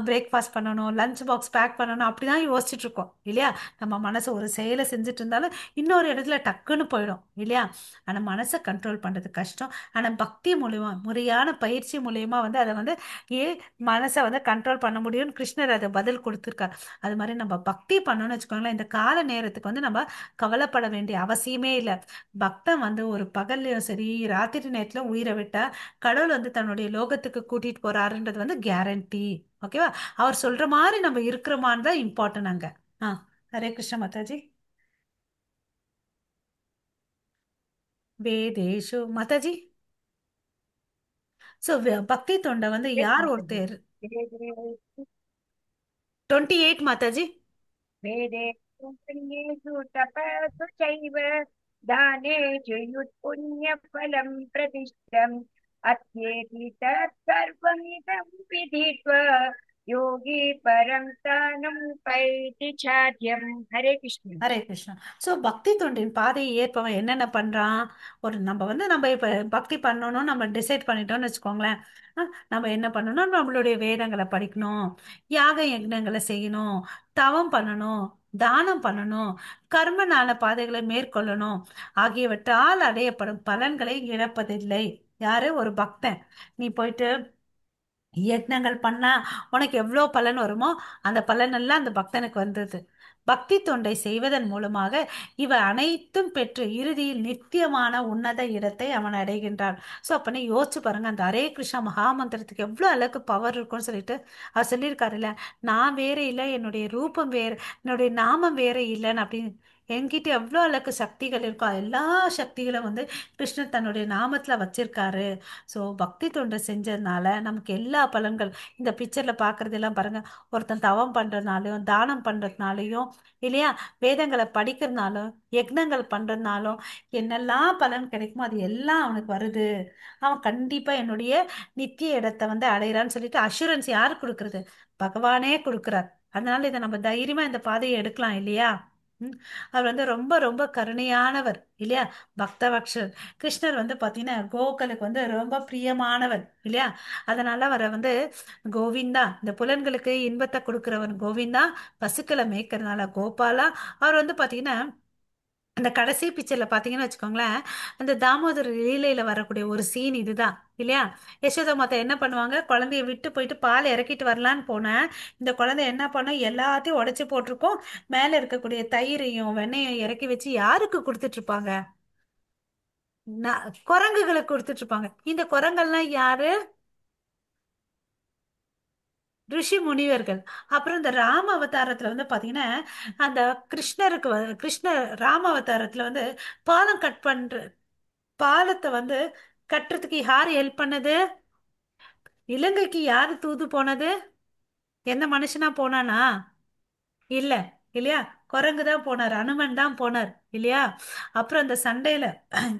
[SPEAKER 1] பிரேக்ஃபாஸ்ட் பண்ணணும், லஞ்ச் பாக்ஸ் பேக் பண்ணணும், அப்படிதான் யோசிச்சுட்டு இருக்கோம் இல்லையா? நம்ம மனசு ஒரு செயலை செஞ்சுட்டு இருந்தாலும் இன்னொரு இடத்துல டக்குன்னு போயிடும் இல்லையா? ஆனா மனசை கண்ட்ரோல் பண்றது கஷ்டம். ஆனா பக்தி மூலியமா, முறையான பயிற்சி மூலியமா வந்து அதை வந்து மனசை வந்து கண்ட்ரோல் பண்ண முடியும்னு கிருஷ்ணர் அதை பதில் கொடுத்துருக்காரு. அது மாதிரி நம்ம பக்தி பண்ணணும்னு வச்சுக்கோங்களேன், இந்த கால நேரத்துக்கு வந்து நம்ம கவலைப்பட வேண்டிய அவசியமே இல்லை. பக்தன் வந்து ஒரு பகல்லையும் சரி ராத்திரி நேரத்துல உயிரை விட்டா கடவுள் வந்து தன்னுடைய லோகத்துக்கு கூட்டிட்டு போறாருன்றது வந்து கேரண்டி. ஓகேவா? அவர் சொல்ற மாதிரி நம்ம இருக்கிறோமான்னு தான் இம்பார்ட்டன் அங்க. ஹரே கிருஷ்ண மாதாஜி. வேதேஷு மாதாஜி. ஸோ பக்தி தொண்டை வந்து யார் ஒருத்தர்? 28 மாதாஜி.
[SPEAKER 3] வேதேஷு புண்ணியேஷு தபசு சைவ தானேஷு யுத்புண்ணியஃபலம் பிரதிஷ்டம் அத்யேதி தத் சர்வமிதம் விதித்வா யோகி பரம் தானம் பைதி சாத்யம். ஹரே கிருஷ்ணா.
[SPEAKER 1] ஹரே கிருஷ்ணா. ஸோ பக்தி தொண்டின் பாதையை ஏற்பவன் என்னென்ன பண்றான்? ஒரு நம்ம வந்து நம்ம இப்ப பக்தி பண்ணணும்னு நம்ம டிசைட் பண்ணிட்டோம்னு வச்சுக்கோங்களேன். நம்ம என்ன பண்ணணும்? நம்மளுடைய வேதங்களை படிக்கணும், யாக யக்னங்களை செய்யணும், தவம் பண்ணணும், தானம் பண்ணணும், கர்மனான பாதைகளை மேற்கொள்ளணும் ஆகியவற்றால் அடையப்படும் பலன்களை இழப்பதில்லை. யாரு? ஒரு பக்தன். நீ போயிட்டு யக்னங்கள் பண்ணா உனக்கு எவ்வளோ பலன் வருமோ அந்த பலனெல்லாம் அந்த பக்தனுக்கு வந்தது. பக்தி தொண்டை செய்வதன் மூலமாக இவ அனைத்தும் பெற்று இறுதியில் நித்தியமான உன்னத இடத்தை அவன் அடைகின்றான். ஸோ அப்ப நீ யோசிச்சு பாருங்க, அந்த ஹரே கிருஷ்ணா மகாமந்திரத்துக்கு எவ்வளோ அளவுக்கு பவர் இருக்கும்னு சொல்லிட்டு அவர் சொல்லியிருக்காருல்ல. நான் வேற இல்லை, என்னுடைய ரூபம் வேற, என்னுடைய நாமம் வேற இல்லைன்னு அப்படின்னு. என்கிட்ட எவ்வளோ அளவுக்கு சக்திகள் இருக்கோ எல்லா சக்திகளும் வந்து கிருஷ்ணர் தன்னுடைய நாமத்தில் வச்சிருக்காரு. ஸோ பக்தி தொண்டை செஞ்சதுனால நமக்கு எல்லா பலன்கள் இந்த பிக்சரில் பார்க்குறதெல்லாம் பாருங்கள். ஒருத்தன் தவம் பண்ணுறதுனாலையும் தானம் பண்ணுறதுனாலையும் இல்லையா, வேதங்களை படிக்கிறதுனாலும் யக்னங்கள் பண்ணுறதுனாலும் என்னெல்லாம் பலன் கிடைக்குமோ அது எல்லாம் அவனுக்கு வருது. அவன் கண்டிப்பாக என்னுடைய நித்திய இடத்தை வந்து அடையிறான்னு சொல்லிட்டு அஷூரன்ஸ் யார் கொடுக்குறது? பகவானே கொடுக்குறார். அதனால இதை நம்ம தைரியமாக இந்த பாதையை எடுக்கலாம் இல்லையா? அவர் வந்து ரொம்ப ரொம்ப கருணையானவர் இல்லையா? பக்தவக்ஷர் கிருஷ்ணர் வந்து பார்த்தீங்கன்னா கோக்களுக்கு வந்து ரொம்ப பிரியமானவர் இல்லையா? அதனால அவரை வந்து கோவிந்தா, இந்த புலன்களுக்கு இன்பத்தை கொடுக்குறவன் கோவிந்தா, பசுக்களை மேய்க்கிறதுனால கோபாலா. அவர் வந்து பார்த்தீங்கன்னா அந்த கடைசி பிக்சர்ல பார்த்தீங்கன்னு வச்சுக்கோங்களேன், அந்த தாமோதர லீலையில வரக்கூடிய ஒரு சீன் இதுதான் இல்லையா? யசோதா மாதா என்ன பண்ணுவாங்க, குழந்தைய விட்டு போயிட்டு பால் இறக்கிட்டு வரலான்னு போனேன். இந்த குழந்தை என்ன பண்ணும், எல்லாத்தையும் உடைச்சு போட்டிருக்கோம். மேலே இருக்கக்கூடிய தயிரையும் வெண்ணையும் இறக்கி வச்சு யாருக்கு கொடுத்துட்டு இருப்பாங்க? குரங்குகளுக்கு கொடுத்துட்டு இருப்பாங்க. இந்த குரங்கள்லாம் யாரு? ரிஷி முனிவர்கள். அப்புறம் இந்த ராம அவதாரத்துல வந்து பாத்தீங்கன்னா அந்த கிருஷ்ணருக்கு கிருஷ்ண ராம அவதாரத்துல வந்து பாலம் கட் பண்ற பாலத்தை வந்து கட்டுறதுக்கு யார் ஹெல்ப் பண்ணது? இலங்கைக்கு யாரு தூது போனது? எந்த மனுஷனா போனானா? இல்ல இல்லையா, குரங்கு தான் போனார், அனுமன் தான் போனார் இல்லையா? அப்புறம் அந்த சண்டையில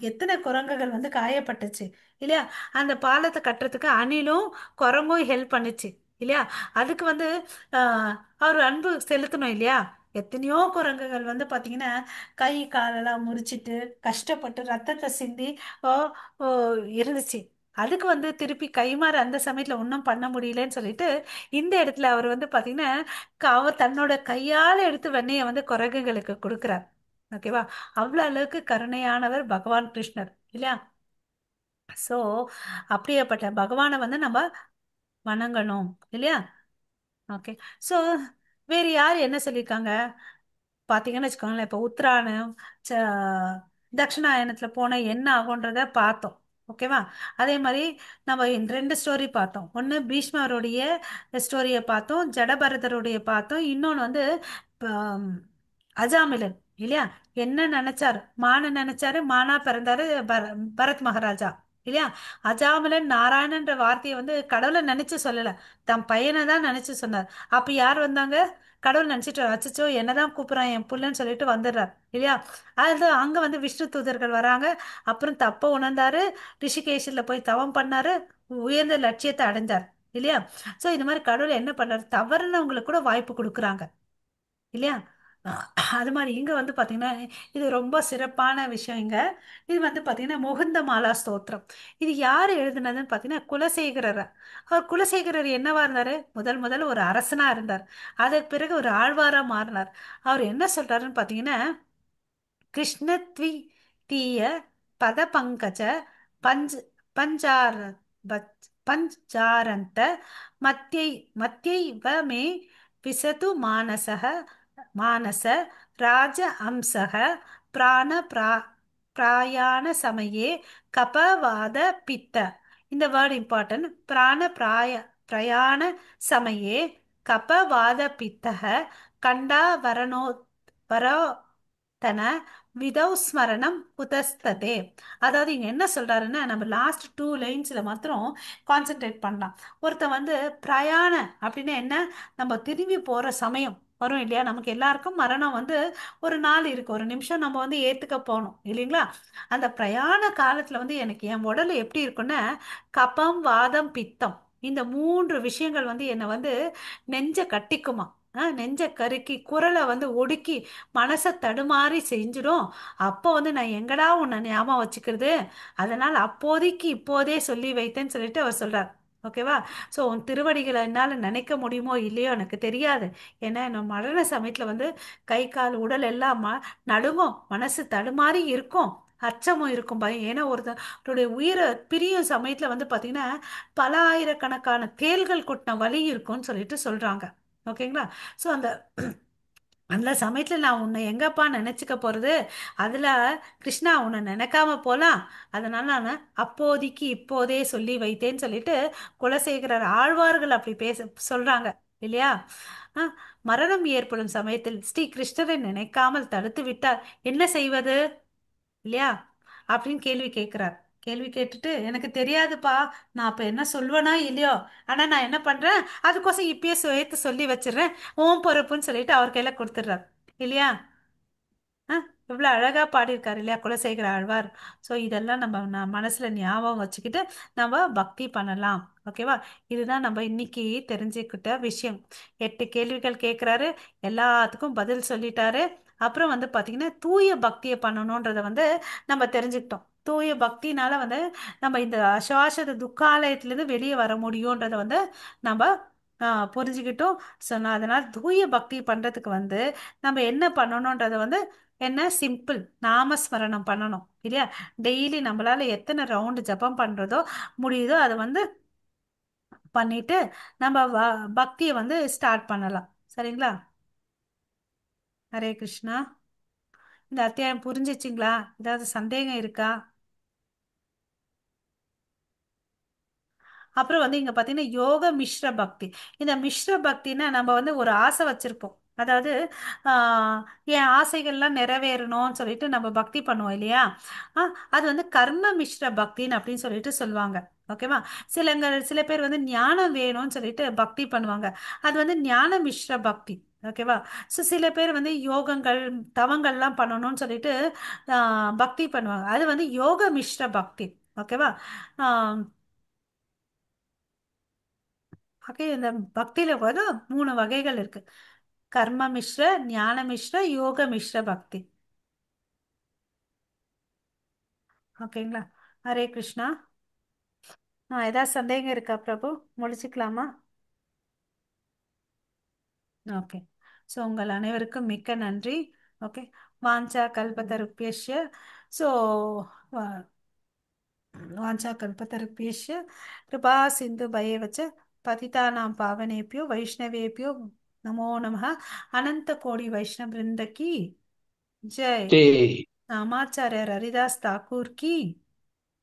[SPEAKER 1] எத்தனை குரங்குகள் வந்து காயப்பட்டுச்சு இல்லையா? அந்த பாலத்தை கட்டுறதுக்கு அணிலும் குரங்கும் ஹெல்ப் பண்ணுச்சு இல்லையா? அதுக்கு வந்து அவர் அன்பு செலுத்தணும் இல்லையா? எத்தனையோ குரங்குகள் வந்து பார்த்தீங்கன்னா கை காலெல்லாம் முறிச்சிட்டு கஷ்டப்பட்டு ரத்தத்தை சிந்தி ஓ ஓ, இருந்துச்சு. அதுக்கு வந்து திருப்பி கைமாறு அந்த சமயத்தில் ஒன்றும் பண்ண முடியலன்னு சொல்லிட்டு இந்த இடத்துல அவர் வந்து பார்த்தீங்கன்னா அவர் தன்னோட கையால் எடுத்து வெண்ணையை வந்து குரங்குகளுக்கு கொடுக்குறார். ஓகேவா? அவ்வளோ அளவுக்கு கருணையானவர் பகவான் கிருஷ்ணர் இல்லையா? ஸோ அப்படியேப்பட்ட பகவானை வந்து நம்ம வணங்கணும் இல்லையா? ஓகே. ஸோ வேறு யார் என்ன சொல்லியிருக்காங்க பார்த்தீங்கன்னு வச்சுக்கோங்களேன். இப்போ உத்தராயணம் தட்சிணாயனத்தில் போனால் என்ன ஆகுன்றத பார்த்தோம். ஓகேவா? அதே மாதிரி நம்ம ரெண்டு ஸ்டோரி பார்த்தோம். ஒன்று பீஷ்மருடைய ஸ்டோரியை பார்த்தோம், ஜடபரதருடைய பார்த்தோம், இன்னொன்று வந்து அஜாமிலன் இல்லையா? என்ன நினைச்சாரு? மான நினைச்சாரு, மானா பிறந்தாரு பரத் மகாராஜா இல்லையா? அஜாமிலன் நாராயணன்ற வார்த்தையை வந்து கடவுளை நினைச்சு சொல்லலை, தன் பையனை தான் நினைச்சு சொன்னார். அப்ப யார் வந்தாங்க? கடவுள் நினைச்சிட்டு அச்சச்சோ என்னதான் கூப்பிடுறான் என் புள்ளன்னு சொல்லிட்டு வந்துடுறார் இல்லையா? அது அங்க வந்து விஷ்ணு தூதர்கள் வராங்க. அப்புறம் தப்ப உணர்ந்தாரு, ரிஷிகேஷில் போய் தவம் பண்ணாரு, உயர்ந்த லட்சியத்தை அடைஞ்சார் இல்லையா? ஸோ இந்த மாதிரி கடவுள் என்ன பண்றாரு, தவறுனவங்களுக்கு கூட வாய்ப்பு கொடுக்குறாங்க இல்லையா? அது மாதிரி இங்க வந்து பாத்தீங்கன்னா இது ரொம்ப சிறப்பான விஷயம். இங்க இது வந்து பாத்தீங்கன்னா முகுந்த மாலா ஸ்தோத்திரம். இது யாரு எழுதுனதுன்னு பாத்தீங்கன்னா குலசேகரர். அவர் குலசேகரர் என்னவா இருந்தாரு? முதல் முதல்ல ஒரு அரசனா இருந்தார். அதற்கு பிறகு ஒரு ஆழ்வாரா மாறினார். அவர் என்ன சொல்றாருன்னு பாத்தீங்கன்னா, கிருஷ்ணத்வி தீய பத பங்கஜ பஞ்ச் பஞ்சார பஞ்சாரந்த மத்தியை மத்தியை மே விசது மானசக மானச ராஜ அம்சக பிராண பிராயாண சமயே கபவாத பித்த. இந்த வேர்டு இம்பார்ட்டன்ட். பிராண பிரயாண சமயே கபவாத பித்தக கண்டா வரணோ வரோதன விதௌ ஸ்மரணம் குதஸ்ததே. அதாவது இங்க என்ன சொல்றாருன்னா, நம்ம லாஸ்ட் 2 லைன்ஸ்ல மாத்திரம் கான்சென்ட்ரேட் பண்ணலாம். ஒருத்தன் வந்து பிரயாண அப்படின்னா என்ன, நம்ம திரும்பி போற சமயம் வரும் இல்லையா? நமக்கு எல்லாருக்கும் மரணம் வந்து ஒரு நாள் இருக்கு, ஒரு நிமிஷம் நம்ம வந்து ஏத்துக்க போகணும் இல்லைங்களா? அந்த பிரயாண காலத்துல வந்து எனக்கு என் உடல் எப்படி இருக்குன்னா, கபம் வாதம் பித்தம் இந்த 3 விஷயங்கள் வந்து என்னை வந்து நெஞ்ச கட்டிக்குமா, நெஞ்ச கருக்கி குரலை வந்து ஒடுக்கி மனசை தடுமாறி செஞ்சிடும். அப்போ வந்து நான் எங்கடா உன்னை ஞாபகம் வச்சுக்கிறது, அதனால் அப்போதைக்கு இப்போதே சொல்லி வைத்தேன்னு சொல்லிட்டு அவர் சொல்றார். ஓகேவா? ஸோ உன் திருவடிகளை என்னால் நினைக்க முடியுமோ இல்லையோ எனக்கு தெரியாது. ஏன்னா என்னோட மரண சமயத்துல வந்து கை கால் உடல் எல்லாம் நடுங்கும், மனசு தடுமாறி இருக்கும், அச்சமும் இருக்கும், பயம். ஏன்னா ஒருத்தருடைய உயிரை பிரியும் சமயத்துல வந்து பாத்தீங்கன்னா பல ஆயிரக்கணக்கான தேள்கள் கொட்டின வலி இருக்கும்னு சொல்லிட்டு சொல்றாங்க. ஓகேங்களா? ஸோ அந்த அந்த சமயத்துல நான் உன்னை எங்கப்பா நினைச்சுக்க போறது, அதுல கிருஷ்ணா உன்னை நினைக்காம போலாம், அதனால நான் அப்போதைக்கு இப்போதே சொல்லி வைத்தேன்னு சொல்லிட்டு குலசேகரர் ஆழ்வார்கள் அப்படி பேச சொல்றாங்க இல்லையா? ஆ, மரணம் ஏற்படும் சமயத்தில் ஸ்ரீ கிருஷ்ணரை நினைக்காமல் தடுத்து விட்டால் என்ன செய்வது, இல்லையா? அப்படின்னு கேள்வி கேட்கிறார். கேள்வி கேட்டுட்டு எனக்கு தெரியாதுப்பா, நான் அப்ப என்ன சொல்வேனா இல்லையோ, ஆனா நான் என்ன பண்றேன், அதுக்கோசம் இப்பயே சேர்த்து சொல்லி வச்சிடுறேன், ஓம் பொறுப்புன்னு சொல்லிட்டு அவர் கையில கொடுத்துடுறார், இல்லையா? ஆ, எவ்வளோ அழகா பாடியிருக்காரு இல்லையா குலசேகர ஆழ்வார். ஸோ இதெல்லாம் நம்ம மனசுல ஞாபகம் வச்சுக்கிட்டு நம்ம பக்தி பண்ணலாம். ஓகேவா? இதுதான் நம்ம இன்னைக்கு தெரிஞ்சுக்கிட்ட விஷயம். 8 கேள்விகள் கேட்குறாரு, எல்லாத்துக்கும் பதில் சொல்லிட்டாரு. அப்புறம் வந்து பார்த்தீங்கன்னா தூய பக்தியை பண்ணணுன்றதை வந்து நம்ம தெரிஞ்சுக்கிட்டோம். தூய பக்தினால வந்து நம்ம இந்த அசுவாச துக்காலயத்திலேருந்து வெளியே வர முடியுன்றதை வந்து நம்ம புரிஞ்சுக்கிட்டோம். ஸோ நான் அதனால் தூய பக்தி பண்ணுறதுக்கு வந்து நம்ம என்ன பண்ணணுன்றதை வந்து என்ன சிம்பிள் நாமஸ்மரணம் பண்ணணும், இல்லையா? டெய்லி நம்மளால எத்தனை ரவுண்டு ஜபம் பண்றதோ முடியுதோ அதை வந்து பண்ணிட்டு நம்ம பக்தியை வந்து ஸ்டார்ட் பண்ணலாம். சரிங்களா? ஹரே கிருஷ்ணா. இந்த அத்தியாயம் புரிஞ்சிச்சிங்களா? ஏதாவது சந்தேகம் இருக்கா? அப்புறம் வந்து இங்க பாத்தீங்கன்னா யோக மிஸ்ர பக்தி. இந்த மிஸ்ர பக்தின்னா நம்ம வந்து ஒரு ஆசை வச்சிருப்போம். அதாவது என் ஆசைகள்லாம் நிறைவேறணும்னு சொல்லிட்டு நம்ம பக்தி பண்ணுவோம் இல்லையா? அது வந்து கர்ம மிஸ்ர பக்தின்னு அப்படின்னு சொல்லிட்டு சொல்லுவாங்க. ஓகேவா? சில பேர் வந்து ஞானம் வேணும்னு சொல்லிட்டு பக்தி பண்ணுவாங்க. அது வந்து ஞான மிஸ்ர பக்தி. ஓகேவா? ஸோ சில பேர் வந்து யோகங்கள் தவங்கள்லாம் பண்ணணும்னு சொல்லிட்டு பக்தி பண்ணுவாங்க. அது வந்து யோக மிஸ்ர பக்தி. ஓகேவா? ஓகே, இந்த பக்தியில வந்து 3 வகைகள் இருக்கு. கர்ம மிஸ்ர, ஞான மிஸ்ர, யோக மிஸ்ர பக்தி. ஓகேங்களா? ஹரே கிருஷ்ணா. ஏதாவது சந்தேகம் இருக்கா பிரபு? முடிச்சுக்கலாமா? ஓகே. ஸோ உங்கள் அனைவருக்கும் மிக்க நன்றி. ஓகே, வாஞ்சா கல்பதருப்பியஷ்ய. ஸோ வாஞ்சா கல்பதருப்பியஷ்ய கிருபா சிந்து பயவச்ச பதிதானாம் பாவனேபியோ வைஷ்ணவேபியோ நமோ நம. அனந்த கோடி வைஷ்ணவ பிருந்த கி ஜெய்.
[SPEAKER 4] ஜெய்.
[SPEAKER 1] ராமாச்சாரியர் ஹரிதாஸ் தாக்கூர் கி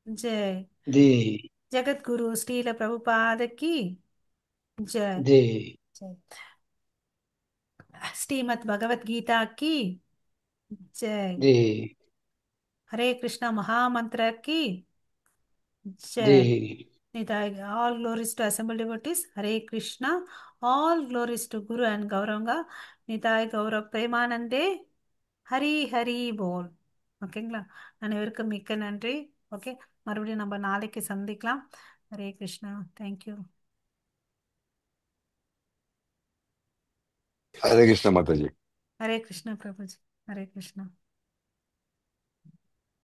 [SPEAKER 1] ஜெய்.
[SPEAKER 4] ஜெய்.
[SPEAKER 1] ஜெகத்குரு ஸ்ரீல பிரபுபாத கி ஜெய்.
[SPEAKER 4] ஜெய்.
[SPEAKER 1] ஜெய். ஸ்ரீமத் பகவத்கீதா கி ஜெய்.
[SPEAKER 4] ஜெய்.
[SPEAKER 1] ஹரே கிருஷ்ணா மகாமந்திர கி Jai.
[SPEAKER 4] Jai.
[SPEAKER 1] Nitai, all glories to assembled devotees. Hare Krishna. All glories to Guru and Gauranga. Nitai Gaurav Premanande. Hari Hari Bol. ஓகேங்களா? அனைவருக்கும் மிக்க நன்றி. ஓகே, மறுபடியும் நம்ம நாளைக்கு சந்திக்கலாம். Hare Krishna. Thank you.
[SPEAKER 2] Hare Krishna Mataji.
[SPEAKER 1] Hare Krishna Prabhuji. Hare Krishna.